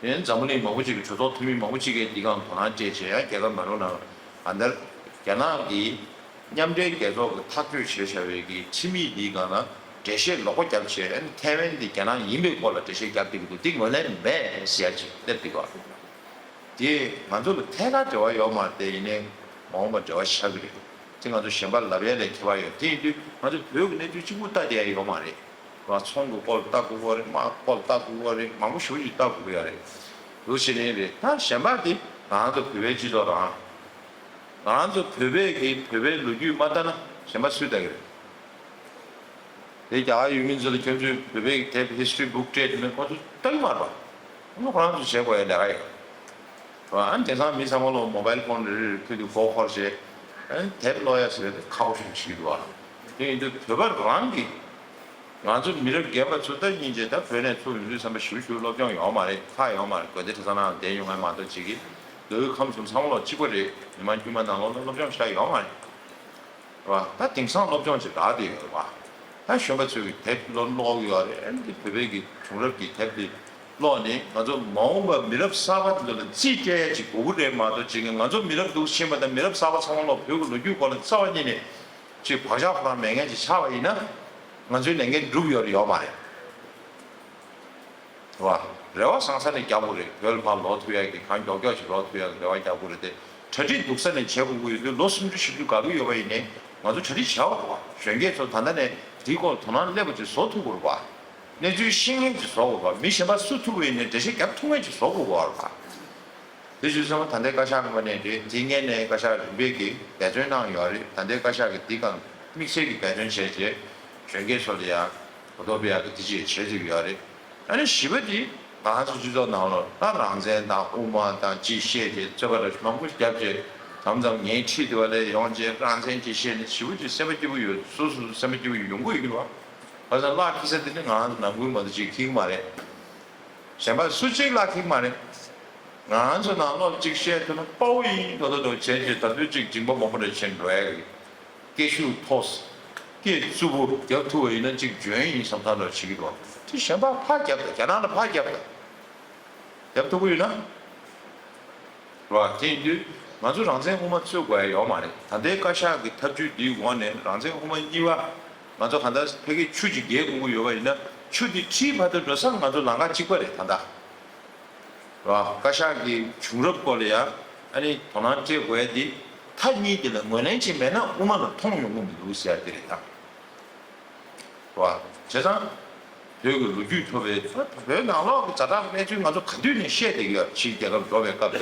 དེ་ནས་འཛམ་བུ་གླིང་མང་པོ་ཅིག་གི་གྲོས་ཚོགས་འཐུས་མི་མང་པོ་ཅིག་གིས་འདི་སྒང་དོ་སྣང་སྤྲད་བྱས་ཡང་རྒྱལ་ཁབ་མང་པོ་ནང་ཨ་ནི་རྒྱ་ནག་གིས་མཉམ་འབྲེལ་རྒྱལ་ཚོགས་ཀྱི་ཐག་གཅོད་བྱས་བཞག་པའི་གི་ཁྲིམས་ཡིག་འདིའི་སྒང་ལ་འགྲེལ་བཤད་ལོག་པ་བརྒྱབ་བྱས་ཨ་ནི་ཐའེ་ཝན་འདི་རྒྱ་ནག་ཡིན་པའི་སྐོར་ལ་འགྲེལ་བཤད་བརྒྱབ་བསྡད་ཀྱི་འདུག་འདི་ངོས་ལེན་མེད་ཟེར་ཡ་ཅིག་སླེབས་བསྡད་ཀྱི་ཡོད། དེ་ང་ཚོ་ལ་ཐད་ཀར་འབྲེལ་བ་ཡོད་མ་རེད། དེ་ཡིན་ནའི་མ་འོངས་པར་འབྲེལ་བ་ཆགས་ཀྱི་རེད། དེ་ང་ཚོ་གཞན་པ་ལབ་ཡ་ལས་ཁྱད་པར་ཡོད། དེ་ཡིན་དུས་ང་ཚོ་བོད་ཀྱི་གནས་ཚུལ་གཅིག་པུ་ལྟ་བསྡད་ཡ་ཡོད་མ་རེད། རང་ཚོང་གི་སྐོར་ལ་ལྟ་དགོས་ཀྱི་རེད། དམག་སྐོར་ལ་ལྟ་དགོས་ཀྱི་རེད། མང་པོ་ཞེ་པོ་ཅིག་ལྟ་དགོས་ཀྱི་ཡོད་རེད། འདུག་བྱས་ནས་རེད། ད་གཞན་པ་དེ་ང་ཚོ་བོད་པའི་སྤྱི་ཚོགས་རང་། ང་ཚོ་བོད་པས་ཀྱི་བོད་པའི་ལོ་རྒྱུས་མ་ལྟ་ན་གཞན་པ་སུས་ལྟ་གི་རེད། དེ་རྒྱ་གར་ཡུལ་མི་ཚོ་ལ་ཁྱོད་ཚོས་བོད་པའི་དེབ་history book་སྤྲད་དེ་ནས་ཁོ་ཚོ་ལྟ་གི་མ་རེད་པ། ཁོ་ཚོ་ཁོ་རང་ཚོ་བྱེད་དགོས་ཡ་ལས་ཀ་ཡོད། ཨ་ནི་དེང་སང་མི་ཚང་མ་ལོ་mobile phone་རེ་རེ་རེ་ཕུད་དུ་མགོ་འཁོར་བྱས། ཨ་ནི་དེབ་ཀློག་ཡ་ཟེར་ཏེ་ཁག་པོ་ཞིག་བྱེད་ཀྱི་འདུག་ཨ། དེ་ཡིན་དུས་བོད་པ་རང་གིས་ང་ཚོ་མི་རབས་རྒན་པ་ཚོ་ད་སྙིང་རྗེ། ད་བོད་ནས་ཚུར་ཡོང་དུས་ཙམ་པ་ཞིབ་ཞིབ་སློབ་སྦྱོང་ཡོད་མ་རེད། ཁག་ཡོད་མ་རེད། དགོན་སྡེ་གྲྭ་ཚང་ནང་བསྡད་ཡོང་ཡ་མ་གཏོགས་ཅིག་གིས་མདོ་དབུས་ཁམས་གསུམ་ཚང་མ་ལོ་གཅིག་པ་རེད། མི་མང་དཀྱུས་མ་ནང་ལོགས་ལ་སློབ་སྦྱོང་ཤ་ཡོད་མ་རེད། རེད་བ། ད་དེང་སང་སློབ་སྦྱོང་ཅིག་རག་བསྡད་ཡོད་རེད་བ། ད་གཞོན་པ་ཚོས་ཀྱི་དེབ་ཀློག་ཀློག་ཡོད་རེད། ཨ་ནི་བོད་པའི་གི་བྱུང་རབས་ཀྱི་དེབ་དེ་ཀློག་ནས་ང་ཚོ་མ་འོངས་པ་མི་རབས་གསར་པ་དེ་ཚོ་ལ་རྩིས་སྤྲད་ཡ་ཅིག་དགོས་ཀྱི་རེད་མ་གཏོགས་ཅིག་གི་ང་ཚོ་མི་རབས་འདུག་ཕྱིན་པ་དང་མི་རབས་གསར་པ་ཚང་མ་ལོ་བོད་ཀྱི་ལོ་རྒྱུས་སྐོར་ལ་རྩ་བ་ཉིད་ནས་ཅིག་བག་ཆགས་ཁོ་རང་མེད་མཁན་ཅིག་ཆགས་པ་ཡིན་ན་ང་ཚོའི་ལས་འགན་འགྲུབ་ཡོད་རེད་ཡོད་མ་རེད། རེད་བ། རེ་བ་བཟང་ས་ནས་རྒྱག་དགོས་རེད། བོད་ལ་ཕར་ལོག་ཐུབ་ཡག་གི་གང་མགྱོགས་མགྱོགས་ཤིག་ལོག་ཐུབ་ཡག་གི་རེ་བ་རྒྱག་དགོས་རེད་དེ། གྲ་སྒྲིག་སྡུག་ས་ནས་བྱེད་དགོས་ཀྱི་ཡོད་དུས་ལོ་སུམ་ཅུ་བཞི་བཅུ་འགོར་གྱི་ཡོད་པ་ཡིན་ནའི་ང་ཚོ་གྲ་སྒྲིག་བྱེད་དགོས་པ། གཞོན་སྐྱེས་ཚོ་ད་ལྟ་ནས་དེའི་སྐོར་དོ་སྣང་སླེབས་པ་ཅིག་བཟོ་ཐུབ་དགོས་རེད་བ། གནས་ཚུལ་ཤེས་མཁན་ཅིག་བཟོ་དགོས་པ། མི་གཞན་པ་སུ་ཐུབ་པ་ཡིན་ནའི་འགྲེལ་བཤད་རྒྱབ་ཐུབ་མཁན་ཅིག་བཟོ་དགོས་པ་རེད་བ། དེ་བྱས་ཙང་ད་ལྟའི་བཀའ་ཤག་ངོས་ནས་རེད། དེ་སྔོན་ནས་བཀའ་ཤག་རིམ་པས་ཀྱིས་འབད་བརྩོན་གནང་ཡོད་རེད། ད་ལྟའི་བཀའ་ཤག་གིས་འདི་གང་དམིགས་བསལ་གྱི་འབད་བརྩོན་བྱས་རྗེས་གཞོན་སྐྱེས་ཚོ་ལ་ཡང་གོ་རྟོགས་སྤེལ་ཡག་གི་དེ་ཅིག་བྱས་ཟེར་གྱི་ཡོད་རེད། ཨ་ནི་བཞི་པ་དེ་ང་ཚོ་སྤྱི་ཚོགས་ནང་ལ་ད་རང་བཙན་དང་དབུ་མ་དང་ཅིག་བཤད་རྗེས་རྩོད་པ་ར་མང་པོ་བརྒྱབ་རྗེས་མཚམས་མཚམས་ངའི་ཁྲིད་དེ་བ་ལས་ཡོང་རྗེས་རང་བཙན་ཅིག་བཤད་ནས་བཞི་པ་དེ་སེམས་པ་སྐྱིད་པོ་ཡོད། སོ་སོ་སོ་སེམས་པ་སྐྱིད་པོ་ཡོང་གི་ཡོད་ཀྱི་རེད་བ། ཁ་སང་བརླག་འཁྱེར་ས་དེ་ནི་ང་རང་ཚོ་ནང་ཁུལ་མ་གཏོགས་ཅིག་འཁྱེར་གྱི་མ་རེད། གཞན་པ་སུ་གཅིག་བརླག་འཁྱེར་གྱི་མ་རེད། ང་ཚོ་ནང་ལོགས་གཅིག་བཤད་ཐུབ་ན་དཔའ་བོ་ཡིན་མདོག་མདོག་མདོག་བྱས་རྗེས་ད་དུང་གཅིག་མཇིང་པ་མང་པོ་འདྲ་བྱས་འགྲོ་ཡ་གི་སྐད་ཤུགས་མཐོ། སྐད་རྩུབ་པོ་རྒྱབ་ཐུབ་པ་ཡིན་ན་གཅིག་འཇོན་ཡིན་བསམ་ཐག་འདྲ་བྱེད་ཀྱི་འདུག་དེ་གཞན་པ་ཕར་རྒྱབ་དང་རྒྱ་ནག་ལ་ཕར་རྒྱབ་དང་། རྒྱབ་ཐུབ་ཀྱི་ཡོད་ན། རེད་བ། དེ་ཡིན་དུས་ང་ཚོ་རང་བཙན་དབུ་མ་རྩོད་དགོས་ཡ་ཡོད་མ་རེད། ད་ལྟའི་བཀའ་ཤག་གི་ཐབས་ཇུས་འདིའི་འོག་ནས་རང་བཙན་དབུ་མ་གཉིས་པ་ང་ཚོ་གང་ལྟར་ཕ་གིར་ཆུ་ཅིག་བརྒལ་དགོས་ཀྱི་ཡོད་པ་ཡིན་ན་ཆུ་འདི་ཁྲིའི་བར་དུ་འགྲོ་སར་ང་ཚོ་ལམ་ཁ་གཅིག་པ་རེད་ད་ལྟ། རེད་བ། བཀའ་ཤག་གི་བྱུང་རབས་སྐོར་ལ་ཡ་ཨ་ནི་དོ་སྣང་སྤྲད་དགོས་ཡ་འདི་མཐའ་གཉིས་དེ་ལ་ངོས་ལེན་བྱས་མེད་ན་དབུ་མ་ལ་མཐོང་ཡོང་གི་མི་འདུག་ཟེར་ཡ་དེ་རེད་ད། བ། བྱས་ཙང་། བོད་ཀྱི་ལོ་རྒྱུས་ཐོག་པའི་བོད་ནང་ལོགས་ཀྱི་ཛ་དྲག་གནས་ཚུལ་ང་ཚོ་ག་དུས་ནས་བཤད་བསྡད་ཀྱི་ཡོད། ཕྱིའི་རྒྱལ་ཁབ་འགྲོ་བའི་སྐབས་དེ་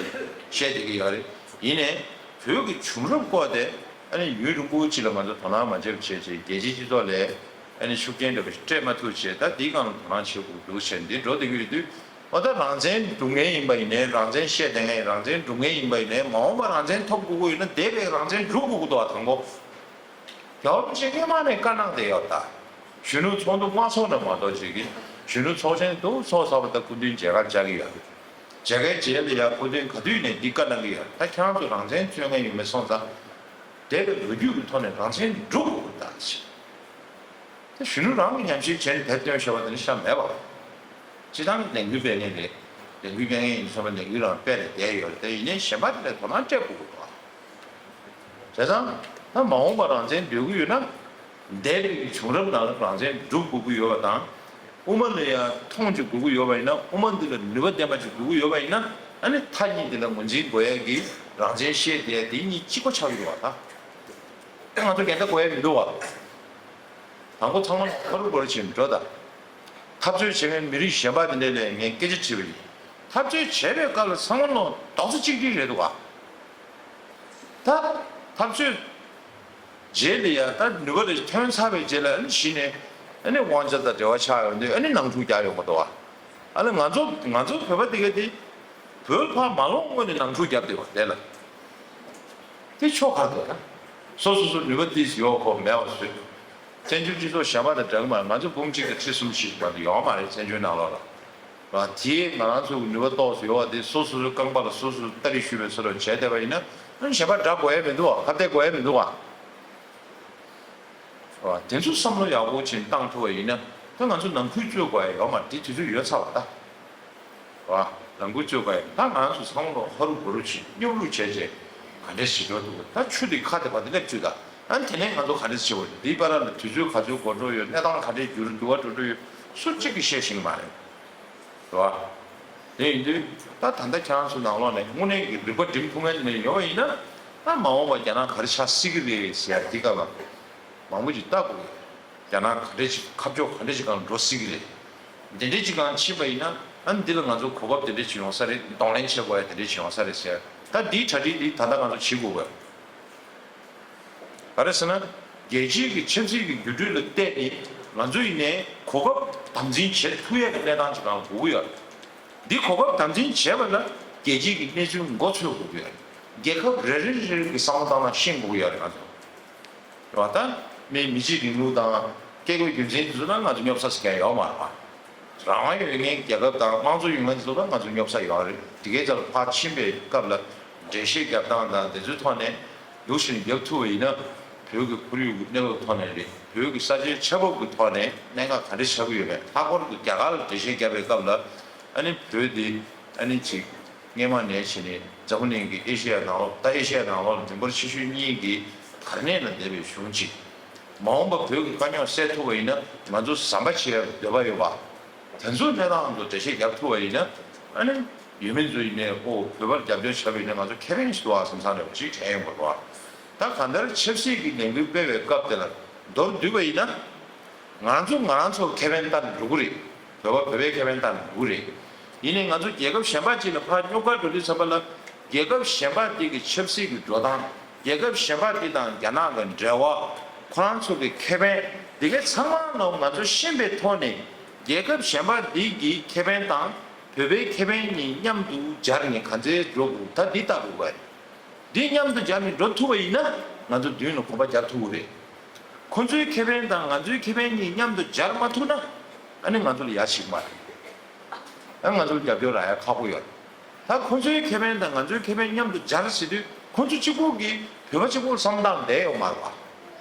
བཤད་བསྡད་ཀྱི་ཡོད་རེད། ཡིན་ནའི་བོད་ཀྱི་བྱུང་རབས་སྐོར་དེ་ཨ་ནི་ཡུན་རིང་པོ་ཅིག་ལ་ང་ཚོ་དོ་སྣང་མ་བྱས་པ་བྱས་བྱས་རྒྱལ་སྤྱིའི་སྤྱི་ཚོགས་ལ་ཨ་ནི་ཤུགས་རྐྱེན་འདྲ་པོ་ཞིག་སྤྲད་མ་ཐུབ་བྱས། ད་འདིའི་སྒང་ལ་དོ་སྣང་བྱེད་དགོས་འདུག་བྱས་འདི་འགྲོ་བསྡད་ཀྱི་ཡོད་དུས་ཨོ་ད་རང་བཙན་སྒྲུབ་མཁན་ཡིན་པ་ཡིན་ནའི་རང་བཙན་བཤད་བསྡད་མཁན་ཡིན། རང་བཙན་སྒྲུབ་མཁན་ཡིན་པ་ཡིན་ནའི་མ་འོངས་པ་རང་བཙན་ཐོབ་དགོས་ཀྱི་ཡོད་ན་འདས་པའི་རང་བཙན་སྒྲུབ་དགོས་ཀྱི་འདུག་བ། དང་པོ། རྒྱལ་བ་རིན་པོ་ཆེ་སྔོན་མ་ནས་བཀའ་གནང་བསྡད་ཡོད་ད། གཞོན་ནུ་ཚོགས་འདུ་མ་ཚོགས་ན་མ་གཏོགས་ཅིག་གིས་གཞོན་ནུ་ཚོགས་ཆེན་དུ་ཚོགས་ཚར་བ་ད་སྐུ་མདུན་མཇལ་ཁ་བཅར་གྱི་ཡོད། མཇལ་ཁའི་རྗེས་ལ་ཡང་སྐུ་མདུན་ག་དུས་ནས་འདི་བཀའ་གནང་གི་ཡོད། ད་ཁྱེད་རང་ཚོ་རང་བཙན་རྩོད་མཁན་ཡོད་མེད་སོང་ཙང་། འདས་པའི་ལོ་རྒྱུས་ཀྱི་ཐོག་ནས་རང་བཙན་སྒྲུབ་དགོས་ད་ཟེར། ད་གཞོན་ནུ་རང་གི་ཉམས་ཞིབ་བྱས་ནས་དེབ་བཏོན་བཞག་པ་དེ་ནི་ཤ་མེད་པ། སྤྱི་བཏང་ལས་འགུལ་སྤེལ་མཁན་རེད། ལས་འགུལ་སྤེལ་མཁན་ཡིན་བསམ་པ་ལས་འགུལ་རང་སྤེལ་ནས་བསྡད་ཡོད་རེད། དེ་ཡིན་ནའི་གཞན་པ་དེ་ལ་དོ་སྣང་སྤྲད་དགོས་ཀྱི་འདུག་ཨ། བྱས་ཙང་ད་མ་འོངས་པར་རང་བཙན་འདོད་ཀྱི་ཡོད་ན། འདས་པའི་བྱུང་རབས་ནང་ལ་རང་བཙན་སྒྲུབ་དགོས་ཀྱི་ཡོད་པ་དང་། དབུ་མ་ལ་ཡང་མཐོང་ཆེན་དགོས་ཀྱི་ཡོད་པ་ཡིན་ན། དབུ་མ་འདི་ལ་ནུས་པ་ལྡན་པ་ཅིག་དགོས་ཀྱི་ཡོད་པ་ཡིན་ན། ཨ་ནི་མཐའ་གཉིས་འདི་ལ་ངོས་འཛིན་དགོས་ཡ་གི་རང་བཙན་བཤད་བསྡད་ཡ་དེ་གཉིས་གཅིག་པ་ཆགས་ཀྱི་འདུག་བ་ད། ཨེ་ང་ཚོ་འགལ་ཟླ་དགོས་ཡ་མི་འདུག་བ། དང་པོ་ཚང་མ་ལ་ཁ་རུ་བོར་ཕྱིན་འགྲོ་ད། འཐབ་རྩོད་བྱེད་མཁན་མི་རིགས་གཞན་པ་དེ་འདྲ་ལ་ངས་སྐད་ཆ་དྲིས་པ་ཡིན། འཐབ་རྩོད་བྱེད་པའི་སྐབས་ལ་ཚང་མ་ལ་རྡོག་རྩ་གཅིག་སྒྲིལ་རེད་འདུག་བ། ད་འཐབ་རྩོད་རྗེས་ལ་ཡ་ད་ནུས་པ་རེ་ཐོན་ཚར་བའི་རྗེས་ལ་ཨ་ནི་གཞི་ནས་ཨ་ནི་དབང་ཆ་དང་འབྲེལ་བ་ཆགས་ཡོང་དུས་ཨ་ནི་ནང་འཁྲུག་རྒྱག་ཡོང་གི་འདུག་བ། ཨ་ནི་ང་ཚོ་ང་ཚོ་བོད་པ་དེ་ག་དེ་བོད་ཕར་མ་ལོག་སྔོན་ནས་ནང་འཁྲུག་བརྒྱབ་བསྡད་པ་དེ་ལ་དེ་ཆོག་ག་འདུག་ད། སོ་སོ་སོ་ནུས་པ་ཏིས་ཡོད་ཁོ་མེད་པ་བཟོས། བཙན་བྱོལ་སྤྱི་ཚོགས་གཞན་པ་དང་འདྲ་གི་མ་རེད། ང་ཚོ་འབུམ་གཅིག་དང་ཁྲི་གསུམ་ཞིག་མ་གཏོགས་ཡོད་མ་རེད་བཙན་བྱོལ་ནང་ལོགས་ལ། ར་དེས་ང་རང་ཚོ་གི་ནུས་པ་ཏོག་ཙམ་ཡོད་པ་དེ་སོ་སོ་སོའི་རྐང་པ་ལ་སོ་སོས་སྟ་རེ་གཞུས་པའི་ཚུལ་ལ་བྱས་བསྡད་པ་ཡིན་ན་ཨ་གཞན་པ་དགྲ་དགོས་ཡ་མི་འདུག་བ། ཁ་གཏད་དགོས་ཡ་མི་འདུག་བ། ར་དེ་ཚོ་བསམ་བློ་ཡག་པོ་ཅིག་བཏང་ཐུབ་པ་ཡིན་ན་ད་ང་ཚོ་ནང་ཁུལ་རྩོད་དགོས་ཡ་ཡོད་མ་རེད། དེ་དུས་ཚོད་ཡོལ་ཚར་བ་ད། ར་ནང་ཁུལ་རྩོད་དགོས་ཡ་ད་ང་ཚོ་ཚང་མ་ལ་ཧ་རུ་གོ་རུ་ཅིག་མཉམ་རུབ་བྱས་བྱས་ག་འདྲས་ཞིག་འགྲོ་འདུག་ད་ཆུ་དེ་ཁ་དེ་བར་དེ་སླེབས་ཚུལ་ད། ཨ་ནི་དེ་ནས་ང་ཚོ་ག་འདྲས་བྱེད་དགོས་རེད། འདིའི་བར་ལ་དུས་ཚོད་ག་ཚོད་འགོར་འགྲོ་ཡོད། གནས་སྟངས་ག་འདྲས་འགྱུར་འགྱུར་བ་འགྲོ་འགྲོ་ཡོད། སུ་གཅིག་གིས་བཤད་ཤེས་ཀྱི་མ་རེད། རེད་བ། དེ་ཡིན་དུས་ད་ད་ལྟ་ཁྱེད་རང་ཚོ་ནང་ལོགས་ནས་དངོས་གནས་ཀྱི་རིག་པ་སྒྲིམ་ཐུབ་མཁན་དེ་འདྲ་ཡོད་པ་ཡིན་ན་ད་མ་འོངས་པ་རྒྱ་ནག་ག་རེ་ཆགས་སྲིད་ཀྱི་རེད་ཟེར་ཡ་འདི་སྐབས་ལ་མང་པོ་ཅིག་ལྟ་དགོས་ཀྱི་རེད། རྒྱ་ནག་ག་འདྲས་ཅིག་ཁ་ཕྱོགས་ག་འདྲས་ཅིག་སྒང་འགྲོ་སྲིད་ཀྱི་རེད། འདི་འདྲས་ཅིག་སྒང་ཕྱིན་པ་ཡིན་ན་ཨ་ནི་འདི་ལ་ང་ཚོ་གོ་སྐབས་དེ་འདྲས་ཅིག་ཡོང་ས་རེད། གདོང་ལེན་བྱེད་དགོས་ཡ་དེ་འདྲས་ཅིག་ཡོང་ས་རེད་ཟེར་ཡ་ད་འདིའི་གྲ་སྒྲིག་འདི་ད་ལྟ་ང་ཚོ་བྱེད་དགོས་ཀྱི་རེད། ག་རེ་ཟེར་ན། རྒྱལ་སྤྱིའི་གི་ཆབ་སྲིད་ཀྱི་འགྱུར་འགྲོས་ལ་བལྟས་ཏེ་ང་ཚོ་ཡིན་ནའི་གོ་སྐབས་དམ་འཛིན་བྱེད་ཐུབ་ཡས་ཀྱི་གནས་སྟངས་ཅིག་ནང་འགྲོ་གི་ཡོད་རེད། འདི་གོ་སྐབས་དམ་འཛིན་བྱས་པ་ལ་རྒྱལ་སྤྱིའི་གི་གནས་ཚུལ་མགོ་ཚོས་དགོས་ཀྱི་ཡོད་རེད། རྒྱལ་ཁབ་རེ་རེ་རེ་རེ་གི་བསམ་བློ་བཏང་ན་ཤེས་དགོས་ཀྱི་ཡོད་རེད་ང་ཚོ། རེད་བ། ད་མི་མི་གཅིག་རིང་ལུགས་དང་སྐད་ཡིག་རྒྱུ་མཚན་དེ་ཚོ་ལ་ང་ཚོ་སྙོབ་ས་ཟེར་མཁན་ཡོད་མ་རེད་བ། རང་དབང་ཡོད་མཁན་རྒྱལ་ཁབ་དང་དམངས་གཙོ་ཡོད་མཁན་དེ་ཚོ་ལ་ང་ཚོ་སྙོབ་ས་ཡོད་རེད། དེ་གའི་རྩ་ལ་ཕར་ཕྱིན་པའི་སྐབས་ལ་འགྲེལ་བཤད་རྒྱབ་སྟངས་དང་དེ་ཚོའི་ཐོག་ནས་ལུགས་ཤིག་རྒྱབ་ཐུབ་པ་ཡིན་ན་བོད་ཀྱི་ཁོར་ཡུག་གི་གནས་བབ་ཐོག་ནས་རེད། བོད་ཀྱི་ས་ཆའི་ཆ་བབ་ཀྱི་ཐོག་ནས་གནད་འགག་ག་འདྲ་ཆགས་ཀྱི་ཡོད་མེད་ལྷག་པར་དུ་རྒྱ་གར་ལ་འགྲེལ་བཤད་རྒྱབ་པའི་སྐབས་ལ་ཨ་ནི་བོད་འདི་ཨ་ནི་ཅིག་སྔས་མ་ནས་བྱས་ནས་འཛམ་བུ་གླིང་གི་ཨེ་ཤེ་ཡ་ནང་ལོགས་ད་ཨེ་ཤེ་ཡ་ནང་ལོགས་ལ་མགྲིན་པ་ཆེ་ཤོས་གཉིས་ཀྱི་བར་གནས་ལ་བསྡད་པའི་གཞུང་ཅིག་མ་འོངས་པ་བོད་ཀྱི་དཀའ་རྙོག་སེལ་ཐུབ་པ་ཡིན་ན་ང་ཚོ་ཟམ་པ་ཆེ་བའི་འདོད་པ་ཡོད་པ། དེ་ཚོའི་གནས་སྟངས་ཚོ་འགྲེལ་བཤད་རྒྱབ་ཐུབ་པ་ཡིན་ན་ཨ་ནི་ཡུལ་མི་ཚོ་ཡིན་ནའི་ཨོ་བོད་པར་རྒྱབ་སྐྱོར་བྱས་པ་ཡིན་ན་ང་ཚོ་ཁེ་ཕན་ཞིག་འདུག་ཨ་བསམ་བསམ་རེ་བ་ཞིག་དྲན་ཡོང་གི་རེད་བ། ད་གང་ལྟར་ཆབ་སྲིད་ཀྱི་ལས་འགུལ་སྤེལ་བའི་སྐབས་དེ་ལ་མདོར་བསྡུས་པ་ཡིན་ན། ང་ཚོ་ང་རང་ཚོ་ཁེ་ཕན་ལྟར་འགྲོ་གི་རེད། བོད་པ་བོད་པའི་ཁེ་ཕན་ལྟར་འགྲོ་གི་རེད། ཡིན་ནའི་ང་ཚོ་རྒྱལ་ཁབ་གཞན་པ་ཅིག་ལ་ཕར་རྙོག་དཀར་འགྲོ་དུས་ཙམ་པ་ལ་རྒྱལ་ཁབ་གཞན་པ་དེ་གི་ཆབ་སྲིད་ཀྱི་འགྲོ་སྟངས་རྒྱལ་ཁབ་གཞན་པ་དེ་དང་རྒྱ་ནག་གི་འབྲེལ་བ་ཁོ་རང་ཚོ་གི་ཁེ་ཕན་དེ་གའི་ཚང་མ་ལ་ང་ཚོ་ཤེས་པའི་ཐོག་ནས་རྒྱལ་ཁབ་གཞན་པ་དེ་གི་ཁེ་ཕན་དང་བོད་པའི་ཁེ་ཕན་གཉིས་མཉམ་དུ་སྦྱར་ནས་ག་ཚོད་འགྲོ་དགོས་ད་འདི་ལྟ་དགོས་པ་རེད། འདི་མཉམ་དུ་སྦྱར་ནས་འགྲོ་ཐུབ་པ་ཡིན་ན་ང་ཚོ་མདུན་ལ་གོམ་པ་རྒྱག་ཐུབ་ཀྱི་རེད། ཁོ་ཚོའི་ཁེ་ཕན་དང་ང་ཚོའི་ཁེ་ཕན་གཉིས་མཉམ་དུ་སྦྱར་མ་ཐུབ་ན་ཨ་ནི་ང་ཚོ་ལ་ཡ་ཞིག་མ་རེད། ཨ་ང་ཚོ་ལ་རྒྱབ་སྐྱོར་རག་ཡ་ཁག་པོ་ཡོད་རེད། ད་ཁོ་ཚོའི་ཁེ་ཕན་དང་ང་ཚོའི་ཁེ་ཕན་མཉམ་དུ་སྦྱར་ཟེར་དུས་ཁོ་ཚོ་གཅིག་པོ་གིས་བོད་པ་གཅིག་པོ་ལ་བསམ་སྟངས་བསྡད་ཡོད་མ་རེད་པ།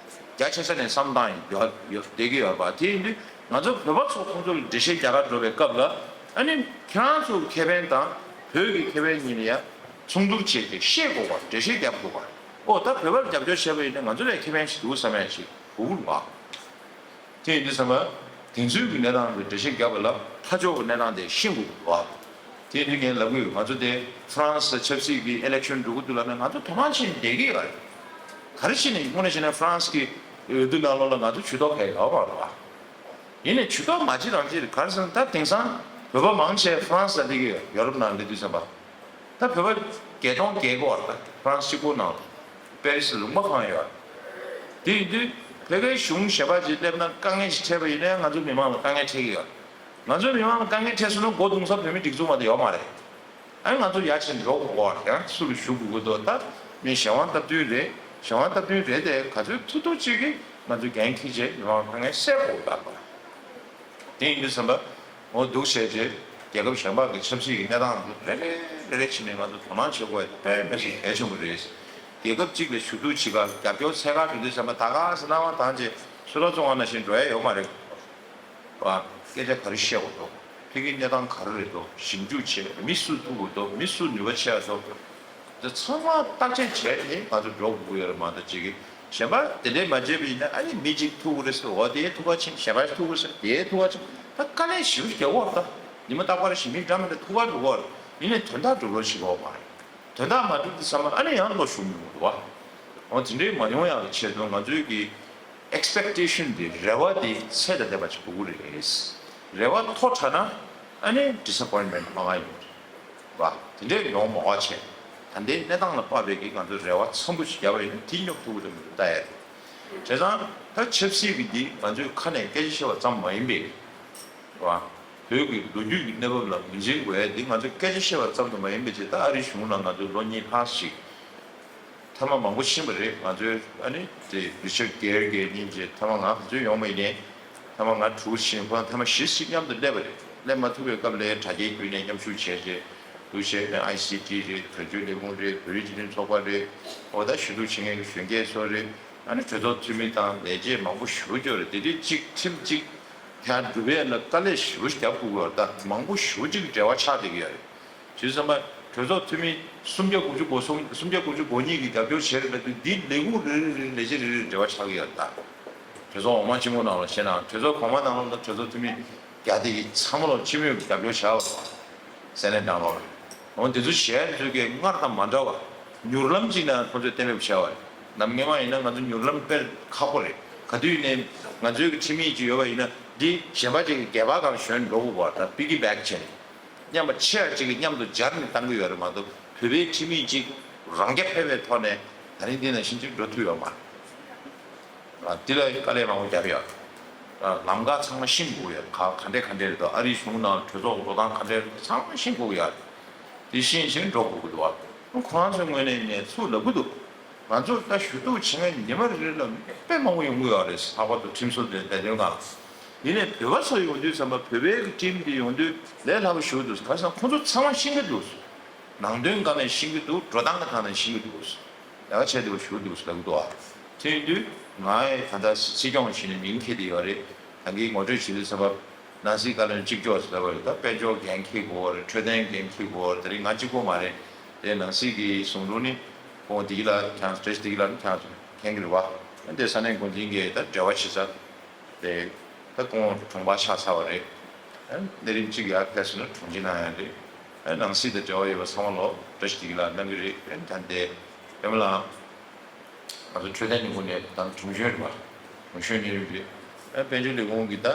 རྒྱ་ཆེ་ས་ནས་བསམ་སྟངས་ཡོད་ཡོད་བསྡད་ཀྱི་ཡོད་རེད་པ། དེ་ཡིན་དུས་ང་ཚོ་བོད་པ་ཚོ་ཁོ་ཚོ་ལ་འགྲེལ་བཤད་རྒྱག་གར་འགྲོ་བའི་སྐབས་ལ་ཨ་ནི་ཁྱེད་རང་ཚོའི་ཁེ་ཕན་དང་བོད་ཀྱི་ཁེ་ཕན་གཉིས་ལ་ཡ། མཚུངས་བསྡུར་བྱས་ཏེ་ཤེས་དགོས་པ་འགྲེལ་བཤད་རྒྱབ་དགོས་པ། ཨོ་ད་བོད་པར་རྒྱབ་སྐྱོར་བྱས་པ་ཡིན་ན་ང་ཚོ་ལ་ཁེ་ཕན་ཞིག་འདུག་བསམ་ཡ་ཞིག་དགོས་ཀྱི་རེད་པ། དེ་ཡིན་དུས་ཙམ་པ་དེ་ཚོའི་གི་གནས་སྟངས་ཀྱི་འགྲེལ་བཤད་རྒྱབ་པ་ལ་ཁ་ཕྱོགས་ཀྱི་གནས་སྟངས་དེ་ཤེས་དགོས་ཀྱི་རེད་པ། དེ་ཡིན་དུས་ངས་ལབ་ཀྱི་ཡོད། ང་ཚོ་དེ་ཧྥ་རན་སི་ཆབ་སྲིད་ཀྱི་ཨི་ལེག་ཤོན་འགྲོ་གི་འདུག་ལབ་ན་ང་ཚོ་དོ་སྣང་བྱས་ནས་བསྡད་ཀྱི་ཡོད་རེད། ག་རེ་བྱས་ནས་དངོས་གནས་བྱས་ན་ཧྥ་རན་སི་གི་འོས་བསྡུ་ནང་ལོགས་ལ་ང་ཚོ་ཇུས་གཏོགས་གང་ཡང་ཡོད་མ་རེད་པ། ཡིན་ནའི་ཇུས་གཏོགས་མ་བྱེད་རང་བྱེད་རེད། ག་རེ་ཟེར་ན་ད་དེང་སང་བོད་པ་མང་ཆེ་ཧྥ་རན་སི་ལ་སླེབས་ཀྱི་ཡོད། ཡོ་རོབ་ནང་སླེབས་དུས་ཙམ་པ། ད་བོད་པ་བརྒྱད་སྟོང་བརྒལ་གྱི་ཡོད་རེད། ད་ཧྥ་རན་སི་གཅིག་པོ་ནང་པེ་རི་སི་ལུང་པ་གང་ཡོད་རེད། དེ་ཡིན་དུས་ཕ་གིའི་གཞུང་གཞན་པ་ཅིག་སླེབས་ན་དཀའ་ངལ་ཞིག་འཕྲད་པ་ཡིན་ན་ང་ཚོ་མི་མང་ལ་དཀའ་ངལ་འཕྲད་ཀྱི་ཡོད་རེད། ང་ཚོ་མི་མང་ལ་དཀའ་ངལ་འཕྲད་སོང་ན་མགོ་རྡུང་ས་བོད་མི་སྒྲིག་འཛུགས་མ་གཏོགས་ཡོད་མ་རེད། ཨ་ནི་ང་ཚོ་ཡར་ཕྱིན་འགྲོ་དགོས་ཀྱི་ཡོད་རེད། ཡང་སུ་ལ་ཞུ་དགོས་ཀྱི་འདུག་ད་མི་གཞན་དབང་སྟབས་བསྟུན་རེད། གཞན་དབང་སྟབས་བསྟུན་རེད་དེ་ག་ཚོད་ཐུབ་ཐུབ་ཅིག་གིས་ང་ཚོ་འགན་འཁྱེར་བྱས་མི་མང་དཀའ་ངལ་སེལ་དགོས་ཀྱི་ཡོད་རེད། དེ་ཡིན་དུས་ཙམ་པ། འོ་འདུག་བྱས་རྗེས་རྒྱལ་ཁབ་གཞན་པ་གི་ཆབ་སྲིད་ཀྱི་གནས་སྟངས་འདི་རེ་རེ་རེ་རེ་བྱས་ནས་ང་ཚོ་དོ་སྣང་བྱེད་དགོས་དཔེ་མི་སྲིད་གལ་ཆེན་པོ་རེད། རྒྱལ་ཁབ་གཅིག་ལ་ཞུ་གཏུག་བྱེད་ག་རྒྱབ་སྐྱོར་འཚོལ་ག་འགྲོ་དུས་ཙམ་པ་ད་ག་སེ་སྣང་བ་དང་བཅས་སུ་ར་བཙོང་བ་ནང་བཞིན་འགྲོ་ཡ་ཡོད་མ་རེད། བ། སྐད་ཆ་ག་རེ་བཤད་དགོས་འདུག་ཕ་གིའི་གནས་སྟངས་ག་རེ་རེད་འདུག་ཞིབ་འཇུག་བྱས་མི་སུ་ཐུག་དགོས་འདུག་མི་སུ་ནུས་པ་ཆེ་བ་འདུག་འདི་ཚང་མ་བརྟག་དཔྱད་བྱས་ནས་ང་ཚོ་འགྲོ་དགོས་ཀྱི་ཡོད་རེད་མ་གཏོགས་ཅིག་གཞན་པ་དེ་འདྲས་མ་བྱས་པ་ཡིན་ན་ཨ་ནི་མི་གཅིག་ཐུག་གི་རེད་ཟེར་འོ་དེ་ཐུག་པ་ཕྱིན་གཞན་པ་ཐུག་གི་རེད་ཟེར་དེ་ཐུག་པ་ཕྱིན་ད་དཀའ་ལས་ཞེ་པོ་རྒྱག་གི་ཡོད་རེད། ད་ཉི་མ་རྟག་པར་ཞི་མི་འདྲ་མི་འདྲ་ཐུག་པ་འགྲོ་གི་ཡོད་རེད། ཡིན་ནའི་དོན་དག་འགྲུབ་རོགས་བྱེད་དགོས་མ་རེད། དོན་དག་མ་འགྲུབ་དུས་ཙམ་པ་ཨ་ནི་ཡང་བློ་ཞུམ་ཡོང་གི་འདུག་བ། འོ་དེ་འདྲའི་མ་ཡོང་ཡག་གི་ཆེད་དུ་ང་ཚོའི་གི་ཨེག་སི་པེག་ཊེ་ཤན་དེ་རེ་བ་དེ་ཚད་དང་ལྡན་པ་ཅིག་དགོས་ཀྱི་རེད། རེ་བ་མཐོ་དྲགས་ན་ཨ་ནི་ཌི་སེ་པོ་ཡིན་མེན་ཊི་མང་བ་ཡོང་གི་རེད་བ། དེ་འདྲའི་ཡོང་མ་བ་བྱས། ད་ལྟའི་གནས་སྟངས་ལ་དཔག་པའི་གི་ང་ཚོ་རེ་བ་འཚམ་པོ་ཞིག་བརྒྱབ་པ་ཡིན་ན་དེ་སྙོབ་ཐུབ་ཀྱི་རེད་མི་འདུག་ལྟ་ཡ་རེད། བྱས་ཙང་ད་ཆབ་སྲིད་ཀྱི་འདི་ང་ཚོའི་ཁ་ནས་སྐད་ཆ་བཤད་པ་ཙམ་མ་ཡིན་པའི་རེད་བ། བོད་ཀྱི་ལོ་རྒྱུས་ཀྱི་གནས་བབ་ལ་ངོས་འཛིན་དགོས་ཡ་འདི་ང་ཚོས་སྐད་ཆ་བཤད་པ་ཙམ་དུ་མ་ཡིན་པའི་ཆེད་ད་ཨ་རིའི་གཞུང་ནང་ང་ཚོས་ལོ་གཉིས་ལྷག་ཞིག་ཐེངས་མ་མང་པོ་ཕྱིན་པ་རེད། ང་ཚོས་ཨ་ནི་དེ་རི་ཆར་གྷེར་གྱི་སྙིང་རྗེ་ཐེངས་མ་ང་ཚོས་ཡོང་བ་ཡིན་ནའི་ཐེངས་མ་ང་དྲུག་ཕྱིན། ཁོ་རང་ཐེངས་མ་བཞི་ཞིག་མཉམ་དུ་སླེབས་པ་རེད། སླེབས་མ་ཐུབ་པའི་སྐབས་ལ་དྲ་རྒྱའི་བརྒྱུད་ནས་མཉམ་ཞུགས་བྱས་རྗེས་འདུག་བྱས་ནས་ཨའི་སི་ཊི་རེད། དོན་གཅོད་ལས་ཁུངས་རེད། བོད་རིགས་སྤྱི་མཐུན་ཚོགས་པ་རེད། འོ་ད་ཞུ་གཏུག་བྱེད་མཁན་གྱི་གཞོན་སྐྱེས་ཚོ་རེད། ཨ་ནི་གྲོས་ཚོགས་འཐུས་མི་དང་ལས་བྱེད་མང་པོ་ཞེ་པོ་ཅིག་ཡོད་རེད། དེ་དུས་གཅིག་ཁྲིམས་གཅིག་དེ་ཡང་འགྲུབ་ཡས་ལ་དཀའ་ལས་ཞེ་པོ་ཞིག་བརྒྱབ་དགོས་ཀྱི་ཡོད་རེད། ད་མང་པོ་ཞེ་པོ་ཅིག་གི་འབྲེལ་བ་ཆགས་བསྡད་ཀྱི་ཡོད་རེད། བྱས་ཙང་གྲོས་ཚོགས་འཐུས་མི་སུམ་བརྒྱ་དགུ་བཅུ་གོ་གསུམ་སུམ་བརྒྱ་དགུ་བཅུ་གོ་གཉིས་ཀྱིས་རྒྱབ་སྐྱོར་བྱས་རེད་ལབ་དུས་འདི་ལས་ཁུངས་རེ་རེ་རེ་ལས་བྱེད་རེ་རེ་འབྲེལ་བ་ཆགས་ཀྱི་ཡོད་རེད། ད་གྲོས་ཚོགས་འོག་མ་ཆེན་མོ་ནང་ལ་བཤད་ན་གྲོས་ཚོགས་གོང་མ་ནང་ལ་གྲོས་ཚོགས་འཐུས་མི་བརྒྱ་དེ་གི་ཚང་མ་ལ་སྤྱི་མོས་ཀྱི་རྒྱབ་སྐྱོར་བྱས་པ་སེ་ནེ་ཊི་ནང་ལོགས་ལ། འོ་འདི་ཚོ་གཞན་ཚོས་ཀྱི་སྔར་དང་མ་འདྲ་བ་མྱུར་ལམ་གཅིག་ནང་ཁོང་ཚོས་གཏན་འབེབས་བྱས་པ་རེད། ནམ་སྔོན་མ་ཡིན་ན་ང་ཚོ་མྱུར་ལམ་དཔེ་ཁག་པོ་རེད། ག་དུས་ནས་ང་ཚོའི་གི་ཁྲིམས་ཡིག་ཅིག་ཡོད་པ་ཡིན་ན་འདི་གཞན་པ་ཅིག་གི་སྒལ་པ་སྒང་ཞོན་འགྲོ་དགོས་པ་དང་པི་ཀི་བེག་བྱས་ནས་མཉམ་པ་ཆེ་བ་ཅིག་གི་མཉམ་དུ་སྦྱར་ནས་བཏང་གི་ཡོད་རེད་མ་གཏོགས་བོད་པའི་ཁྲིམས་ཡིག་ཅིག་རང་རྐྱ་འཕེར་བའི་ཐོག་ནས་ད་རིང་འདི་ནང་བཞིན་ཅིག་འགྲོ་ཐུབ་ཡོད་མ་རེད། འདི་ལ་དཀའ་ལས་མང་པོ་བརྒྱབ་ཡོད། ལམ་ཁ་ཚང་མ་ཤེས་དགོས་ཡོད། ག་ག་འདྲས་ག་འདྲས་རེད་དོ། ཨ་རིའི་གཞུང་ནང་གྲོས་ཚོགས་འགྲོ་སྟངས་ག་འདྲས་རེད་དོ། ཚང་མ་ཤེས་དགོས་ཡོད། དེ་ཤེས་བཞིན་འགྲོ་དགོས་ཀྱི་འདུག་བ། ཁོ་རང་ཚོའི་ངོས་ནས་ནས་ཚུར་ལབ་ཀྱི་འདུག་ང་ཚོ་ད་ཞུ་གཏུག་བྱེད་མཁན་ཉི་མ་རེ་རེ་ལ་དཔེ་མང་པོ་ཡོང་གི་ཡོད་རེད། ལྷག་པར་དུ་ཁྲིམས་བཟོ་དེ་ལས་དོན་ཁང་ལ། ཡིན་ནའི་བོད་པ་ཚོ་ཡོང་དུས་ཙམ་པ་བོད་པའི་ཁྲིམས་དེ་ཡོང་དུས་ལས་སླ་པོ་ཞུ་གི་འདུག་ག་རེ་ཟེར་ན་ཁོ་ཚོ་ཚང་མ་ཤེས་ཀྱི་འདུག་ནང་དོན་སྒང་ནས་ཤེས་ཀྱི་འདུག་འགྲོ་སྟངས་ཀྱི་ཐད་ནས་ཤེས་ཀྱི་འདུག་ལས་ཀ་བྱས་འདུག་ཞུ་འདུག་ལབ་ཀྱི་འདུག་ཨ། དེ་ཡིན་དུས་ང་ཡི་ད་ལྟ་སྲིད་སྐྱོང་བྱས་ནས་མིང་འཁྱེར་བསྡད་ཡོད་རེད། ད་གིན་ངོ་སྤྲོད་བྱེད་དུས་ཙམ་པ་ནང་སྲིད་བཀའ་བློན་གཅིག་ལྕོགས་ཟེར་བ་རེད། ད་དཔལ་འབྱོར་འགན་འཁྱེར་དགོས་རེད། འཕྲོད་བསྟེན་འགན་འཁྱེར་དགོས་རེད། དེ་རིང་ང་གཅིག་པོ་མ་རེད། དེ་ནང་སྲིད་ཀྱི་ཟུང་དྲུང་ནི་ཁོང་བདེ་སྐྱིད་ལགས་ཀྱང་བཀྲ་ཤིས་བདེ་སྐྱིད་ལགས་ནི་ཀྱང་མཁྱེན་གྱི་རེད་བ། དེ་ས་གནས་འགོ་འཛིན་གྱིས་ད་འབྲེལ་བ་བྱེད་ས་དེ་ད་ཁོང་གྲོང་པ་ཆགས་ཚར་བ་རེད། གནས་རིམ་གཅིག་ཡར་ཕེབས་སོང་ན་དྲུང་ཆེ་གནང་ཡ་རེད། ནང་སྲིད་དང་འབྲེལ་བ་ཡོད་པ་ཚང་མ་ལོ་བཀྲ་ཤིས་བདེ་སྐྱིད་ལགས་གནང་གི་རེད། ད་འདི་པད་མ་ལགས། ང་ཚོ་འཕྲོད་བསྟེན་ལས་ཁུངས་ནས་ད་དྲུང་གཞོན་རེད་པ། དྲུང་གཞོན་གཉིས་རེད། ཨ་དཔལ་འབྱོར་ལས་ཁུངས་ཀྱི་ད་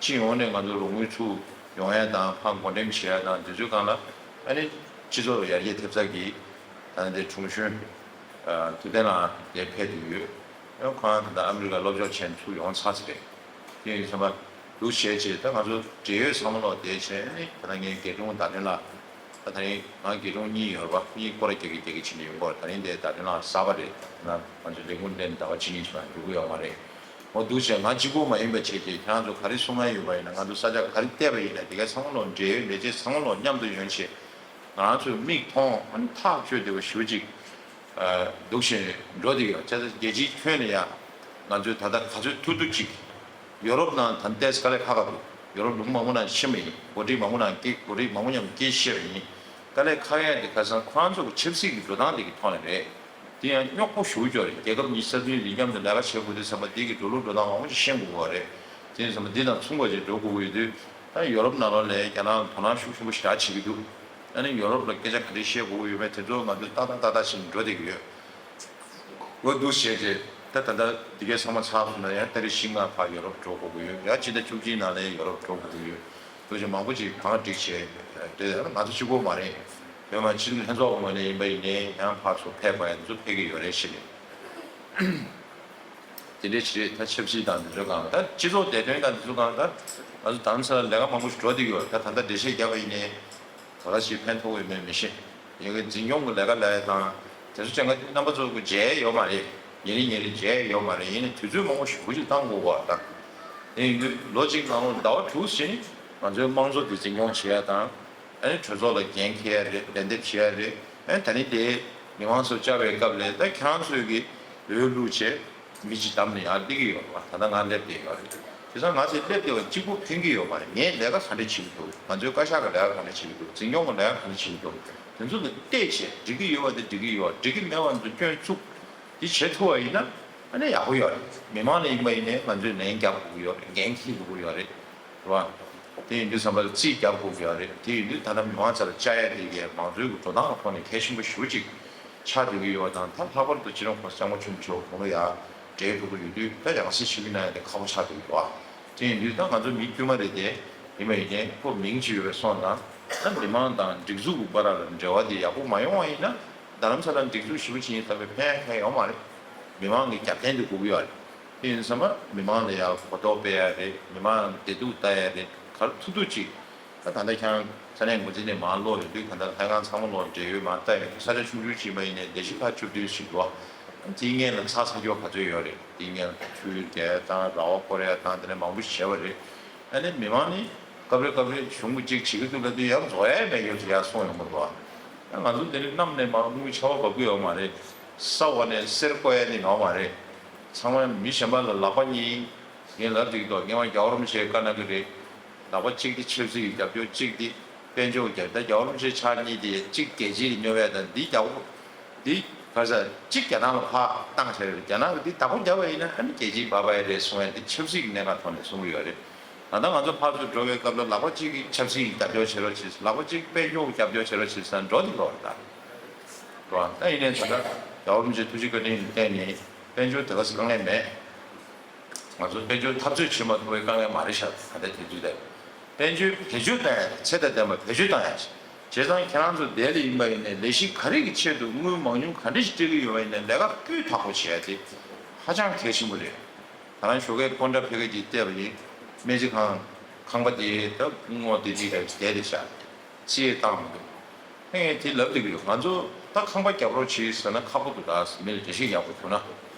སྤྱི་ཡོངས་ནས་ང་ཚོ་རོགས་དངུལ་ཚུར་ཡོང་ཡ་དང་ཕར་བགོ་འགྲེམས་བྱེད་ཡ་དང་དེ་ཚོའི་སྒང་ལ་ཨ་ནི་སྤྱི་ཚོགས་ལ་ཡར་རྒྱས་ཐེབས་ས་གི་ད་དེ་དྲུང་གཞོན་ཐུབ་བསྟན་ལགས་དེ་ཕེབས་བསྡད་ཡོད། ཨ་ཁོ་རང་ད་ལྟ་ཨ་མི་རི་ཀ་སློབ་སྦྱོང་བྱས་ནས་ཚུར་ཡོང་ཚར་ཟིན་རེད། དེ་ཡིན་ཙང་འདུག་བྱས་བྱས་ད་ང་ཚོ་འབྲེལ་ཡོད་ཚང་མ་ལོག་བསྡད་བྱས་ནི་ད་ལྟ་ངའི་དགེ་སློང་བརྡ་དོན་ལགས། ད་ད་རིང་ང་དགེ་སློང་གཉིས་ཡོད་རེད་པ། གཉིས་སྐོར་ར་རྒྱག་གི་རྒྱག་གི་ཕྱིན་ནས་ཡོང་གི་ཡོད་རེད། ད་རིང་དེ་བརྡ་དོན་ལགས་གསར་པ་རེད། ད་ང་ཚོ་ལས་ཁུངས་ལ་ཟླ་བ་གཅིག་གཉིས་ཙམ་ཡང་འགྲོ་གི་ཡོད་མ་རེད། འོ་འདུག་བྱས་ང་གཅིག་པོ་མ་ཡིན་པ་བྱས་ཀྱི་ཁྱེད་རང་ཚོ་ག་རེ་གསུང་གི་ཡོད་པ་ཡིན་ན། ང་ཚོ་ས་ཆ་ག་རེ་བལྟས་པ་ཡིན་ན་དེ་ག་ཚང་མ་ལོག་འབྲེལ་ཡོད་ལས་བྱེད་ཚང་མ་ལོག་མཉམ་དུ་ཡོང་བྱས་ང་རང་ཚོས་མིག་མཐོང་ཨ་ནི་ཐག་ཆོད་བསྡད་པ་ཞུ་ཅིག་འདུག་བྱས་འགྲོ་བསྡད་ཡོད། བྱས་ཙང་རྒྱལ་སྤྱིའི་ཁྱོན་ནས་ཡང་ང་ཚོས་ད་ལྟ་ག་ཚོད་ཐུབ་ཐུབ་ཅིག་ཡོ་རོབ་ནང་ད་ལྟའི་དཀའ་ལས་ཁག་ཁག་འདུག་ཡོ་རོབ་ལུང་མང་པོ་ནང་ཕྱིན་པ་ཡིན། འགོ་ཁྲིད་མང་པོ་ནང་སྐད་འགོ་ཁྲིད་མང་པོ་མཉམ་དུ་སྐད་བཤད་པ་ཡིན། དཀའ་ལས་ཁག་ཡག་དེ་ཁ་སང་ཁོ་རང་ཚོ་གི་ཆབ་སྲིད་ཀྱི་འགྲོ་སྟངས་དེ་གི་ཐོག་ནས་རེད། དེ་ཡང་རྙོག་པོ་ཞེ་པོ་ཅིག་རེད། རྒྱལ་ཁབ་གཉིས་ས་མཐུན་ལ་མཉམ་དུ་ལས་ཀ་བྱེད་དགོས་དུས་ཙམ་པ་དེ་གི་འགྲོ་ལུགས་འགྲོ་སྟངས་མང་པོ་ཞིག་ཤེས་དགོས་པ་རེད། དེ་ཡིན་ཙང་འདི་དང་མཚུངས་པ་ཅིག་འགྲོ་དགོས་ཀྱི་ཡོད་དུས་ད་ཡོ་རོབ་ནང་ལོགས་ལ་རྒྱ་ནག་དོ་སྣང་ཤུགས་ཆེན་པོ་ཞེ་དྲག་བྱེད་ཀྱི་འདུག་ཨ་ནི་ཡོ་རོབ་ལ་སྐད་ཆ་ག་འདྲས་བཤད་དགོས་ཀྱི་ཡོད་མེད་དེ་ཚོ་ང་ཚོས་ཏག་ཏག་ཏག་ཏག་བྱས་ནས་འགྲོ་བསྡད་ཀྱི་ཡོད། འོ་འདུག་བྱས་རྗེས་ད་ད་ལྟ་འདི་གའི་ཚང་མ་ཚར་སོང་ན་ཡང་ཏ་རིག་བཞི་ལྔ་ཕར་ཡོ་རོབ་འགྲོ་དགོས་ཀྱི་ཡོད། ཡང་སྤྱི་ཟླ་བཅུ་གཅིག་ནང་ལ་ཡོ་རོབ་འགྲོ་དགོས་ཀྱི་ཡོད། འདུག་བྱས་མང་པོ་ཅིག་གང་འགྲིག་བྱས་དེ་ང་ཚོ་གཅིག་པོ་མ་རེད། ཡང་ན་སྤྱི་འཐུས་ལྷན་ཚོགས་ངོས་ནས་ཡིན་པ་ཡིན་ནའི་ཡང་ཕར་ཚུར་ཕེབས་པ་ཡང་འདི་ཚོ་ཕེབས་ཀྱི་ཡོད་རེད་ཞེས་ནས། དེ་འདྲའི་ཞིག་རེད། ད་ཆབ་སྲིད་དང་འདི་ཚོ་གང་ད་སྤྱི་ཚོགས་བདེ་དོན་དང་འདི་ཚོ་གང་ད་ང་ཚོ་དང་ས་ལ་ལས་ཀ་མང་པོ་ཞིག་འགྲོ་བསྡད་ཀྱི་ཡོད། ད་ད་ལྟ་འགྲེལ་བཤད་བརྒྱབ་པ་ཡིན་ནའི་ག་ལ་ཞིག་ཕན་ཐོགས་ཡོད་མེད་མི་ཤེས། ཡ་གི་འཛིན་སྐྱོང་གི་ལས་ཀ་ལས་དང་དེ་ཚོ་ཅང་ག་རྣམ་པ་ཚོ་གི་མཇལ་ཡོད་མ་རེད། ཉིན་རེ་ཉིན་རེ་མཇལ་ཡོད་མ་རེད། ཡིན་ནའི་དུས་ཚོད་མང་པོ་ཞེ་པོ་ཅིག་བཏང་དགོས་པ་དང་། དེ་ཡིན་དུས་ལོ་གཅིག་ནང་ལོ་ཟླ་བ་དྲུག་ཕྱིན་ང་ཚོའི་དམངས་གཙོ་དེ་འཛིན་སྐྱོང་བྱེད་ཡ་དང་། ཨ་ནི་གྲོས་ཚོགས་ལ་འགན་འཁྱེར་ཡ་རེད། ལན་འདེབས་བྱེད་ཡ་རེད། ཨ་ནི་ད་ནི་དེ་མི་མང་ཚོ་བཅར་བའི་སྐབས་ལ་ད་ཁྱེད་རང་ཚོས་གི་འོས་བླུགས་བྱས། མི་གཅིག་བདམས་ནས་ཡར་སླེབས་ཀྱི་ཡོད་པ། ད་ལྟ་ང་སླེབས་བསྡད་ཡོད་རེད། དེ་ཚོ་ང་ཚོས་སླེབས་བསྡད་པ་གཅིག་པུ་ཕན་གྱི་ཡོད་མ་རེད། ངས་ལས་ཀ་ག་འདྲ་བྱེད་ཀྱི་འདུག་ང་ཚོའི་བཀའ་ཤག་གི་ལས་ཀ་ག་འདྲ་བྱེད་ཀྱི་འདུག་འཛིན་སྐྱོང་གི་ལས་ཀ་ག་འདྲ་བྱེད་ཀྱི་འདུག་དེ་ཚོ་ལ་བལྟས་བྱས་འགྲིག་གི་ཡོད་པ་དེ་འགྲིག་གི་ཡོད། འགྲིག་གི་མེད་པ་ཚོ་སྐྱོན་བཙུགས་དེ་བྱེད་ཐུབ་པ་ཡིན་ན་ཨ་ནི་ཡག་པོ་ཡོད་རེད། མི་མང་ལ་ཡིན་པ་ཡིན་ནའི་ང་ཚོས་ལན་རྒྱབ་དགོས་ཀྱི་ཡོད་རེད། འགན་འཁྱེར་དགོས་ཀྱི་ཡོད་རེད། རེད་བ། དེ་ཡིན་དུས་ཙམ་པ་ལ་རྩིས་རྒྱབ་དགོས་ཀྱི་ཡོད་རེད། དེ་ཡིན་དུས་ད་ལྟ་མི་མང་རྩ་ལ་བཅར་ཡ་དེ་གའི་མང་གཙོའི་གི་འགྲོ་སྟངས་ལ་ཐོག་ནས་གལ་ཆེན་པོ་ཞེ་པོ་ཅིག་ཆགས་བསྡད་ཀྱི་ཡོད་པ་དང་། ད་ལྷག་པར་དུ་སྤྱི་ནོར་གོང་ས་སྐྱབས་མགོན་ཆེན་པོ་མཆོག་དགུང་ལོ་ཡར་བགྲེས་འགྲོ་གི་ཡོད་དུས་ད་ཡང་སེ་ཞུ་གི་གནང་ཡ་དེ་ཁག་པོ་ཆགས་བསྡད་ཀྱི་འདུག་ཨ། དེ་ཡིན་དུས་ད་ང་ཚོ་མི་དཀྱུས་མ་རེད་དེ། ཡིན་པ་ཡིན་ནའི་ཁོ་མིང་ཅིག་ཡོད་པའི་སོང་དང་ད་མི་མང་དང་སྒྲིག་འཛུགས་ཀྱི་བར་ལ་འབྲེལ་བ་དེ་ཡག་པོ་མ་ཡོང་བ་ཡིན་ན། རྡ་རམ་ས་ལར་སྒྲིག་འཛུགས་ཞེ་པོ་ཅིག་ཡིན་ཙང་ཕན་ཡག་གང་ཡང་ཡོད་མ་རེད། མི་མང་གི་རྒྱབ་རྟེན་དེ་དགོས་ཀྱི་ཡོད་རེད། དེ་ཡིན་ཙང་མི་མང་ལ་ཡང་གོ་རྟོགས་སྤེལ་ཡག་རེད། མི་མང་བདེ་སྡུག་ལྟ་ཡག་རེད། ག་རེ་ཐུབ་ཐུབ་ཅིག་ད་ད་ལྟ་ཁྱེད་རང་ས་གནས་འགོ་འཛིན་ནས་མར་ལོག་ཡོང་དུས་གང་ལྟར་ལྷན་ཁང་ཚང་མ་ལོག་འབྲེལ་ཡོད་མར་ལྟ་ཡོང་དུས་ས་ཆ་ཆུང་ཆུང་ཅིག་མ་ཡིན་ནའི་ལས་གཞི་ཁག་བཅུ་བདུན་ཞིག་འདུག་དེའི་སྔོན་ལ་ཚ་ཚ་སྐྱོ་ག་ཚོད་ཡོད་རེད། དེའི་སྔོན་ལ་ཆུ་རྒྱག་ཡག་དང་ར་བ་སྐོར་ཡག་དང་དེ་འདྲ་མང་པོ་ཞིག་བྱས་པ་རེད། ཨ་ནི་མི་མང་ནི་སྐབས་རེ་སྐབས་རེ་གཞུང་གི་གཅིག་བྱེད་ཀྱི་འདུག་ལབ་དུས་ཡང་རྫོགས་ཡག་མེད་ཡོད་ཚོད་ཡར་སོང་ཡོང་གི་འདུག་ཨ་ང་ཚོ་དེ་ནི་གནམ་ནས་མར་དངུལ་ཆར་པ་འབབ་ཀྱི་ཡོད་མ་རེད། ས་འོག་ནས་གསེར་བརྐོ་ཡག་ནི་ཡོད་མ་རེད། ཚང་མ་མི་གཞན་པ་ལ་ལག་པ་གཉིས། ངས་ལབ་འགྲིག་འདུག་ངས་མ་རྒྱལ་བ་རིན་པོ་ཆེའི་བཀའ་གནང་གི་རེད། ལག་པ་གཅིག་དེ་ཆབ་སྲིད་ཀྱི་རྒྱབ་སྐྱོར། གཅིག་དེ་དཔལ་འབྱོར་གྱི་རྒྱབ། ད་རྒྱལ་བ་རིན་པོ་ཆེ་ཕྱག་གཉིས་དེ་གཅིག་རྒྱལ་སྤྱིའི་སྨྱོ་བས་དང་འདི་རྒྱག་གོ་འདི་ག་ས་གཅིག་རྒྱ་ནག་ལ་ཕར་བཏང་བྱས་རེད། རྒྱ་ནག་གི་འདི་བདག་པོ་རྒྱབ་པ་ཡིན་ན་ཨ་ནི་རྒྱལ་སྤྱིའི་འབའ་བ་ཡི་རེད་གསུང་ཡག་འདི་ཆབ་སྲིད་ཀྱི་གནད་འགག་ཐོག་ནས་གསུང་གི་ཡོད་རེད། ད་ལྟ་ང་ཚོ་ཕར་ཚུར་འགྲོ་བའི་སྐབས་ལ་ལག་པ་གཅིག་གིས་ཆབ་སྲིད་ཀྱི་རྒྱབ་སྐྱོར་བྱེད་རོགས་བྱེད། ལག་པ་གཅིག་དཔལ་འབྱོར་གྱི་རྒྱབ་སྐྱོར་བྱེད་རོགས་བྱེད་ཟེར་འགྲོ་འདི་འགྲོ་རེད་ད། འགྲོ་ཨ་ད་ཡིན་ནའི་ད་ལྟ་རྒྱལ་བ་རིན་པོ་ཆེ་ཐུགས་རྗེ་བཀའ་དྲིན་ལ་བརྟེན་ནས་དཔལ་འབྱོར་དེ་ག་ས་དཀའ་ངལ་མེད། ང་ཚོ་དཔལ་འབྱོར་འཐབ་རྩོད་བྱེད་མ་ཐུབ་པའི་དཀའ་ངལ་མ་རེད་ཤག་ད་ལྟའི་དུས་ཚོད་དེ། དཔལ་འབྱོར་བེད་སྤྱོད་བཏང་ཡག་ཚད་དང་ལྡན་པ་བེད་སྤྱོད་བཏང་ཡག་བྱས་ཙང་ཁྱེད་རང་ཚོ་འདིར་ཡིན་པ་ཡིན་ནའི་ལས་གཞི་ག་རེ་གི་ཆེད་དུ་དངུལ་མང་ཉུང་ག་འདྲ་ཞིག་སྤྲད་ཀྱི་ཡོད་པ་ཡིན་ནའི་ལས་ཀ་སྤུས་དག་པོ་བྱས་ཏེ་ཧ་ཅང་གལ་ཆེན་པོ་རེད། ད་རང་ཞོགས་ཀས་སྐོར་འདྲ་ཕ་གི་ཅིག་བལྟས་པ་ཡིན། སྨན་རྩིས་ཁང་ཁང་པ་དེ་ད་སྔོ་དེ་ཅིག་ལ་བསྡད་དེ་ཤག་རྩིས་བཏང་མི་འདུག་ཨེ་དེ་ལབ་བསྡད་ཀྱི་ཡོད། ང་ཚོ་ད་ཁང་པ་རྒྱག་རོགས་བྱེད་ཟེར་ན་ཁག་པོ་འདུག་ད་མི་ལ་འགྲེལ་བཤད་རྒྱག་དགོས་བྱུང་ན།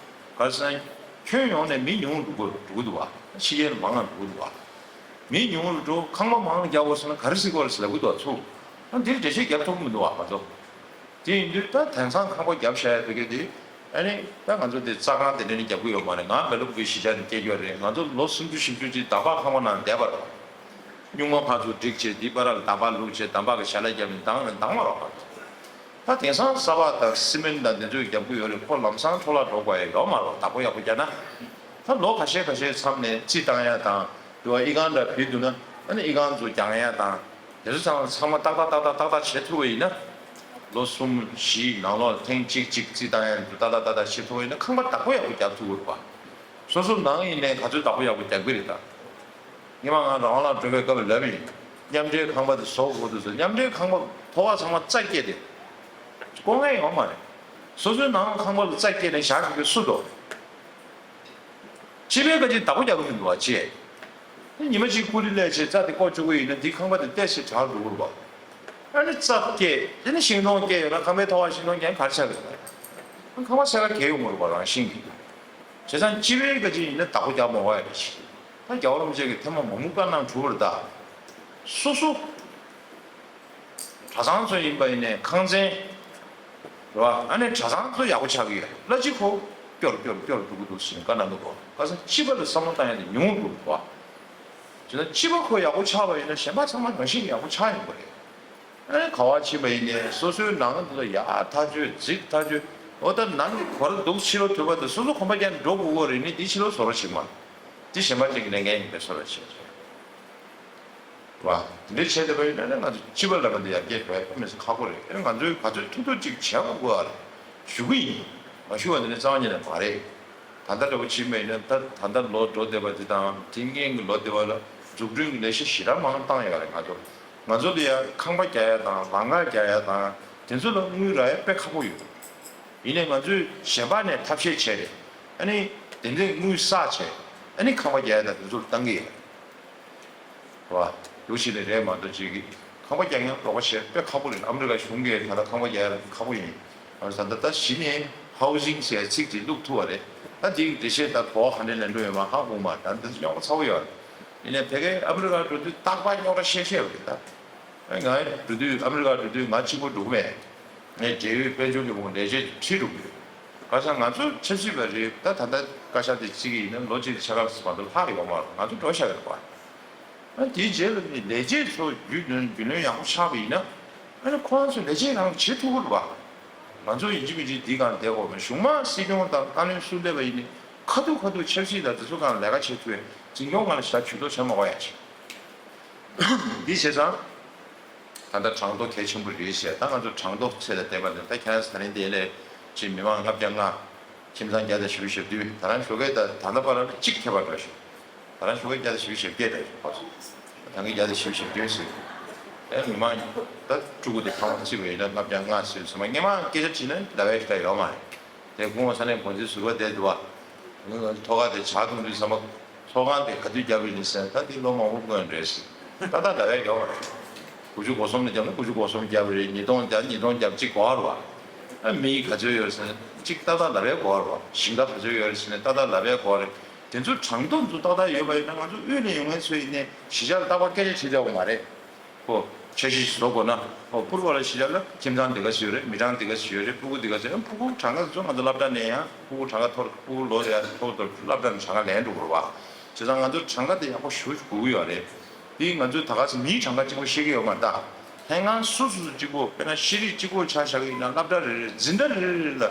ག་རེ་ཟེར་ན་ཁྱོན་ཡོངས་ནས་མི་ཉུང་རུ་འགྲོ་གི་འདུག་བ། ཕྱི་རྒྱལ་མང་ང་འགྲོ་གི་འདུག་བ། མི་ཉུང་རུ་འགྲོ་ཁང་པ་མང་རྒྱག་དགོས་ཟེར་ན་ག་རེ་ཟེར་དགོས་རེད་ཟེར་ལབ་གི་འདུག་བ་ཚུར། ཨ་འདིར་འགྲེལ་བཤད་རྒྱག་ཐུབ་ཀྱི་མི་འདུག་བ་ང་ཚོ། དེ་ཡིན་དུས་ད་དེང་སང་ཁང་པ་བརྒྱབ་བཞག་ཡག་ཕ་གི་དེ་ཨ་ནི་ད་ང་ཚོ་དེ་རྩྭ་ཁང་དེ་འདྲ་ནི་བརྒྱབ་ཀྱི་ཡོད་མ་རེད། ང་བལ་ལུག་གི་གཞིས་ཆགས་ནས་སྐྱེས་ཡོད་རེད། ང་ཚོ་ལོ་སུམ་ཅུ་བཞི་བཅུ་ཅིག་འདབ་པ་ཁང་པ་ནང་བསྡད་པ་རེད། སྨྱུག་མ་ཕར་ཚུར་སྒྲིག་བྱས་འདི་པར་ལ་འདབ་པ་བླུགས་བྱས་འདམ་བག་གི་ཞལ་ལག་བརྒྱབ་ནས་འདང་ལ་འདང་མ་རོགས་པ། ད་དེང་སང་ས་བག་དང་སི་མེན་དང་དེ་ཚོས་བརྒྱབ་ཀྱི་ཡོད་རེད། ཁོ་ལམ་སང་འཕྲོ་བརླག་འགྲོ་དགོས་ཡ་ཡོད་མ་རེད། བདག་པོ་ཡག་པོ་རྒྱག་ན། ད་ལོ་ཁ་ཤས་ཁ་ཤས་མཚམས་ནས་རྩི་བཏང་ཡ་དང་དུ་བ་ཨི་ཁང་འདྲ་བུད་འདུག་ན་ཨ་ནི་ཨི་ཁང་ཚོ་རྒྱག་ཡ་དང་དེ་ཚོ་ཚང་ཚང་མ་ཏག་ཏག་ཏག་ཏག་ཏག་ཏག་བྱེད་ཐུབ་པ་ཡིན་ན། ལོ་གསུམ་བཞིའི་ནང་ལོགས་ཐེངས་གཅིག་གཅིག་རྩི་བཏང་ཡ་འདུག་ཏག་ཏག་ཏག་ཏག་བྱེད་ཐུབ་པ་ཡིན་ན་ཁང་པ་བདག་པོ་ཡག་པོ་རྒྱག་ཐུབ་ཀྱི་རེད་པ། སོ་སོ་ནང་ཡིན་ནའི་ག་ཚོད་བདག་པོ་ཡག་པོ་རྒྱག་གི་རེད་ད། ཉི་མ་ང་རང་དབང་ལ་འགྲོ་བའི་སྐབས་ལ་ལབ་ཡིན། མཉམ་འབྲེལ་ཁང་པ་དེ་བཟོ་དགོས་འདུག་ཟེར། མཉམ་འབྲེལ་ཁང་པ་ཕོ་བ་ཚང་མ་རྩ་སྐྱེས་ཏེ། དཀའ་ངལ་ཡོང་མ་རེད། སོ་སོའི་ནང་ཁང་པ་ལ་རྩ་སྐྱེས་ནས་བཞག་དགོས་སུ་འདུག་སྤྱི་པའི་བཀའ་དྲིན་བདག་པོ་རྒྱག་གི་མི་འདུག་བ་ཅེས། ཉི་མ་གཅིག་ཀུ་རི་ལས་བྱས་རྩ་དེ་བཀོག་བཅུག་གི་ཡིན་ན་འདི་ཁང་པ་དེ་བལྟས་ཤིག་གྲགས་འགྲོ་གི་རེད་པ། ཨ་ནི་རྩ་སྐྱེས་དེ་ནི་ཤིང་སྡོང་སྐྱེས་ཡོད་ན་ཁང་པའི་ཐོག་བ་ཤིང་སྡོང་ཀྱང་གར་ཆགས་ཀྱི་རེད། ཁང་པ་ས་ཁ་གས་ཡོང་གི་རེད་པ་རང་བཞིན་གྱིས། བྱས་ཙང་སྤྱི་པའི་བཀའ་དྲིན་ཡིན་ན་བདག་པོ་རྒྱག་མ་དགོས་ཡ་རེད་ཤག་ད་རྒྱལ་བ་རིན་པོ་ཆེ་གིས་ཐེངས་མ་མང་པོ་བཀའ་གནང་གྲུབ་པ་རེད་ད། སོ་སོ། གྲྭ་ཚང་ཚོ་ཡིན་པ་ཡིན་ནའི་ཁང་ཚན། རེད་བ། ཨ་ནི་གྲྭ་ཚང་ཚོ་ཡག་པོ་ཆགས་ཀྱི་ཡོད་རེད། གླ་སྤྱི་ཁོ་སྐྱོར་སྐྱོར་སྐྱོར་འགྲོ་གི་འདུག་ཟེར་ནས་བཀའ་གནང་གི་འདུག་བ། ཁ་སང་སྤྱི་པ་ལ་བསམ་བློ་བཏང་ཡ་དེ་ཉུང་རུ་འགྲོ་གི་འདུག་བ། བྱས་ན་སྤྱི་པ་ཁོ་ཡག་པོ་ཆགས་པ་ཡིན་ན་གཞན་པ་ཚང་མ་རང་བཞིན་ཡག་པོ་ཆགས་ཡོང་གི་རེད། ཨ་ནི་ག་བ་ཕྱིན་པ་ཡིན་ནའི་སོ་སོའི་ནང་དུ་ལ་ཡག་ཐག་ཆོད་འཛིང་ཐག་ཆོད། འོ་ད་ནང་གི་གོ་ར་འདུག་ཕྱི་ལོགས་ཐུབ་པ་དེ་སོ་སོ་གོམ་པ་རྒྱག་ནས་འགྲོ་དགོས་གོ་རེད་ནི་འདི་ཕྱི་ལོགས་བཟོ་རོགས་བྱེད་མ། འདི་གཞན་པ་ཅིག་གི་ལས་འགན་ཡིན་པའི་བཟོ་རོགས་བྱེད། བ། དེ་འདྲ་བྱས་བསྡད་པ་ཡིན་ན་ང་ཚོ་སྤྱི་པ་ལ་མ་འདི་ཡར་རྒྱས་འགྲོ་ཡ་ཁོ་མི་སྲིད་ཁག་པོ་རེད། ཨེ་ང་ཚོས་ག་ཚོད་ཐུབ་ཐུབ་ཅིག་བྱེད་དགོས་པ་རེད་ཞུ་གི་ཡིན། མ་ཞུ་བ་འདི་ནི་རྩ་བ་ཉིད་ནས་མ་རེད། ད་ལྟ་འདྲ་པོ་ཕྱིན་པ་ཡིན་ན་ད་ད་ལྟ་ལོ་འགྲོ་བསྡད་པ་འདི་དང་དེ་སྔོན་གྱི་ལོ་འདི་བ་ལ་འཛུགས་སྐྲུན་གྱི་ལས་གཞི་ཞེ་དྲག་མང་བཏང་ཡོད་རེད། ང་ཚོ་ང་ཚོ་ལ་ཡ་ཁང་པ་རྒྱག་ཡ་དང་ལམ་ཁ་རྒྱག་ཡ་དང་དེ་ཚོ་ལ་དངུལ་རག་ཡ་དཔེ་ཁག་པོ་ཡོད། ཡིན་ནའི་ང་ཚོས་གཞན་པ་ནས་ཐབས་ཤེས་བྱས་རེད། ཨ་ནི་དེ་འདྲའི་དངུལ་བསགས་བྱས་ཨ་ནི་ཁང་པ་རྒྱག་ཡ་དང་དེ་ཚོ་ལ་བཏང་གི་ཡོད། རེད་བ། ལོ་ཞིག་ནས་རེད་མ་གཏོགས་ཅིག་གིས་ཁང་པ་རྒྱག་མཁན་རོགས་པ་བྱེད་དཔེ་ཁག་པོ་རེད། ཨ་མི་རི་ཀ་གཞུང་གིས་ད་ལྟ་ཁང་པ་རྒྱག་ཡ་ཁག་པོ་ཡིན། ཨ་ད་ལྟ་ད་གཞི་ནས་ཧའུ་ཟིང་ཟེར་ཚིག་ཅིག་བླུགས་ཐུབ་པ་རེད། ད་དེའི་འགྲེལ་བཤད་ད་གོ་བ་ག་འདྲས་ལེན་འགྲོ་ཡོད་མ་ཧ་གོ་མ། ད་འདི་རྙོག་པ་ཚ་པོ་ཡོད་རེད། ཡིན་ནའི་ཕ་གིར་ཨ་མི་རི་ཀ་འགྲོ་དུས་རྟག་པར་རྙོག་དྲ་བཤད་བཤད་པ་རེད་ད། ཨ་ང་འགྲོ་དུས་ཨ་མི་རི་ཀ་འགྲོ་དུས་ང་གཅིག་པོ་འགྲོ་གི་མེད། ངས་འབྲེལ་ཡོད་དཔལ་འབྱོར་གྱི་འོང་ལས་བྱེད་ཁྲིད་འགྲོ་གི་ཡོད། ག་ས་ང་ཚོ་ཆབ་སྲིད་པ་རེད་ད། ད་ལྟ་བཀའ་ཤག་དེ་གཅིག་ཡིན་ན་ལོ་གཅིག་དང་ཕྱེད་ཀ་ཙམ་མ་གཏོགས་ལྷག་ཡོད་མ་རེད། ང་ཚོ་འགྲོ་བཞག་ཡོད་རེད་པ། ཨ་དེའི་རྗེས་ལ་ནི་ལས་བྱེད་ཚོ་རྒྱུས་ལོན་རྒྱུས་ལོན་ཡག་པོ་ཆགས་པ་ཡིན་ན་ཨ་ནི་ཁོ་རང་ཚོ་ལས་བྱེད་རང་བྱེད་ཐུབ་ཀྱི་རེད་པ། ང་ཚོ་ཡིན་གཅིག་མིན་གཅིག་འདི་སྒང་བསྡད་དགོས་མེད། གཞུང་མང་སྲིད་སྐྱོང་དང་བཀའ་བློན་སུ་སླེབས་པ་ཡིན་ནི་ཁ་ཐུག་ཁ་ཐུག་ཆབ་སྲིད་དང་དེ་ཚོ་སྒང་ལས་ཀ་བྱེད་ཐུབ་པའི་འཛིན་སྐྱོང་སྒང་ལ་ཞེ་དྲག་ཇུས་གཏོགས་བྱེད་མ་དགོས་ཡ་བྱེད། འདི་བྱས་ཙང་། ད་ལྟ་གྲངས་ཐོ་གལ་ཆེན་པོ་རེད་ཟེར། ད་ང་ཚོ་གྲངས་ཐོ་ཚད་དང་ལྡན་པ་རེད། ད་ཁྱེད་རང་ཚོ་ད་རིང་འདི་ལས་ཅིག་མི་མང་ལྔ་བརྒྱ་ལྔ། ཁྱིམ་ཚང་བརྒྱ་དང་བཞི་བཅུ་ཞེ་བདུན། ད་རང་ཞོགས་ཀས་ད་ད་ལྟ་བར་ལ་གཅིག་ཁྱད་པར་འདྲ་ཞིག་ད་རང་ཞོགས་ཀས་བརྒྱ་དང་བཞི་བཅུ་ཞེ་བརྒྱད་འདྲ་ཞིག་ཕོག་སོང་། ད་གིན་བརྒྱ་དང་བཞི་བཅུ་ཞེ་བདུན་ཟེར། ཨེ་མི་མང་ད་ཕྲུ་གུ་དེ་ཕ་མ་གཅིག་པ་ཡིན་ན་ལྔ་བརྒྱ་ལྔ་ཟེར་ཚང་མ་སྔས་མ་སྐད་ཆ་དྲིས་ན་ཟླ་བའི་ཞིག་ཡོད་མ་རེད། དེ་སྐུ་ངོ་ས་གནས་འགོ་འཛིན་ཟུར་པ་དེ་འདུག་བ། ཐོག་ཁ་དེ་ཇག་གཏོང་དུས་ཚང་མ་ཚོགས་ཁང་དེ་ག་དུས་བརྒྱབ་རེད་ཟེར་ན་ད་དེ་ལོ་མང་པོ་སྔོན་རེད་ཟེར། ད་ལྟ་ཟླ་བའི་ཞིག་ཡོད་མ་རེད། དགུ་བཅུ་གོ་གསུམ་ནས་བརྒྱབ་ན་དགུ་བཅུ་གོ་གསུམ་བརྒྱབ་རེད། ཉིས་སྟོང་བརྒྱབ་ཉིས་སྟོང་བརྒྱབ་གཅིག་གོ་བ་རེད་བ། ཨ་མི་ག་ཚོད་ཡོད་རེད་ཟེར་ན་གཅིག་ཏག་ཏག་ཟླ་བའི་གོ་བ་རེད་བ། ཞིང་ཁ་ག་ཚོད་ཡོད་རེད་ཟེར་ན་ཏག་ཏག་ཟླ་བའི་གོ་བ་རེད། དེ་ཚོ་གྲངས་ཐོ་ཚོ་ཏག་ཏག་ཡོད་པ་ཡིན་ན་ང་ཚོ་དབུས་ནས་ཡོང་མཁན་ཚོ་ཡིན་ནའི་གཞིས་ཆགས་ལ་རྟག་པར་སྐད་ཆ་དྲིས་བསྡད་ཡོད་མ་རེད། ཁོ་འཆར་གཞི་ཞིག་བཟོ་དགོས་ན། ཨོ་པུར་བ་ལ་གཞིས་ཆགས་ལ་ཁྱིམ་ཚང་འདི་ག་ཞིག་ཡོད་རེད། མི་གྲངས་འདི་ག་ཞིག་ཡོད་རེད། ཕྲུ་གུ་འདི་ག་ཞིག་ཡོད། ཕྲུ་གུ་གྲངས་ཀ་ཚོ་ང་ཚོ་སློབ་གྲྭ་ནས་ཡང་ཕྲུ་གུ་གྲངས་ཀ་མཐོ་རུ་ཕྲུ་གུ་ལོ་ཡར་མཐོ་རུ་མཐོ་རུ་སློབ་གྲྭ་ནས་གྲངས་ཀ་ལེན་འགྲོ་དགོས་རེད་བ། བྱས་ཙང་ང་ཚོ་གྲངས་ཀ་དེ་ཡག་པོ་ཞེ་པོ་ཞིག་དགོས་ཀྱི་ཡོད་རེད། དེ་ང་ཚོས་ད་ག་སེ་མིའི་གྲངས་ཀ་གཅིག་པོ་ཤེས་ཀྱི་ཡོད་མ་རེད་ད། ལྷན་ཁང་སོ་སོ་སོ་གཅིག་པོ་དཔེར་ན་ཤེས་རིག་གཅིག་པོ་ཆ་བཞག་གི་ཡིན་ན་སློབ་གྲྭ་རེ་རེ་འཛིན་གྲྭ་རེ་རེ་ལ་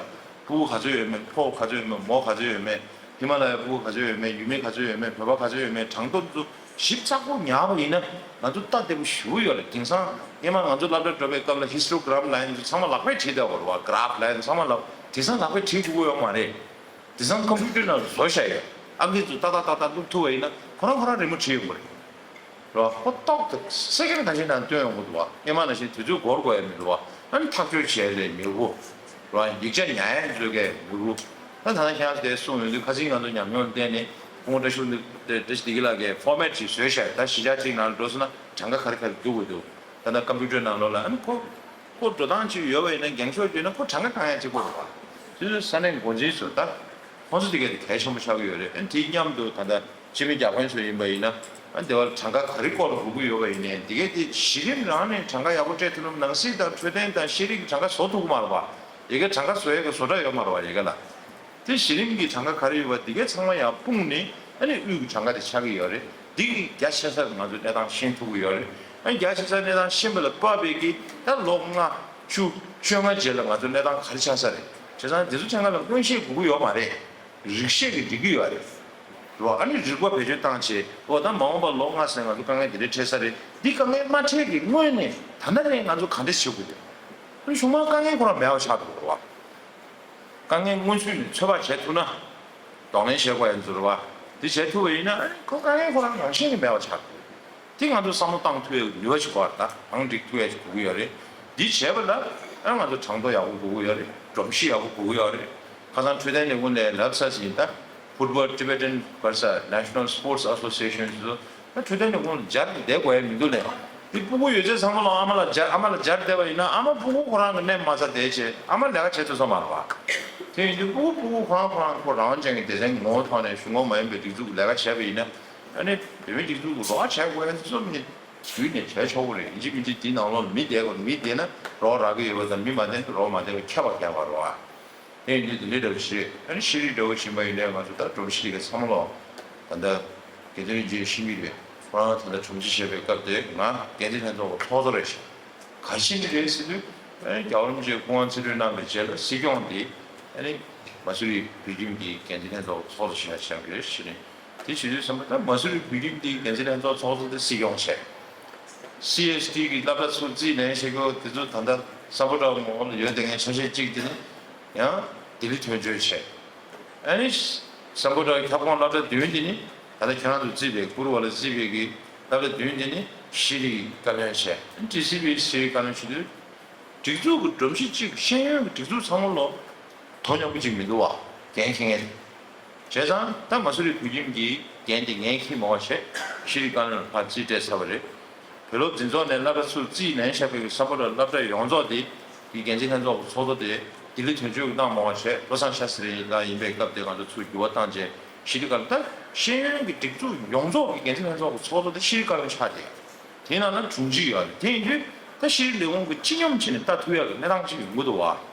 ཕྲུ་གུ་ག་ཚོད་ཡོད་མེད། ཕོ་ག་ཚོད་ཡོད་མེད། མོ་ག་ཚོད་ཡོད་མེད། ཧི་མ་ལ་ཡའི་ཕྲུ་གུ་ག་ཚོད་ཡོད་མེད། ཡུལ་མི་ག་ཚོད་ཡོད་མེད། བོད་པ་ག་ཚོད་ཡོད་མེད། གྲངས་ཐོ་ཚོ་ཞིབ་ཚགས་པོ་ཉར་བ་ཡིན་ན་ང་ཚོ་ལྟ་བདེ་པོ་ཞེ་པོ་ཡོད་རེད། དེང་སང་སྔས་མ་ང་ཚོ་སློབ་གྲྭ་འགྲོ་བའི་སྐབས་ལ་ཧི་སི་ཊོ་གྷ་རམ་ལའིན་ཚོ་ཚང་མ་ལག་པས་བྲིས་བསྡད་ཡོད་རེད་བ། གྷ་རཕ་ལའིན་ཚང་མ་ལག་དེང་སང་ལག་པས་བྲིས་དགོས་ཀྱི་ཡོད་མ་རེད། དེང་སང་ཀམ་པུ་ཊར་ནང་བཟོ་བཞག་ཡོད། ཨང་ཀི་ཚོ་ཏག་ཏག་ཏག་ཏག་བླུགས་ཐུབ་པ་ཡིན་ན་ཁོ་རང་ཁོ་རང་རི་མོ་བྲིས་ཡོང་གི་རེད། རེད་བ། ཁོ་ཏོག་ཏོག་སེ་ཀེན་ག་ཚོད་ནང་སྟོན་ཡོང་གི་འདུག་བ། སྔས་མ་ནང་བཞིན་དུས་ཚོད་འགོར་དགོས་ཡ་མི་འདུག་བ། ཨ་ནི་ཐག་གཅོད་བྱས་རེད་མི་བུ། རེད་བ། ཡིག་ཆ་ཉར་ཡ་ཚོ་གས་མི་བུ། ད་ད་ལྟ་ཁྱེད་རང་ཚོ་དེ་གསུངས་ཡོང་དུས་ཁ་སང་ང་ཚོ་ཉམས་མྱོང་བསྟན་ནས་སྐུ་ངོ་བཀྲ་ཤིས་བཀྲ་ཤིས་བདེ་སྐྱིད་ལགས་ཀྱིས་ཕོར་མེ་ཊི་ཅིག་བཟོས་བཞག་ད་གཞིས་ཆགས་གཅིག་ནང་ལ་འགྲོ་སོང་ན་གྲངས་ཀ་ག་རེ་ག་རེ་བསྒྱུར་དགོས་འདུག་ད་ལྟ་ཀམ་པུ་ཊར་ནང་ལོགས་ལ་ཨ་ནི་ཁོ། ཁོ་འགྲོ་སྟངས་ཅིག་ཡོད་པ་ཡིན་ན་འགེངས་ཤོག་བརྒྱུད་ན་ཁོ་གྲངས་ཀ་བཀང་ཡ་གཅིག་པོ་རེད་པ། དེ་ཚོ་ས་གནས་འགོ་འཛིན་ཚོ་ད་ཁོང་ཚོ་དེ་ག་དེ་གལ་ཆེན་པོ་ཆགས་ཀྱི་ཡོད་རེད། ཨ་ནི་དེའི་མཉམ་དུ་ད་ལྟ་སྤྱི་མི་བརྒྱ་དཔོན་ཚོ་ཡིན་པ་ཡིན་ན་ཨ་ནི་སྡེ་བ་ལ་གྲངས་ཀ་ག་རེ་སྐོར་ལ་སྒུག་གི་ཡོད་པ་ཡིན་ནའི་དེ་ག་དེ་གཞི་རིམ་རང་ནས་གྲངས་ཀ་ཡག་པོ་སྤྲད་ཐུབ་ན་ནང་སྲིད་དང་འཕྲོད་བསྟེན་དང་ཤེས་རིག་གི་གྲངས་ཀ་བཟོ་ཐུབ་ཀྱི་མ་རེད་པ། དེ་ག་གྲངས་ཀ་བཟོ་ཡ་གི་བཟོ་གྲྭ་ཡོད་མ་རེད་པ་དེ་ག་ལ། དེ་གཞི་རིམ་གྱི་གྲངས་ཀ་ག་རེ་ཡོད་པ་འདི་གའི་ཚང་མ་ཡང་སྤུངས་ནས་ཨ་ནི་དབུས་ཀྱི་གྲངས་ཀ་དེ་ཆགས་ཀྱི་ཡོད་རེད། འདི་གི་རྒྱ་ཆེ་ས་ང་ཚོ་གནས་སྟངས་ཤེས་ཐུབ་ཀྱི་ཡོད་རེད། ཨ་ནི་རྒྱ་ཆེ་ས་གནས་སྟངས་ཤེས་པ་ལ་དཔག་པའི་གི་ད་ལོ་ལྔ་བཅུ་བཅོ་ལྔ་རྗེས་ལ་ང་ཚོ་གནས་སྟངས་ག་རེ་ཆགས་ས་རེད། བྱས་ཙང་འདི་ཚོ་ཆ་ཚང་ལ་མངོན་ཤེས་དགོས་ཀྱི་ཡོད་མ་རེད། རིག་ཤེས་ཀྱིས་འགྲིག་གི་ཡོད་རེད། རེད་བ། ཨ་ནི་རིག་པ་བེད་སྤྱོད་བཏང་བྱས་འོ་ད་མ་འོངས་པ་ལོ་ལྔ་ཟེར་ང་ཚོ་དཀའ་ངལ་འདི་འདྲ་འཕྲད་ས་རེད། འདི་དཀའ་ངལ་མ་འཕྲད་ཀྱི་སྔོན་ནས་ད་ལྟ་ནས་ང་ཚོ་ག་འདྲ་བྱེད་དགོས་རེད། ཨ་ནི་གཞུང་མང་དཀའ་ངལ་ཁོ་རང་མེད་པ་ཆགས་འགྲོ་གི་རེད་བ། དཀའ་ངལ་སྔོན་ཚུད་ནས་ཚོད་དཔག་བྱེད་ཐུབ་ན། གདོང་ལེན་བྱེད་དགོས་ཡ་ཚོ་རེད་བ། འདི་བྱེད་ཐུབ་པ་ཡིན་ན་ཨ་ནི་ཁོ་དཀའ་ངལ་ཁོ་རང་རང་བཞིན་གྱིས་མེད་པ་ཆགས་འགྲོ། འདི་ང་ཚོ་བསམ་བློ་བཏང་ཐུབ་ཡ་ནུས་པ་ཞིག་དགོས་རེད། ད་གང་སྒྲིག་ཐུབ་ཡ་ཞིག་དགོས་ཀྱི་ཡོད་རེད། འདི་བྱས་པ་ལ་ཨ་ང་ཚོ་གྲངས་ཐོ་ཡག་པོ་དགོས་ཀྱི་ཡོད་རེད། སྒྲོམ་གཞི་ཡག་པོ་དགོས་ཀྱི་ཡོད་རེད། ཁ་སང་འཕྲོད་བསྟེན་ལས་ཁུངས་ནས་ལབ་ཚར་ཟིན། ད་Football Tibetan ག་རེ་ཟེར་National Sports Association ཟེར། ད་འཕྲོད་བསྟེན་ལས་ཁུངས་ལ་སྦྱར་ཏེ་བསྡད་དགོས་ཡ་མི་འདུག་ལས། འདི་སྤུ་གུ་ཡོད་ཚད་ཚང་མ་ལོ་ཨ་མ་ལ་སྦྱར་ཨ་མ་ལ་སྦྱར་བསྡད་པ་ཡིན་ན་ཨ་མ་སྤུ་གུ་ཁོ་རང་གི་སྣེ་མ་ཚ་བསྡད་བྱས་ཨ་མ་ལས་ཀ་བྱེད་ཐུབ་ས་མ་རེད་བ། དེ་ཡིན་དུས་སྤུ་གུ་སྤུ་གུ་ཁོ་རང་ཁོ་རང་ཁོ་རང་རང་རྐྱང་གི་སྡེ་ཚན་གྱི་ངོ་བོ་ཐོག་ནས་གཞུང་ངོ་མ་ཡིན་པའི་སྒྲིག་འཛུགས་ཀྱི་ལས་ཀ་བྱས་པ་ཡིན་ན་ཨ་ནི་བོད་མིའི་སྒྲིག་འཛུགས་ཀྱི་རོགས་པ་བྱས་དགོས་ཡ་འདི་ཚོ་མི་དུས་ནས་བྱས་ཆོག་གི་རེད། ཡིན་གཅིག་མིན་གཅིག་འདི་ནང་ལོགས་ལ་མི་བསྡད་དགོས། མི་བསྡད་ན་རོགས་རག་གི་ཡོད་པ་དང་མི་མ་བསྡད་ན་རོགས་མ་བསྡད་པ་ཁྱད་པར་གང་ཡང་མ་རེད་བ། དེ་ཡིན་དུས་འདི་འདྲའི་འདྲ་པོ་ཞིག་རེད། ཨ་ནི་ཤེས་རིག་འདྲ་པོ་ཕྱིན་པ་ཡིན་ནའི་ང་ཚོ་ད་སྒྲོམ་གཞི་དེ་ག་ཚང་མ་ལོག་ད་ལྟ་དགེ་འདུན་རིན་ཆེན་ཤེས་ཀྱི་རེད། ཁོ་རང་ད་ལྟ་དྲུང་ཆེ་བྱས་པའི་སྐབས་དེ་ང་འགན་འཛིན་ལྷན་ཚོགས་ཀྱི་ཚོགས་གཙོ་རེད་ཤག་ག་རེ་བྱས་ནས་རེད་ཟེར་དུས་ཨ་ནི་རྒྱལ་བ་རིན་པོ་ཆེས་སྐུ་དབང་རྩིས་སྤྲོད་གནང་བའི་རྗེས་ལ་སྲིད་སྐྱོང་དེ་ཨ་ནི་མ་སུ་རི་བོད་ཁྱིམ་གྱི་འགན་འཛིན་ལྷན་ཚོགས་ཀྱི་ཚོགས་གཙོ་བྱས་བཞག་གི་རེད་ཟེར་ནས། དེ་བྱེད་དུས་ཙམ་པ་ད་མ་སུ་རི་བོད་ཁྱིམ་དེའི་འགན་འཛིན་ལྷན་ཚོགས་ཚོགས་གཙོ་དེ་སྲིད་སྐྱོང་བྱས། སི་ཨེཆ་ཌི་གི་སློབ་གྲྭ་ཚུར་རྩིས་ལེན་བྱེད་དགོས་དེ་ཚོ་ད་ལྟ་སམ་བྷོ་ཊ་ངོས་ལ་ཡོད་བསྡད་མཁན་ཆ་ཤས་གཅིག་དེ་ནི་ཡང་ལྡི་ལི་དོན་གཅོད་བྱས། ཨ་ནི་སམ་བྷོ་ཊ་ཁྱབ་ཁོངས་སློབ་གྲྭ་བདུན་དེ་ནི་ད་ལྟ་ཁྱེད་རང་ཚོ་རྩིས་པའི་བཀུར་བ་ལ་རྩིས་པའི་གི་སློབ་གྲྭ་བདུན་དེ་ནི་ཤེས་རིག་བཀའ་བློན་བྱས། ཨ་ནི་ཊི་སི་བྷི་ཤེས་རིག་བཀའ་བློན་བྱེད་དུས། སྒྲིག་འཛུགས་ཀྱི་སྒྲོམ་གཞི་གཅིག་ཤེས་ཡོན་གྱི་སྒྲིག་འཛུགས་ཚང་མ་ལོ་དོ་མཉམ་པོ་གཅིག་མི་འདུག་བ། འགན་འཁྱེར་མཁན་དེ། བྱས་ཙང་ད་མ་སུ་རི་བོད་ཁྱིམ་གྱིས་འགན་དེ་ངས་འཁྱེར་མ་བ་བྱས་ཤེས་རིག་བཀའ་བློན་ལ་ཕར་རྩིས་སྤྲད་ཚར་བ་རེད། བོད་སློབ་འཛིན་ཚོགས་ནས་སློབ་གྲྭ་ཚུར་རྩིས་ལེན་བཞག་པའི་སམ་བྷོ་ཊ་སློབ་གྲྭ་ཡོངས་རྫོགས་དེ་གི་འགན་འཛིན་ལྷན་ཚོགས་ཀྱི་ཚོགས་གཙོ་དེ་ལྡི་ལི་དོན་གཅོད་ཀྱིས་གནང་མ་བ་བྱས་བློ་བཟང་ཤཱ་སི་རི་ལགས་ཡིན་པའི་སྐབས་དེ་ང་ཚོ་ཚུར་འགྱུར་བ་བཏང་རྗེས་ཤེས་རིག་བཀའ་བློན། ད་ཤེས་ཡོན་གྱི་སྒྲིག་འཛུགས་ཡོངས་རྫོགས་ཀྱི་འགན་འཛིན་ལྷན་ཚོགས་ཀྱི་ཚོགས་གཙོ་དེ་ཤེས་རིག་བཀའ་བློན་ཆགས་ཏེ། དེའི་ནང་ན་དྲུང་ཆེ་ཡོད་རེད། དེ་ཡིན་དུས་ད་ཤེས་རིག་ལས་ཁུངས་ཀྱི་སྤྱི་སྙོམས་བྱས་ནས་ལྟ་ཐུབ་ཡག་གི་གནས་སྟངས་ཅིག་ཡོང་གི་འདུག་བ།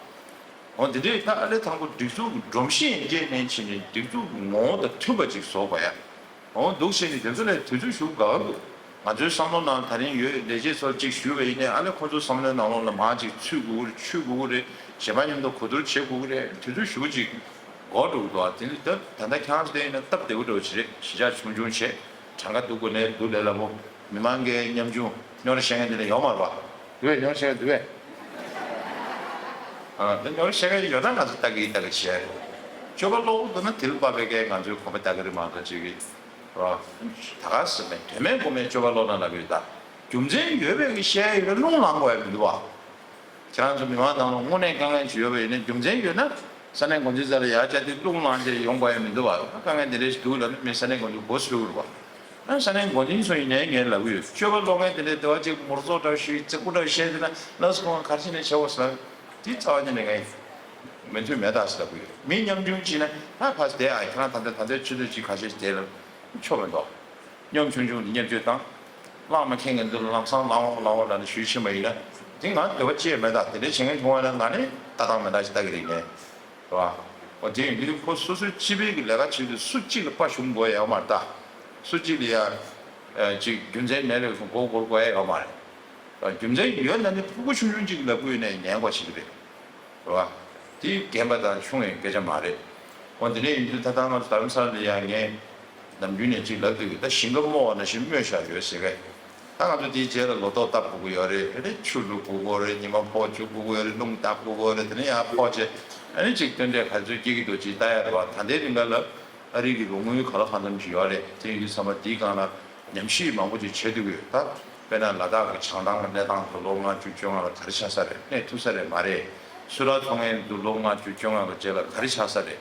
འོ་འདི་འདྲས་ད་ཨ་ལས་དང་པོ་སྒྲིག་འཛུགས་ཀྱི་སྒྲོམ་གཞི་ཡན་ཆད་ནས་བྱས་ནས་སྒྲིག་འཛུགས་ཀྱི་ངོ་བོ་དང་མཐུན་པ་ཅིག་བཟོ་དགོས་ཡ། འོ་འདུག་བྱས་ནས་དེ་ཚོ་ལས་དུས་ཚོད་ཞུ་དགའ་འདུག་ང་ཚོའི་བསམ་བློ་ནང་ད་རིང་ཡོད་ལས་བྱེད་ཚོར་ཅིག་ཞུས་པ་ཡིན་ནའི་ཨ་ལས་ཁོ་ཚོའི་བསམ་བློའི་ནང་ལོགས་ལ་མར་ཅིག་ཚུད་དགོས་ཀྱི་རེད། ཆུད་དགོས་ཀྱི་རེད། གཞན་པ་མཉམ་དུ་གོ་བསྡུར་བྱེད་དགོས་ཀྱི་རེད། དུས་ཚོད་ཞུ་ཅིག་འགོར་འགྲོ་གི་འདུག་ཨ་དེ་ནི་ད་ད་ལྟ་ཁྱེད་རང་ཚོ་དེ་ཡིན་ན་སྟབས་བདེ་པོ་འདྲ་བོ་ཅིག་རེད། གཞིས་ཆགས་ཆུང་ཆུང་བྱས། གྲངས་ཀ་འདུག་དགོས་ནས་འདུག་ལས་སླ་པོ། མི་མང་གི་ཉམ་ཆུང་རྙོག་དྲ་བཤད་མཁན་དེ་ལ་ཡོད་མ་རེད་པ། འདུག་པས། རྙོག་དྲ་བཤད་མཁན་འདུག་པས། ཨ་ད་རྙོག་དྲ་བཤད་མཁན་ཡོད་ན་ང་ཚོ་ལྟ་གི་ལྟ་གི་བྱས། སྤྱོད་པ་ལོག་འདུག་ན་དེ་ལ་དཔག་པའི་གས་ང་ཚོའི་གོམ་པ་ལྟ་གི་རེད་མ་གཏོགས་ཅིག་གི་རོ། ད་ག་ཟེར་ནས་དོན་མེད་དགོས་མེད་སྤྱོད་པ་ལོག་ན་ལབ་ཡོད་ད། རྒྱུ་མཚན་ཡོད་པའི་གི་བཤད་ཡོད་ན་རླུང་ལངས་དགོས་ཡ་མི་འདུག་བ། ཁྱེད་རང་ཚོ་མི་མང་ནང་ལ་དངོས་གནས་དཀའ་ངལ་ཅིག་ཡོད་པ་ཡིན་ན། རྒྱུ་མཚན་ཡོད་ན་ས་གནས་འགོ་འཛིན་རྩ་ལ་ཡར་བཅར་ཏེ་རླུང་ལངས་ཏེ་ཡོང་དགོས་ཡ་མི་འདུག་བ། དཀའ་ངལ་དེ་འདྲ་ཞིག་འདུག་ལབ་ན་མི་ས་གནས་འགོ་འཛིན་མགོ་སུ་འཁོར་བ། ཨ་ས་གནས་འགོ་འཛིན་ཚོ་ཡིན་ནའི་ངས་ལབ་གི་ཡོད། སྤྱོད་པ་ལོག་མཁན་དེ་འདྲའི་དེ་བ་ཅིག་མུར་ཚོགས་འདྲ་ཞིག་རྩེ་ཁུག་འདྲ་བཤད་དེ་ན་ལགས་སོ་ཁོང་ག་རེ་བྱས་ནས་བྱས་པ་ཟེར། དེ་རྩ་བ་ཉིད་ནས་ངས་མི་མཐུན་མེད་ད་ཟེར་ལབ་གི་ཡོད། མི་ཉམ་ཆུང་བྱས་ན་ད་ཕ་སི་བསྡད་ཨ། ཁྱེད་རང་ད་ལྟ་ད་ལྟའི་ཆུ་ཚོད་ཅིག་ཁ་ཤས་ཤིག་བསྡད་ལབ་ཆོག་མི་འདུག་སྙོམ་ཆུང་ཆུང་དུ་བརྙས་བཅོས་བཏང་། བླངས་མ་ཁེངས་མཁན་ཚོ་ལ་ལམ་སང་ལངས་འོང་ལངས་འོང་ལབ་ནས་ཞུས་ཕྱིན་པ་ཡིན་ན། དེ་ང་འདོད་པ་ཅི་ཡང་མེད་ད། དེ་འདྲའི་བྱེད་མཁན་བྱུང་བ་ན་ང་ནི་ལྟ་སྟངས་མེད་ད་ཞིག་ལྟ་གི་རེད་ངས། རེད་བ། འོ་དེ་ཡིན་དུས་ཁོ་སོ་སོའི་སྤྱི་པའི་གི་ལས་ཀ་བྱེད་དུས་སུ་གཅིག་ལ་དཔའ་ཞུམ་དགོས་ཡ་ཡོད་མ་རེད་ད། སུ་གཅིག་ལ་ཡ་ཅིག་རྒྱུ་མཚན་མེད་པའི་མགོ་སྒུར་དགོས་ཡ་ཡོད་མ་རེད། རྒྱུ་མཚན་ཡོད་ན་ནི་ཕྲུ་གུ་ཆུང་ཆུང་གཅིག་ལ་བསྐུལ་ནས་ཉན་དགོས་ཞིག་རེད། རེད་བ། དེ་རྒན་པ་དང་ཆུང་བའི་སྐད་ཆ་མ་རེད། འོ་དེ་འདྲ་ཡིན་དུས་ད་ལྟ་ང་ཚོ་རྡ་རམ་ས་ལ་ལ་ཡ་ངས་ནམ་རྒྱུན་ནས་ཅིག་ལབ་དུས་ད་ཞིང་ཁ་རྨོ་བ་ནང་བཞིན་རྨོས་བཞག་ཡོད་ཟེར་གི། ད་ང་ཚོ་དེའི་རྗེས་ལ་ལོ་ཏོག་བཏབ་དགོས་ཀྱི་ཡོད་རེད། དེ་ནས་ཆུ་བླུག་དགོས་ཀྱི་ཡོད་རེད། ཉི་མ་ཕོག་བཅུག་དགོས་ཀྱི་ཡོད་རེད། རླུང་བཏབ་དགོས་ཀྱི་ཡོད་རེད། དེ་ནས་ཡར་ཕོག་བྱས་ཨ་ནི་ཅིག་སྟོན་འབྲས་ག་ཚོད་སྐྱེ་གི་འདུག་ཅིག་ལྟ་ཡ་རེད་བ། ད་ལྟའི་རིང་ག་ལ་ཨ་རི་གི་རོགས་དངུལ་ག་ལ་གང་འཚམ་ཅིག་ཡོད་རེད། དེ་ཡིན་དུས་ཚང་མ་དེའི་སྒང་ལ་ཉམས་ཞིབ་མང་པོ་ཅིག་བྱེད་ཐུབ་ཀྱི་ཡོད་ད། དཔེར་ན་ལ་དྭགས་ཀྱི་བྱང་ཐང་གི་གནས་སྟངས་དེ་ལོ་ལྔ་བཅུ་བཅོ་ལྔ་ལ་ག་རེ་ཆགས་ས་རེད། གནས་ཐུབ་ས་རེད་མ་རེད། སུ་ར་ཚོང་མཁན་ཚོ་ལོ་ལྔ་བཅུ་བཅོ་ལྔ་གི་རྗེས་ལ་ག་རེ་ཆགས་ས་རེད།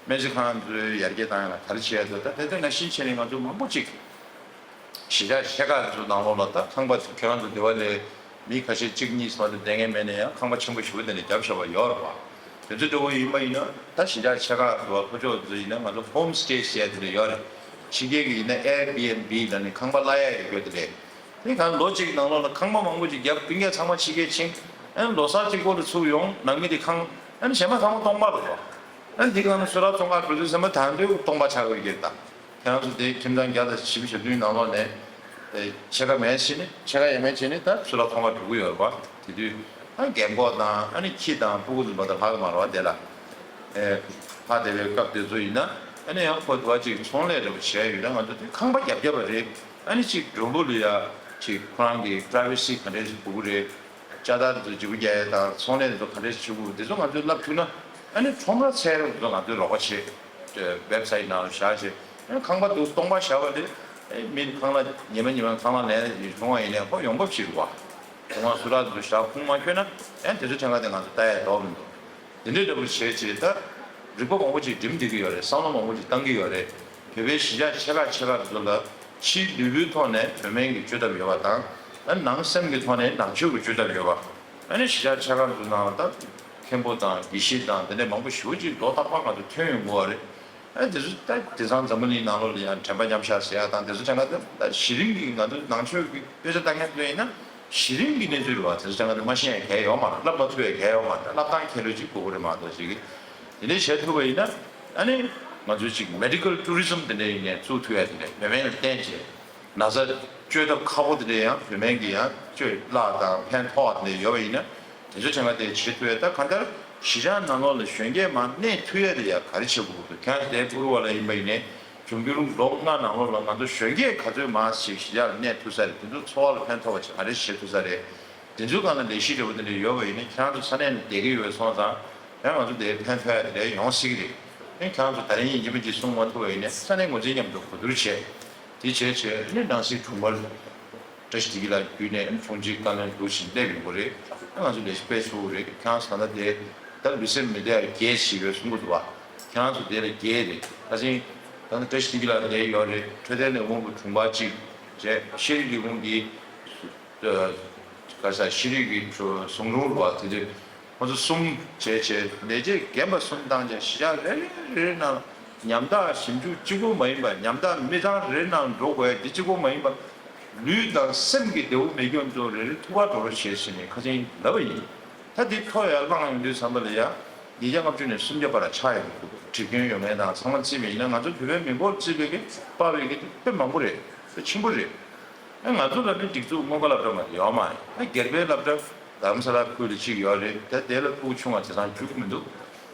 སྨན་རྩིས་ཁང་ཚོའི་ཡར་རྒྱས་བཏང་ཡ་ལ་ག་རེ་བྱས་འདུག་ད་དེ་དེ་ནང་བཞིན་བྱས་ནས་ང་ཚོ་མང་པོ་ཅིག་གཞིས་ཆགས་ཆེ་ཁག་ཚོའི་ནང་ལོགས་ལ་ད་ཁང་པ་ཁྱེད་རང་ཚོ་སྡེ་བ་ལས་མི་ཁ་ཤས་གཅིག་གཉིས་ཙམ་དུ་བསྡད་མཁན་མེད་ན་ཡང་ཁང་པ་ཆེན་པོ་ཞེ་པོ་དེ་འདྲ་བརྒྱབ་བཞག་པ་ཡོད་རེད་བ། དེ་ཚོ་འདྲ་བོ་ཡིན་པ་ཡིན་ན་ད་གཞིས་ཆགས་ཆེ་ཁག་ཚོ་ལྷོ་ཕྱོགས་ཚོ་ཡིན་ན་ང་ཚོ་ཧོམ་སི་ཊེ་ཟེར་ཡ་དེ་འདྲ་ཡོད་རེད། ཕྱི་རྒྱལ་གྱི་ཡིན་ན་ཨེར་བི་ཨེན་བི་ལབ་ནས་ཁང་པ་གླ་ཡ་ཡོད་རྒྱུ་དེ་རེད། དེ་གང་ལོ་གཅིག་ནང་ལོགས་ལ་ཁང་པ་མང་པོ་ཅིག་བརྒྱབ། སྤུན་ཀྱག་ཚང་མ་ཕྱི་རྒྱལ་ཕྱིན། ཨ་ནི་ལོ་གསར་གཅིག་པོ་ལ་ཚུར་ཡོང་ནང་མི་དེ་ཁང་། ཨ་ནི་གཞན་པ་ཚང་མ་སྟོང་པ་རེད་བ། ཨ་ནི་དེ་གང་ལ་སུ་ར་ཚོང་ཁང་འགྲོ་དུས་ཙམ་པ་ད་དུང་སྟོང་པ་ཆགས་ཡོད་ཀྱི་རེད་ད། ཁྱེད་རང་ཚོ་དེ་ཁྱིམ་ཚང་བརྒྱ་དང་བཞི་བཅུ་ཞེ་བདུན་ནང་ལོགས་ནས་ཨེ་ཕྱེད་ཀ་མེད་བྱས་ནས་ཕྱེད་ཀ་ཡས་མས་བྱས་ནས་ད་སུ་ར་ཚོང་ཁང་འགྲོ་གི་ཡོད་རེད་བ། དེ་དུས་ཨ་རྒན་གོག་དང་ཨ་ནི་ཁྱི་དང་ཕྲུ་གུ་ཚོ་མ་གཏོགས་ལྷག་གི་མ་རེད་བ་དེ་ལ། ཨེ་ཕ་བདེ་བའི་སྐབས་དེ་ཚོ་ཡིན་ན་ཨ་ནི་ཡང་ཁོ་དུ་བ་ཅིག་ཚོང་ལས་འདྲ་པོ་བྱས་ཡོད་ན་ང་ཚོ་དེ་ཁང་པ་བརྒྱབ་བརྒྱབ་པ་རེད། ཨ་ནི་ཅིག་མགྲོན་པོ་ལ་ཡ་ཅིག་ཁོ་རང་གི་པ་རའི་ཝེ་སི་ག་འདྲས་ཞིག་དགོས་ཀྱི་རེད། ལྕགས་དར་དེ་ཚོ་ལྗིད་པོ་རྒྱག་ཡས་དང་ཚོང་ལས་དེ་ཚོ་ག་འདྲས་ཞིག་བྱེད་དགོས་དེ་ཚོ་ང་ཚོས་ལབ་ཐུབ་ན་ཨ་ནི་ཁྲོམ་ར་ཚལ་རོགས་དེ་ཚོ་ང་ཚོས་རོགས་པ་བྱེད། ཝེབ་སའིཊ་ནང་ལ་བཞག་བྱས་ཨ་ནི་ཁང་པ་དུ་སྟོང་པ་བཞག་པ་དེ་ཨེ་མི་ཁང་གླ་ཉི་མ་ཉི་མ་ཁང་གླ་ལེན་བྱུང་བ་ཡིན་ནའི་ཁོ་ཡོང་འབབ་ཞིག་རེད་བ། དེ་ང་སུ་རག་དུ་བཞག་ཁུངས་མ་འཁྱོལ་ན་ཨེ་དེ་ཚོ་ཐེངས་ཁ་དེ་ང་ཚོ་ལྟ་ཡས་དོགས་མི་འདུག་དེ་འདྲའི་འདྲ་པོ་བྱས་བྱས་ད་རིག་པ་མང་པོ་ཅིག་སྒྲིམ་བསྡད་ཀྱི་ཡོད་རེད། བསམ་བློ་མང་པོ་ཅིག་བཏང་གི་ཡོད་རེད། བོད་པའི་གཞིས་ཆགས་ཆེ་ཁག་ཆེ་ཁག་ཚོ་ལ་ཕྱིའི་ལུས་པོའི་ཐོག་ནས་བོད་སྨན་གྱི་བཅོས་ཐབས་ཡོད་པ་དང་། ཨ་ནང་སེམས་ཀྱི་ཐོག་ནས་ནང་ཆོས་ཀྱི་བཅོས་ཐབས་ཡོད་པ། ཨ་ནི་གཞིས་ཆགས་ཆེ་ཁག་ཚོའི་ནང་ལ་ད་མཁན་པོ་དང་དགེ་བཤེས་དང་དེ་འདྲ་མང་པོ་ཞེ་པོ་ཅིག་ལོ་རྟག་པར་ང་ཚོ་ཐོན་ཡོང་གི་ཡོད་རེད། ཨ་དེ་ཚོ་ད་དེང་སང་འཛམ་བུ་གླིང་ནང་ལོགས་ལ་ཡང་དྲན་པ་མཉམ་བཞག་ཟེར་ཡ་དང་དེ་ཚོ་དྲན་པ་ད་གཞི་རིམ་གྱི་ང་ཚོ་ནང་ཆོས་ཀྱི་དཔེ་ཆ་ལྟ་མཁན་ཚོ་ཡིན་ན་གཞི་རིམ་གྱི་གནས་ཚུལ་རེད་བ། དེ་ཚོ་དྲན་པ་ད་མ་ཤེས་ཡ་གལ་ཡོད་མ་རེད། བསླབ་མ་ཐུབ་ཡ་གལ་ཡོད་མ་རེད། བསླབ་སྟངས་མཁས་རོགས་ཅིག་དགོས་ཀྱི་རེད་མ་གཏོགས་ཅིག་གི་དེ་འདྲ་བྱེད་ཐུབ་པ་ཡིན་ན་ཨ་ནི་ང་ཚོ་ཅིག་མེ་ཌི་ཀལ་ཊུ་རི་ཛམ་དེ་འདྲ་ཡིན་ནའི་བཙུགས་ཐུབ་ཡ་དེ་འདྲ་བོད་སྨན་ལ་བརྟེན་བྱས། ན་ཚ་བཅོས་ཐབས་ཁག་པོ་དེ་འདྲ་ཡང་བོད་སྨན་གྱིས་ཡང་བཅོས་གླགས་དང་ཕན་ཐོགས་དེ་འདྲ་ཡོད་པ་ཡིན་ན་དེ་ཚོ་བྱ་ང་དེ་བྱེད་ཐུབ་ཡ། ད་གང་ལྟར་གཞིས་ཆགས་ནང་ལོགས་ལ་གཞོན་སྐྱེས་མར་གནས་ཐུབ་ཡ་དེ་ཡང་ག་རེ་བྱེད་དགོས་ཀྱི་འདུག་ཁྱེད་རང་དེ་ཕུ་རུ་བ་ལ་ཡིན་པ་ཡིན་ནའི་འབྱུང་འགྱུར་ལོ་ལྔ་ནང་ལོགས་ལ་ང་ཚོ་གཞོན་སྐྱེས་ག་ཚོད་མང་ཞིག་གཞིས་ཆགས་ལ་གནས་ཐུབ་ས་རེད། དེ་ཚོ་འཚོ་བ་ལ་ཕན་ཐོགས་པ་ཅིག་ག་རེ་བྱེད་ཐུབ་ས་རེད། དེ་ཚོའི་སྒང་ལ་ལས་གཞི་འདྲ་པོ་དེ་འདྲ་ཡོད་པ་ཡིན་ན་ཁྱེད་རང་ཚོ་ས་གནས་ནས་བསྡད་ཀྱི་ཡོད་སོང་ཙང་ཡང་ང་ཚོ་དེ་ཕན་ཐོགས་ཡ་དེ་འདྲ་ཡོང་སྲིད་ཀྱི་རེད། ཨེ་ཁྱེད་རང་ཚོ་ད་རིང་ཡིན་གཅིག་མིན་གཅིག་གསུང་མ་ཐུབ་པ་ཡིན་ན་ས་གནས་འགོ་འཛིན་མཉམ་དུ་གོ་བསྡུར་བྱས། དེ་བྱས་བྱས་ནས་ནང་སྲིད་དྲུང་འཕར་བཀྲ་ཤིས་བདེ་སྐྱིད་ལགས་བརྒྱུད་ནས་དྲུང་ཆེ་བཀའ་བློན་འདུག་བཞིན་སླེབས་ཡོང་གི་རེད། ང་ཚོ་ལས་གཞི་སྤེལ་ཚུགས་རེད། ཁྱེད་རང་ཚོ་ད་ལྟ་དེ་ད་ལུས་སེམས་མི་བདེ་བ་རྒྱས་ཞིག་ཡོད་གསུང་གི་འདུག་བ། ཁྱེད་རང་ཚོ་དེ་ལ་རྒྱས་རེད། ད་ཅིང་ད་ནི་བཀྲ་ཤིས་བདེ་སྐྱིད་ལགས་ལས་ཡོད་རེད། འཕྲོད་བསྟེན་ལས་ཁུངས་ཀྱི་དྲུང་འཕར་གཅིག་བྱས། ཤེས་རིག་ལས་ཁུངས་ཀྱི་ག་ས་ཤེས་རིག་གི་ཟུང་དྲུང་རུ་བ་དེ་འདྲ་ཁོ་ཚོ་གསུམ་བྱས་བྱས་ལས་བྱེད་རྒན་པ་གསུམ་བཏང་བྱས་གཞིས་ཆགས་རེ་རེ་རེ་རེ་ནང་ཉམ་ཐག་ཞིབ་འཇུག་གཅིག་པོ་མ་ཡིན་པ་ཉམ་ཐག་མི་ཚང་རེ་རེ་ནང་འགྲོ་དགོས་ཡ་འདི་གཅིག་པོ་མ་ཡིན་པ་ལུས་དང་སེམས་ཀྱི་བདེ་བོ་མེད་མཁན་ཚོ་རེ་རེ་ཐུག་པ་འགྲོ་རོགས་བྱས་ཟེར་ནས་ཁ་སང་ལབ་པ་ཡིན། ད་འདི་ཐོ་ཡར་བླངས་ཡོང་དུས་ཙམ་པ་ལ་ཡ་ཉིས་བརྒྱ་ལྔ་བཅུ་ནས་སུམ་བརྒྱ་བར་ཆགས་ཡོང་གི་འདུག་གྲིབ་སྐྱོན་ཡོད་མེད་དང་ཚང་མ་རྩིས་པ་ཡིན་ན་ང་ཚོ་བོད་པའི་མི་འབོར་རྩིས་པའི་གི་དཔའ་བའི་གི་དཔེ་མང་པོ་རེད། དཔེ་ཆེན་པོ་རེད། ཨ་ང་ཚོ་ལ་ནི་སྒྲིག་འཛུགས་མངོན་དགའ་སློབ་གྲྭ་མ་གཏོགས་ཡོད་མ་རེད། ཨ་སྒེར་པའི་སློབ་གྲྭ་རྡ་རམ་ས་ལ་ཁུལ་ལ་གཅིག་ཡོད་རེད། ད་དེ་ལ་ཕྲུ་གུ་ཆུང་བ་དེང་སང་འཇུག་གི་མི་འདུག་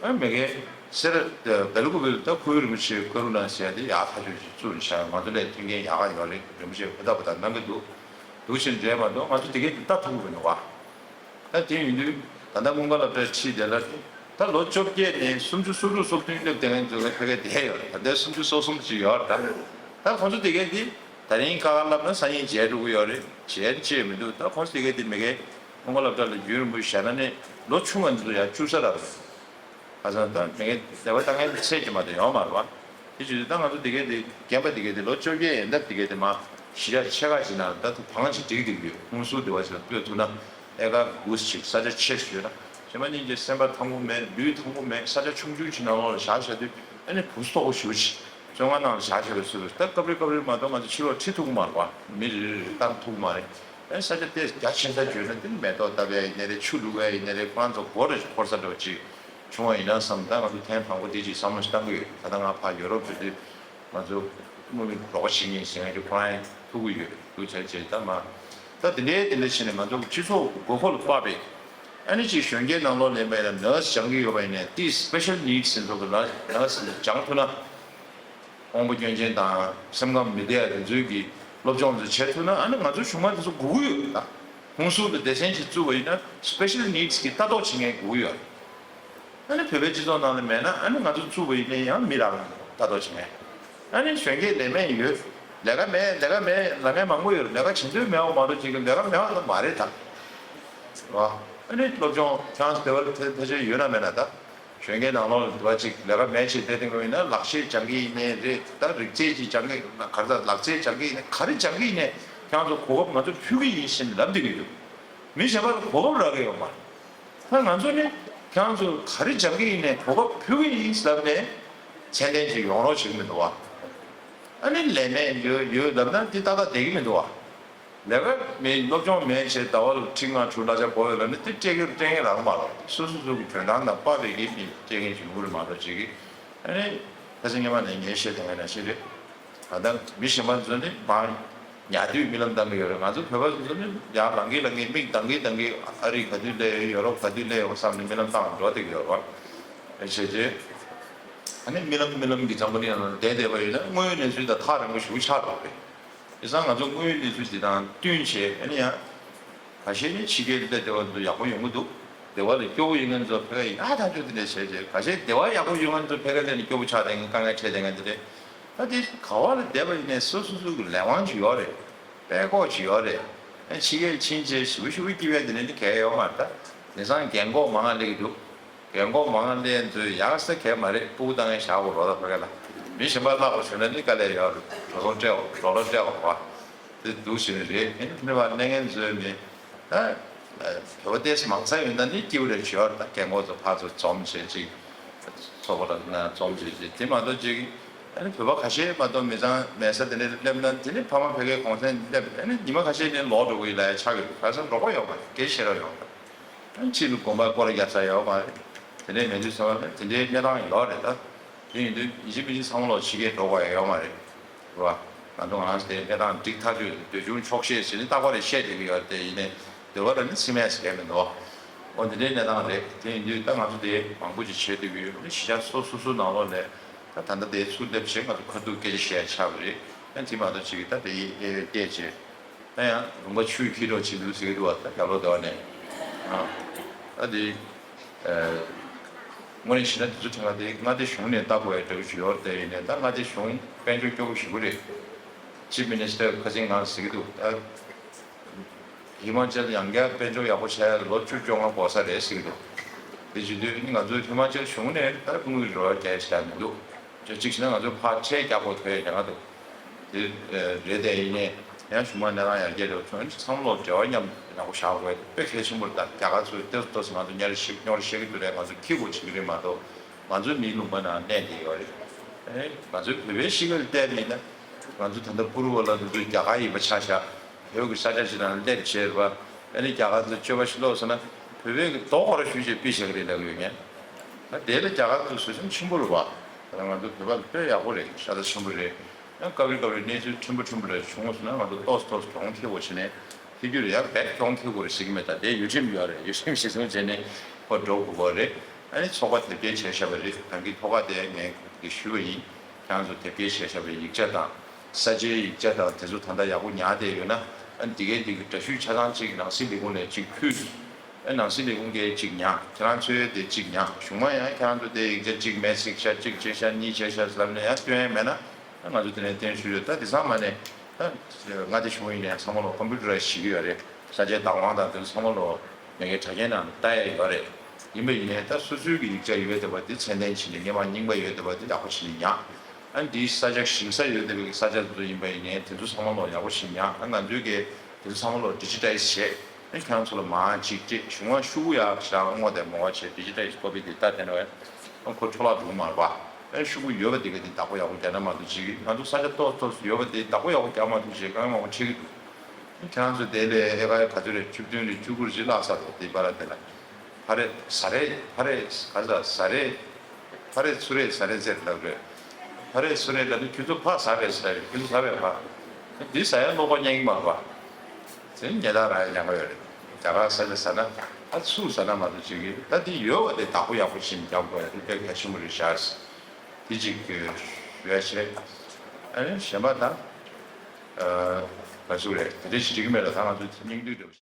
ཨ་མི་རྒན་སེ་ར་སྦེལ་ཀོབ་ལ་ད་ཁོའི་རིན་པོ་ཆེ་ཀ་རུ་ན་ཟེར་ཡ་དེ་ཡག་ཐག་ཆོད་ཅིག་བཙུགས་ནས་བཞག་ང་ཚོ་ལས་མཐུན་རྐྱེན་ཡག་ག་ཡོད་རེད། རིན་པོ་ཆེ་ཧུར་ཐག་ཧུར་ཐག་གནང་གི་འདུག་འདུག་ཕྱིན་རེད་མ་གཏོགས་ང་ཚོ་དེ་གས་དེ་ལྟ་ཐུབ་ཀྱི་མི་འདུག་བ། ད་དེ་ཡིན་དུས་ད་ལྟ་མངོན་དགའ་སློབ་གྲྭའི་ཁྲིད་དེ་ལ་ད་ལོ་བཅོ་བརྒྱད་ནས་སུམ་ཅུ་སོ་དྲུག་སོ་བདུན་སླེབས་བསྡད་མཁན་ཚོ་ལ་ཕ་གི་བསྡད་ཡོད་རེད། ད་ལྟའི་སུམ་ཅུ་སོ་གསུམ་ཅིག་ཡོད་རེད། ད་ད་ཁོང་ཚོ་དེ་གས་དེ་ ད་རིང་ཁ་ཁ་ལབ་ན་སང་ཉིན་བརྗེད་འགྲོ་གི་ཡོད་རེད། བརྗེད་ཅེས་མི་འདུག་ད་ཁོང་ཚོ་དེ་གས་དེ་མི་གས་ཀུན་དགའ་སློབ་གྲྭ་ལ་རྒྱུན་རིང་པོ་བཞག་ན་ནི་ལོ་ཆུང་བ་འདི་ཚོ་ཡར་བཅུག་ས་རག་རེད། ཁ་སང་ད་མི་གས་དེ་བ་ད་ངས་ཚད་ཀྱི་མ་གཏོགས་ཡོང་མ་རེད་བ། དེ་བྱེད་དུས་ད་ང་ཚོ་དེ་གས་དེ་རྒན་པ་དེ་གས་དེ་ལོ་བཅོ་བརྒྱད་ཡན་འདབ་དེ་གས་དེ་མ་གཞིས་ཆགས་ཆེ་ཁག་ཅིག་ནང་ད་དུ་བང་ཅིག་སྒྲིག་བསྡད་ཀྱི་ཡོད། ཧུན་སུར་དེ་བ་ཞིག་ལ་སྤོས་ཐུབ་ན་ཨེ་ཀར་དགུ་ཅིག་ས་ཆ་ཆེ་ཤོས་ན་བྱེ་མ་སྙིང་རྗེ་སེམས་པ་ཐང་པོ་མེད། ལུས་ཐང་པོ་མེད། ས་ཆ་ཆུང་ཆུང་ཅིག་ནང་ལོགས་ལ་བཞག་བཞག་དུས་ཨ་ནི་བུ་སྟོག་པོ་ཞུ་ཅིག་བཙོན་ཁང་ནང་ལ་བཞག་བཞག་པའི་ཚུལ་དུ་ད་སྐབས་རེ་སྐབས་རེ་མ་གཏོགས་ང་ཚོ་ཕྱི་ལོགས་ཁྲིད་ཐུབ་ཀྱི་མ་རེད་བ། མི་རེ་རེ་རེ་བཏང་ཐུབ་ཀྱི་མ་རེད། ཨ་ནི་ས་ཆ་དེ་རྒྱ་ཆེ་ས་བརྗོད་ན་དེ་ནི་མེ་ཏོག་བཏབ་ཡ་ཡིན་ནའི་རེད། ཆུ་བླུག་ཡ་ཡིན་ནའི་རེད། ཁོ་རང་ཚོ་སྒོ་རེ་འཁོར་ས་འདྲ་བ་ཅིག་བྱུང་བ་ཡིན་ན་བསམ། ད་ང་ཚོ་ཐེངས་དང་པོ་དེ་ཅིག་བསམ་བློ་ཞིག་བཏང་གི་ཡོད། ད་ལྟ་ང་ཕར་ཡོ་རོབ་འགྲོ་དུས་ང་ཚོ་དངུལ་རོགས་བྱེད་མཁན་ཟེར་མཁན་དེ་ཁོ་རང་ཐུག་གི་ཡོད། ཐུག་བྱས་བྱས་ད་མ་ད་དེ་འདྲའི་དེ་འདྲ་བྱས་ནས་ང་ཚོ་སྤྱི་ཚོགས་དགོས་མཁོ་ལ་དཔག་པའི་ཨ་ནི་ཅིག་གཞོན་སྐྱེས་ནང་ལོགས་ལ་ཡིན་པ་ཡིན་ན་ནར་སི་སྦྱང་གི་ཡོད་པ་ཡིན་ནའི་དེ་སི་པེ་ཤལ་ནིད་སི་ཟེར་ཚོ་གི་ནར་སི་སྦྱང་ཐུབ་ན། དབང་པོ་སྐྱོན་ཅན་དང་སེམས་ཁམས་མི་བདེ་བ་དེ་ཚོའི་གི་སློབ་སྦྱོང་དེ་བྱེད་ཐུབ་ན་ཨ་ནི་ང་ཚོ་གཞུང་མང་དེ་ཚོ་དགོས་ཀྱི་ཡོད་ད། ཧུན་སུར་དུ་སྡེ་ཚན་ཞིག་བཙུགས་པ་ཡིན་ན་སི་པེ་ཤལ་ནིད་སི་གི་ལྟ་རྟོག་བྱེད་མཁན་དགོས་ཀྱི་ཡོད། ཨ་ནི་བོད་པའི་སྤྱི་ཚོགས་ནང་ལ་མེད་ན་ཨ་ནི་ང་ཚོ་བཙུགས་པ་ཡིན་ན་ཡང་མི་རག་ལྟ་རྟོག་བྱེད་མཁན། ཨ་ནི་གཞོན་སྐྱེས་ལས་མེད་ཡོད། ལས་ཀ་མེད། ལས་ཀ་མེད། ལས་མཁན་མང་པོ་ཡོད་རེད། ལས་ཀ་བྱེད་འདོད་མེད་པ་མ་གཏོགས་ཅིག་གི་ལས་ཀ་མེད་པ་ལ་མ་རེད་ད། རེད་བ། ཨ་ནི་སློབ་སྦྱོང་ཁྱེད་རང་ཚོ་དེ་བ་ལ་ཐེ་ཐེ་ཆེ་ཡོད་ན་མེད་ན་ད། གཞོན་སྐྱེས་ནང་ལོགས་ལ་དེ་བ་ཅིག་ལས་ཀ་མེད་ཅིག་དེ་སྟེང་ཡིན་ན་ལག་ཤེས་སྦྱང་གི་ཡིན་ནའི་རེད། ད་རིག་རྩལ་ཅིག་སྦྱང་གི་ག་རེ་ད་ལག་རྩལ་སྦྱང་གི་ཡིན་ན་ག་རེ་སྦྱང་གི་ཡིན་ནའི་ཁྱེད་རང་ཚོ་གོ་སྐབས་ང་ཚོ་ཕུལ་གི་ཡིན་ཞེས་ལབ་བསྡད་ཀྱི་འདུག་མི་གཞན་པ་ལ་གོ་སྐབས་རག་གི་ཡོད་མ་རེད། ད་ང་ཚོ་ནི་ཁྱེད་རང་ཚོ་ག་རེ་སྦྱང་གི་ཡིན་ནའི་གོ་སྐབས་ཕུལ་གི་ཡིན་ལབ་ནས་མཚན་ལྡན་ཅིག་ཡོང་རོགས་བྱེད་ཀྱི་མི་འདུག་བ། ཨ་ནི་ལས་མེད་ཡོད་ཡོད་ལབ་ན་འདི་ཏག་ཏག་བསྡད་ཀྱི་མི་འདུག་བ། ལས་ཀ་མེད། སློབ་སྦྱོང་མེད་བྱས་ཟླ་བ་ལ་ཁྲི་ལྔ་དྲུག་གླ་ཆ་དགོས་ཡོད་ལབ་ན་དེ་སྤྲད་ཀྱི་སྤྲད་མཁན་རག་མ་རེད། སོ་སོ་སོ་གི་དོན་དག་དང་དཔག་པའི་གི་མི་སྤྲད་མཁན་ཅིག་ཡོང་གི་རེད་མ་གཏོགས་ཅིག་གི་ཨ་ནི་ཁ་སང་སྔོན་མ་ནས་ངས་བཤད་བསྡད་མཁན་ནང་བཞིན་རེད། ད་ལྟ་མི་གཞན་པ་ཚོ་ནི་མང་ཉལ་དུས་རྨི་ལམ་བཏང་གི་ཡོད་རེད། ང་ཚོ་བོད་པ་ཚོ་ནི་ཡར་ལངས་ཀྱི་ལངས་ཀྱི་མིག་གདངས་ཀྱི་གདངས་ཀྱི་ཨ་རི་ག་དུས་སླེབས་ཡོད། ཡོ་རོབ་ག་དུས་སླེབས་ཡོད་བསམ་ནས་རྨི་ལམ་བཏང་འགྲོ་བསྡད་ཀྱི་ཡོད་རེད་བ། བྱས་རྗེས་ཨ་ནི་རྨི་ལམ་རྨི་ལམ་གྱི་འཛམ་བུ་གླིང་ནང་བསྡད་བསྡད་པ་ཡིན་ན་དངོས་ཡོད་གནས་ཚུལ་དང་ཐག་རིང་པོ་ཞེ་པོ་ཆགས་འགྲོ་གི་རེད། དེང་སང་ང་ཚོ་དངོས་ཡོད་གནས་ཚུལ་འདི་དང་བསྟུན་བྱས་ཨ་ནི་ཡང་། ཁ་ཤས་ནི་ཕྱི་རྒྱལ་སླེབས་བསྡད་པ་ཚོ་ཡག་པོ་ཡོང་གི་འདུག་སྡེ་བ་ལ་སྐྱོ་པོ་ཡོད་མཁན་ཚོ་ཕ་གིར་ཡ་ཐག་ཆོད་དེ་འདྲ་བྱས་རྗེས་ཁ་ཤས་སྡེ་བ་ཡག་པོ་ཡོད་མཁན་ཚོ་ཕ་གིར་སླེབས་ནས་སྐྱོ་པོ་ཆགས་བསྡད་མཁན་དཀའ་ངལ་འཕྲད་བསྡད་མཁན་དེ་འདྲ། ད་དེ་ག་བ་ལ་བསྡད་པ་ཡིན་ནའི་སོ་སོ་སོ་གི་ལས་དབང་ཅིག་ཡོད་རེད། དཔལ་འགོག་ཅིག་ཡོད་རེད། ཨ་ཕྱི་རྒྱལ་ཕྱིན་རྗེས་ཞེ་པོ་ཞེ་པོ་སྐྱིད་པའི་དེ་འདྲ་ནི་གང་ཡང་ཡོད་མ་རེད་ད། དེང་སང་རྒན་འཁོགས་མང་ང་སླེབས་ཀྱི་འདུག་རྒན་འཁོགས་མང་ང་སླེབས་ཚོས་ཡག་ས་གང་མ་རེད། སྤུ་གུ་བཏང་ཡས་བཞག་དགོས་རོགས་ད་ཕ་གི་ལ། མི་གཞན་པ་བརླག་པ་བྱུང་ན་ནི་དཀའ་ལས་ཡོད་རེད། འགྲོ་སོང་སྤྲད་དགོས། འགྲོ་ལོ་སྤྲད་དགོས་པ། དེ་འདུག་ཟེར་ནི་རེད། ཨེ་ནི་ཕ་གི་ལ་གནས་མཁན་ཚོས་ནི། ད་བོད་པ་ཏོག་ཙམ་མང་ས་ཡོད་ན་ནི་སྐྱིད་པོ་རེད་ཞུ་ཡ་རེད། ད་རྒན་འཁོགས་ཚོ་ཕར་ཚུར་འཛོམས་བྱས་ཅིག་ཚོགས་པ་ལ་ན་འཛོམས་བྱས་ཅིག་དེ་མ་གཏོགས་ཅིག་ཨ་ནི་བོད་པ་ཁ་ཤས་མ་གཏོགས་མི་ཚང་མེད་ས་དེ་འདྲ་སླེབས་ན་དེ་ནི་ཕ་མ་ཕ་གིའི་གུང་སེང་སླེབས། ཨ་ནི་ཉི་མ་ཁ་ཤས་ནི་ལོག་འགྲོ་གི་ཡིན་ལབ་ཡ་ཆགས་ཀྱི་འདུག་ག་ས་རོགས་པ་ཡོད་མ་རེད། སྐད་ཆ་བཤད་རོགས་ཡོད་མ་རེད། ཨ་ནི་ཕྱི་ལ་དགོན་པར་སྐོར་ར་རྒྱག་ས་ཡོད་མ་རེད། དེ་འདྲའི་མེད་དུས་ཚང་མ་དེ་འདྲའི་གནས་སྟངས་ཡོད་རེད་ད། དེ་ཡིན་དུས་ཡིན་གཅིག་མིན་གཅིག་ཚང་མ་ལོག་ཕྱི་རྒྱལ་འགྲོ་དགོས་ཡ་ཡོད་མ་རེད། རེད་བ། ང་ཚོ་ང་རང་ཚོ་དེ་གནས་སྟངས་འགྲིག་ཐག་ཆོད། འདོད་ཆུང་ཆོག་ཤེས་ཟེར་ནས་རྟག་པར་རེ་བཤད་བསྡད་ཀྱི་ཡོད་རེད། དེ་ཡིན་ནའི་སྡེ་བ་ལ་ནི་ཚིག་མེད་ཟེར་མཁན་མི་འདུག་འོ་དེ་འདྲའི་གནས་སྟངས་རེད། དེ་ཡིན་དུས་ད་ང་ཚོ་དེ་མང་པོ་ཅིག་བྱེད་ཐུབ་ཀྱི་ཡོད་རེད། གཞིས་ཆགས་སོ་སོ་སོའི་ནང་ལོགས་ནས་ད་ད་ལྟ་དེ་ཚུར་སླེབས་བྱས་ང་ཚོ་ཁ་ཐུག་སྐད་ཆ་བཤད་ཡ་ཆགས་པ་རེད། ཨ་དེ་མ་གཏོགས་ཅིག་ད་དེ་ཡི་ཨེ་བལྟས་བྱས། ད་ཡང་ལུང་པ་ཆུ་ཡིས་འཁྱེར་འགྲོ་བྱེད་འདུག་ཟེར་གྱི་འདུག་བ། ད་རྒྱབ་ལོགས་དེ་བ་ནས། ཨ་ད་དེ་ཨ་དངོས་གནས་བྱས་ན་དེ་ཚོ་དྲན་པ་དེ་མངའ་སྡེ་གཞུང་ནས་ལྟ་དགོས་ཡ་འདྲ་བོ་ཞིག་ཡོད་རེད། དེ་ཡིན་ནའི་ད་མངའ་སྡེ་གཞུང་དཔལ་འབྱོར་སྐྱོ་པོ་ཞེ་པོ་རེད། ཅིབ་མི་ནི་སི་ཊར་ཁ་སང་ང་ཟེར་གྱི་འདུག་ད་ཧི་མ་ཅལ་ཡང་བསྐྱར་དཔལ་འབྱོར་ཡག་པོ་བྱས་ལོ་བཅུ་བཅོ་ལྔ་འགོར་ས་རེད་ཟེར་གྱི་འདུག་དེ་བྱེད་དུས་ནི་ང་ཚོའི་ཧི་མ་ཅལ་གཞུང་ནས་ད་དངུལ་རོགས་རྒྱག་ཡ་ཞིག་མི་འདུག་ཅིག་བྱས་ན་ང་ཚོ་ཕར་ཁྲལ་རྒྱག་དགོས་ཐོན་ཡ་ཉེན་ཁ་འདུག་དེ་རེད། དེ་ཡིན་ནའི་ཡང་གཞུང་མང་གནས་སྟངས་ཡར་རྒྱས་འགྲོ་ཚུན་ཚང་མ་ལོག་འབྲེལ་བ་མཉམ་ཡག་པོ་བཞག་དགོས་དཔེ་གལ་ཆེན་པོ་རེད། ད་རྒྱ་གར་ཚོས་ཏོག་ཙམ་ཏོག་ཙམ་ང་ཚོ་གཉའ་ཤིག་སྨྱོ་ཤེས་ཀྱི་འདུག་རེད། ང་ཚོ་ཁྱི་གུ་བྱེད་ཀྱི་རེད་མ་གཏོགས་ང་ཚོ་མིའི་ལུང་པ་ནང་གནས་བསྡད་ཡོད་རེད། ཨེ་ང་ཚོའི་བོད་པའི་གཤིས་ཀ་ལ་བལྟས་པ་ཡིན་ན་ང་ཚོ་ད་ལྟ་བཀུར་འོས་ལ་ང་ཚོ་རྒྱ་གར་ཡིན་པ་ཆ་བཞག་བོད་ཀྱི་ས་ཆ་ཞིག་ནང་སླེབས་བྱས་རེད་པ། ཨ་ནི་རྒྱ་གར་ཚོས་སྤྱོད་པ་ཞིག་ལོག་སོང་ན་བོད་པའི་གི་རྡོ་སྐོར་ཞུས་བྱས་ཕུད་བཞག་གི་རེད་ལབ་ཀྱི་ཡོད་མཁན། ད་དེ་ལ་རྒྱ་གར་ཚོས་བཟོད་སེམས་ཆེན་པོ་རེད་པ། ད་ང་ཚོ་བོད་པ་ལ་དཔེ་ཡག་པོ་རེད། ཤ་ཚ་ཆེན་པོ་རེད། ཡང་སྐབས་རེ་སྐབས་རེ་གནས་ཚུལ་ཕྲན་བུ་ཕྲན་བུ་རེ་བྱུང་སོང་ན་ང་ཚོ་ཏོག་ཙམ་ཏོག་ཙམ་གྱོང་ཐེབས་དགོས་བྱས་ནས་ཐེབས་རྒྱུ་རེད། ཡང་རྦད་གྱོང་ཐེབས་དགོས་རེད་ཟེར་གྱི་མེད། ད་དེ་ཡུལ་ཁྲིམས་ཡོད་རེད། ཡུལ་ཁྲིམས་གཞི་བཟུང་བྱས་ནས་ཁོ་འགྲོ་དགོས་པ་རེད། ཨ་ནི་ཚོགས་པ་དེབ་སྐྱེལ་བྱས་བཞག་པ་རེད། ད་གིན་ཐོག་ཁ་དེ་ངས་གི་ཞུས་པ་ཡིན། ཁྱེད་རང་ཚོ་དེབ་སྐྱེལ་བྱས་བཞག་པའི་ཡིག་ཆ་དང་ས་ཆའི་ཡིག་ཆ་དང་དེ་ཚོ་ད་ལྟ་ཡག་པོ་ཉར་བསྡད་ཡོད་ན་ཨ་ནི་དེ་གའི་དེ་གི་འདྲ་བཤུས་ཆ་ཚང་གཅིག་ནང་སྲིད་ལས་ཁུངས་ནས་གཅིག་ཕུལ། ཨ་ནང་སྲིད་ལས་ཁུངས་ཀྱིས་གཅིག་ཉར། ཁྱེད་རང་ཚོའི་དེ་གཅིག་ཉར། གཞུང་མང་ཡང་ཁྱེད་རང་ཚོ་དེ་ཡིག་ཆ་གཅིག་མེད་ཅིག་ཤ་གཅིག་བྱས་ཤ་གཉིས་བྱས་ཤ་ཟེར་ལབ་ནས་ཡང་སྟོན་ཡ་མེད་ན་ཨ་ང་ཚོ་དེ་ནས་བསྟན་ཞུ་ཡོད། ད་དེ་ཚང་མ་ནས་ ད་ང་དེ་བྱུང་ཡིན་ནའི་ཚང་མ་ལོ་ཀམ་པུ་ཊར་ཞིག་ཡོད་རེད། ས་ཆའི་བདག་དབང་དང་དེ་ཚོ་ཚང་མ་ལོ་མ་གི་དྲ་རྒྱའི་ནང་ལ་ལྟ་ཡ་ཡོད་རེད། ཡིན་པ་ཡིན་ནའི་ད་སོ་སོའི་གི་ཡིག་ཆ་ཡོད་བསྡད་པ་དེ་ཚད་ལྡན་བྱས་ནས་སྔོན་མ་རྙིང་པ་ཡོད་བསྡད་པ་དེ་ཡག་པོ་བྱས་ནས་ཉར། ཨ་འདིའི་ས་ཆ་ཞིང་ས་ཡོད་བསྡད་པའི་གི་ས་ཆ་དེ་ཚོ་ཡིན་པ་ཡིན་ནའི་དེ་ཚོ་ཚང་མ་ལོ་ཡག་པོ་བྱས་ཉར། ཨ་ང་ཚོའི་གི་དེ་ཚོ་ཚང་མ་ལོ་ཌི་ཇི་ཊའི་ཛི་བྱས། ཨ་ཁྱེད་རང་ཚོ་ལ་མང་ཅིག་སྤྲད། གཞུང་ལ་ཤོག་གུ་ཡག་ཞིག་སྔོག་བསྡད་མོ་བ་བྱས། ཌི་ཇི་ཊའི་ཛི་ཀོ་པི་དེ་ལྟ་བསྡད་ན་བས་ཨ་ཁོ་འཕྲོ་བརླག་འགྲོ་གི་མ་རེད་པ། ཨ་ཤོག་གུ་ཡོད་པ་དེ་ག་དེ་བདག་པོ་ཡག་པོ་རྒྱག་ན་མ་གཏོགས་ཅིག་ང་ཚོ་ས་ཆ་ཏོག་ཏོག་ཡོད་པ་དེ་བདག་པོ་ཡག་པོ་རྒྱག་མ་ཐུབ་བྱས་དཀའ་ངལ་མང་པོ་འཕྲད་ཀྱི་འདུག་ཁྱེད་རང་ཚོ་དེ་ལས་ཨེ་ཀར་ག་ཚོད་རེད། བཅུ་བདུན་རེད། བཅུ་དགུ་རེད། ཅིག་བརླག་ཚར་འདུག་དེ་བར་དེ་ལ་ཕ་རེ་ཟ་རེ་ཕ་རེ་ག་ཟ་ཟ་རེ་ཕ་རེ་ཚུ་རེ་ཟ་རེ་ཟེར་ལབ་རེད། ཕ་རེ་ཚུ་རེ་ལབ་དུས་ཁྱོད་ཚོ་ཕ་ཟ་བས་ཟ་རེད། ཁྱོད་ཚོ་ཟ་བས་ཕ། འདི་ཟ་ཡ་བློ་ཁོག་རྙེད་ཀྱི་མ་རེད་པ། དེ་ཉེ་ད་རང་ཡ་ཉག་ག་ཡོད་རེད། རྒྱ་གར་ས་ཆ་ཟ་ན་ཨ་ཚུར་ཟ་ན་མ་གཏོགས་ཅིག་གི་ད་དེ་ཡོད་པ་དེ་བདག་པོ་ཡག་པོ་ཞིག་རྒྱག་དགོས་ཡ་དེ་དཔེ་གལ་ཆེན་པོ་རེད་ཤག་དེ་གཅིག་ཞུ་ཡ་བྱས། ཨ་ནི་གཞན་པ་ད་ཨ་ག་ཚོད་རེད། དེ་འདྲ་ཞིག་འགྲིག་གི་མེད་ལ། ད་ང་ཚོ་སྙིང་བསྡུས་འདྲ་བོ་ཞིག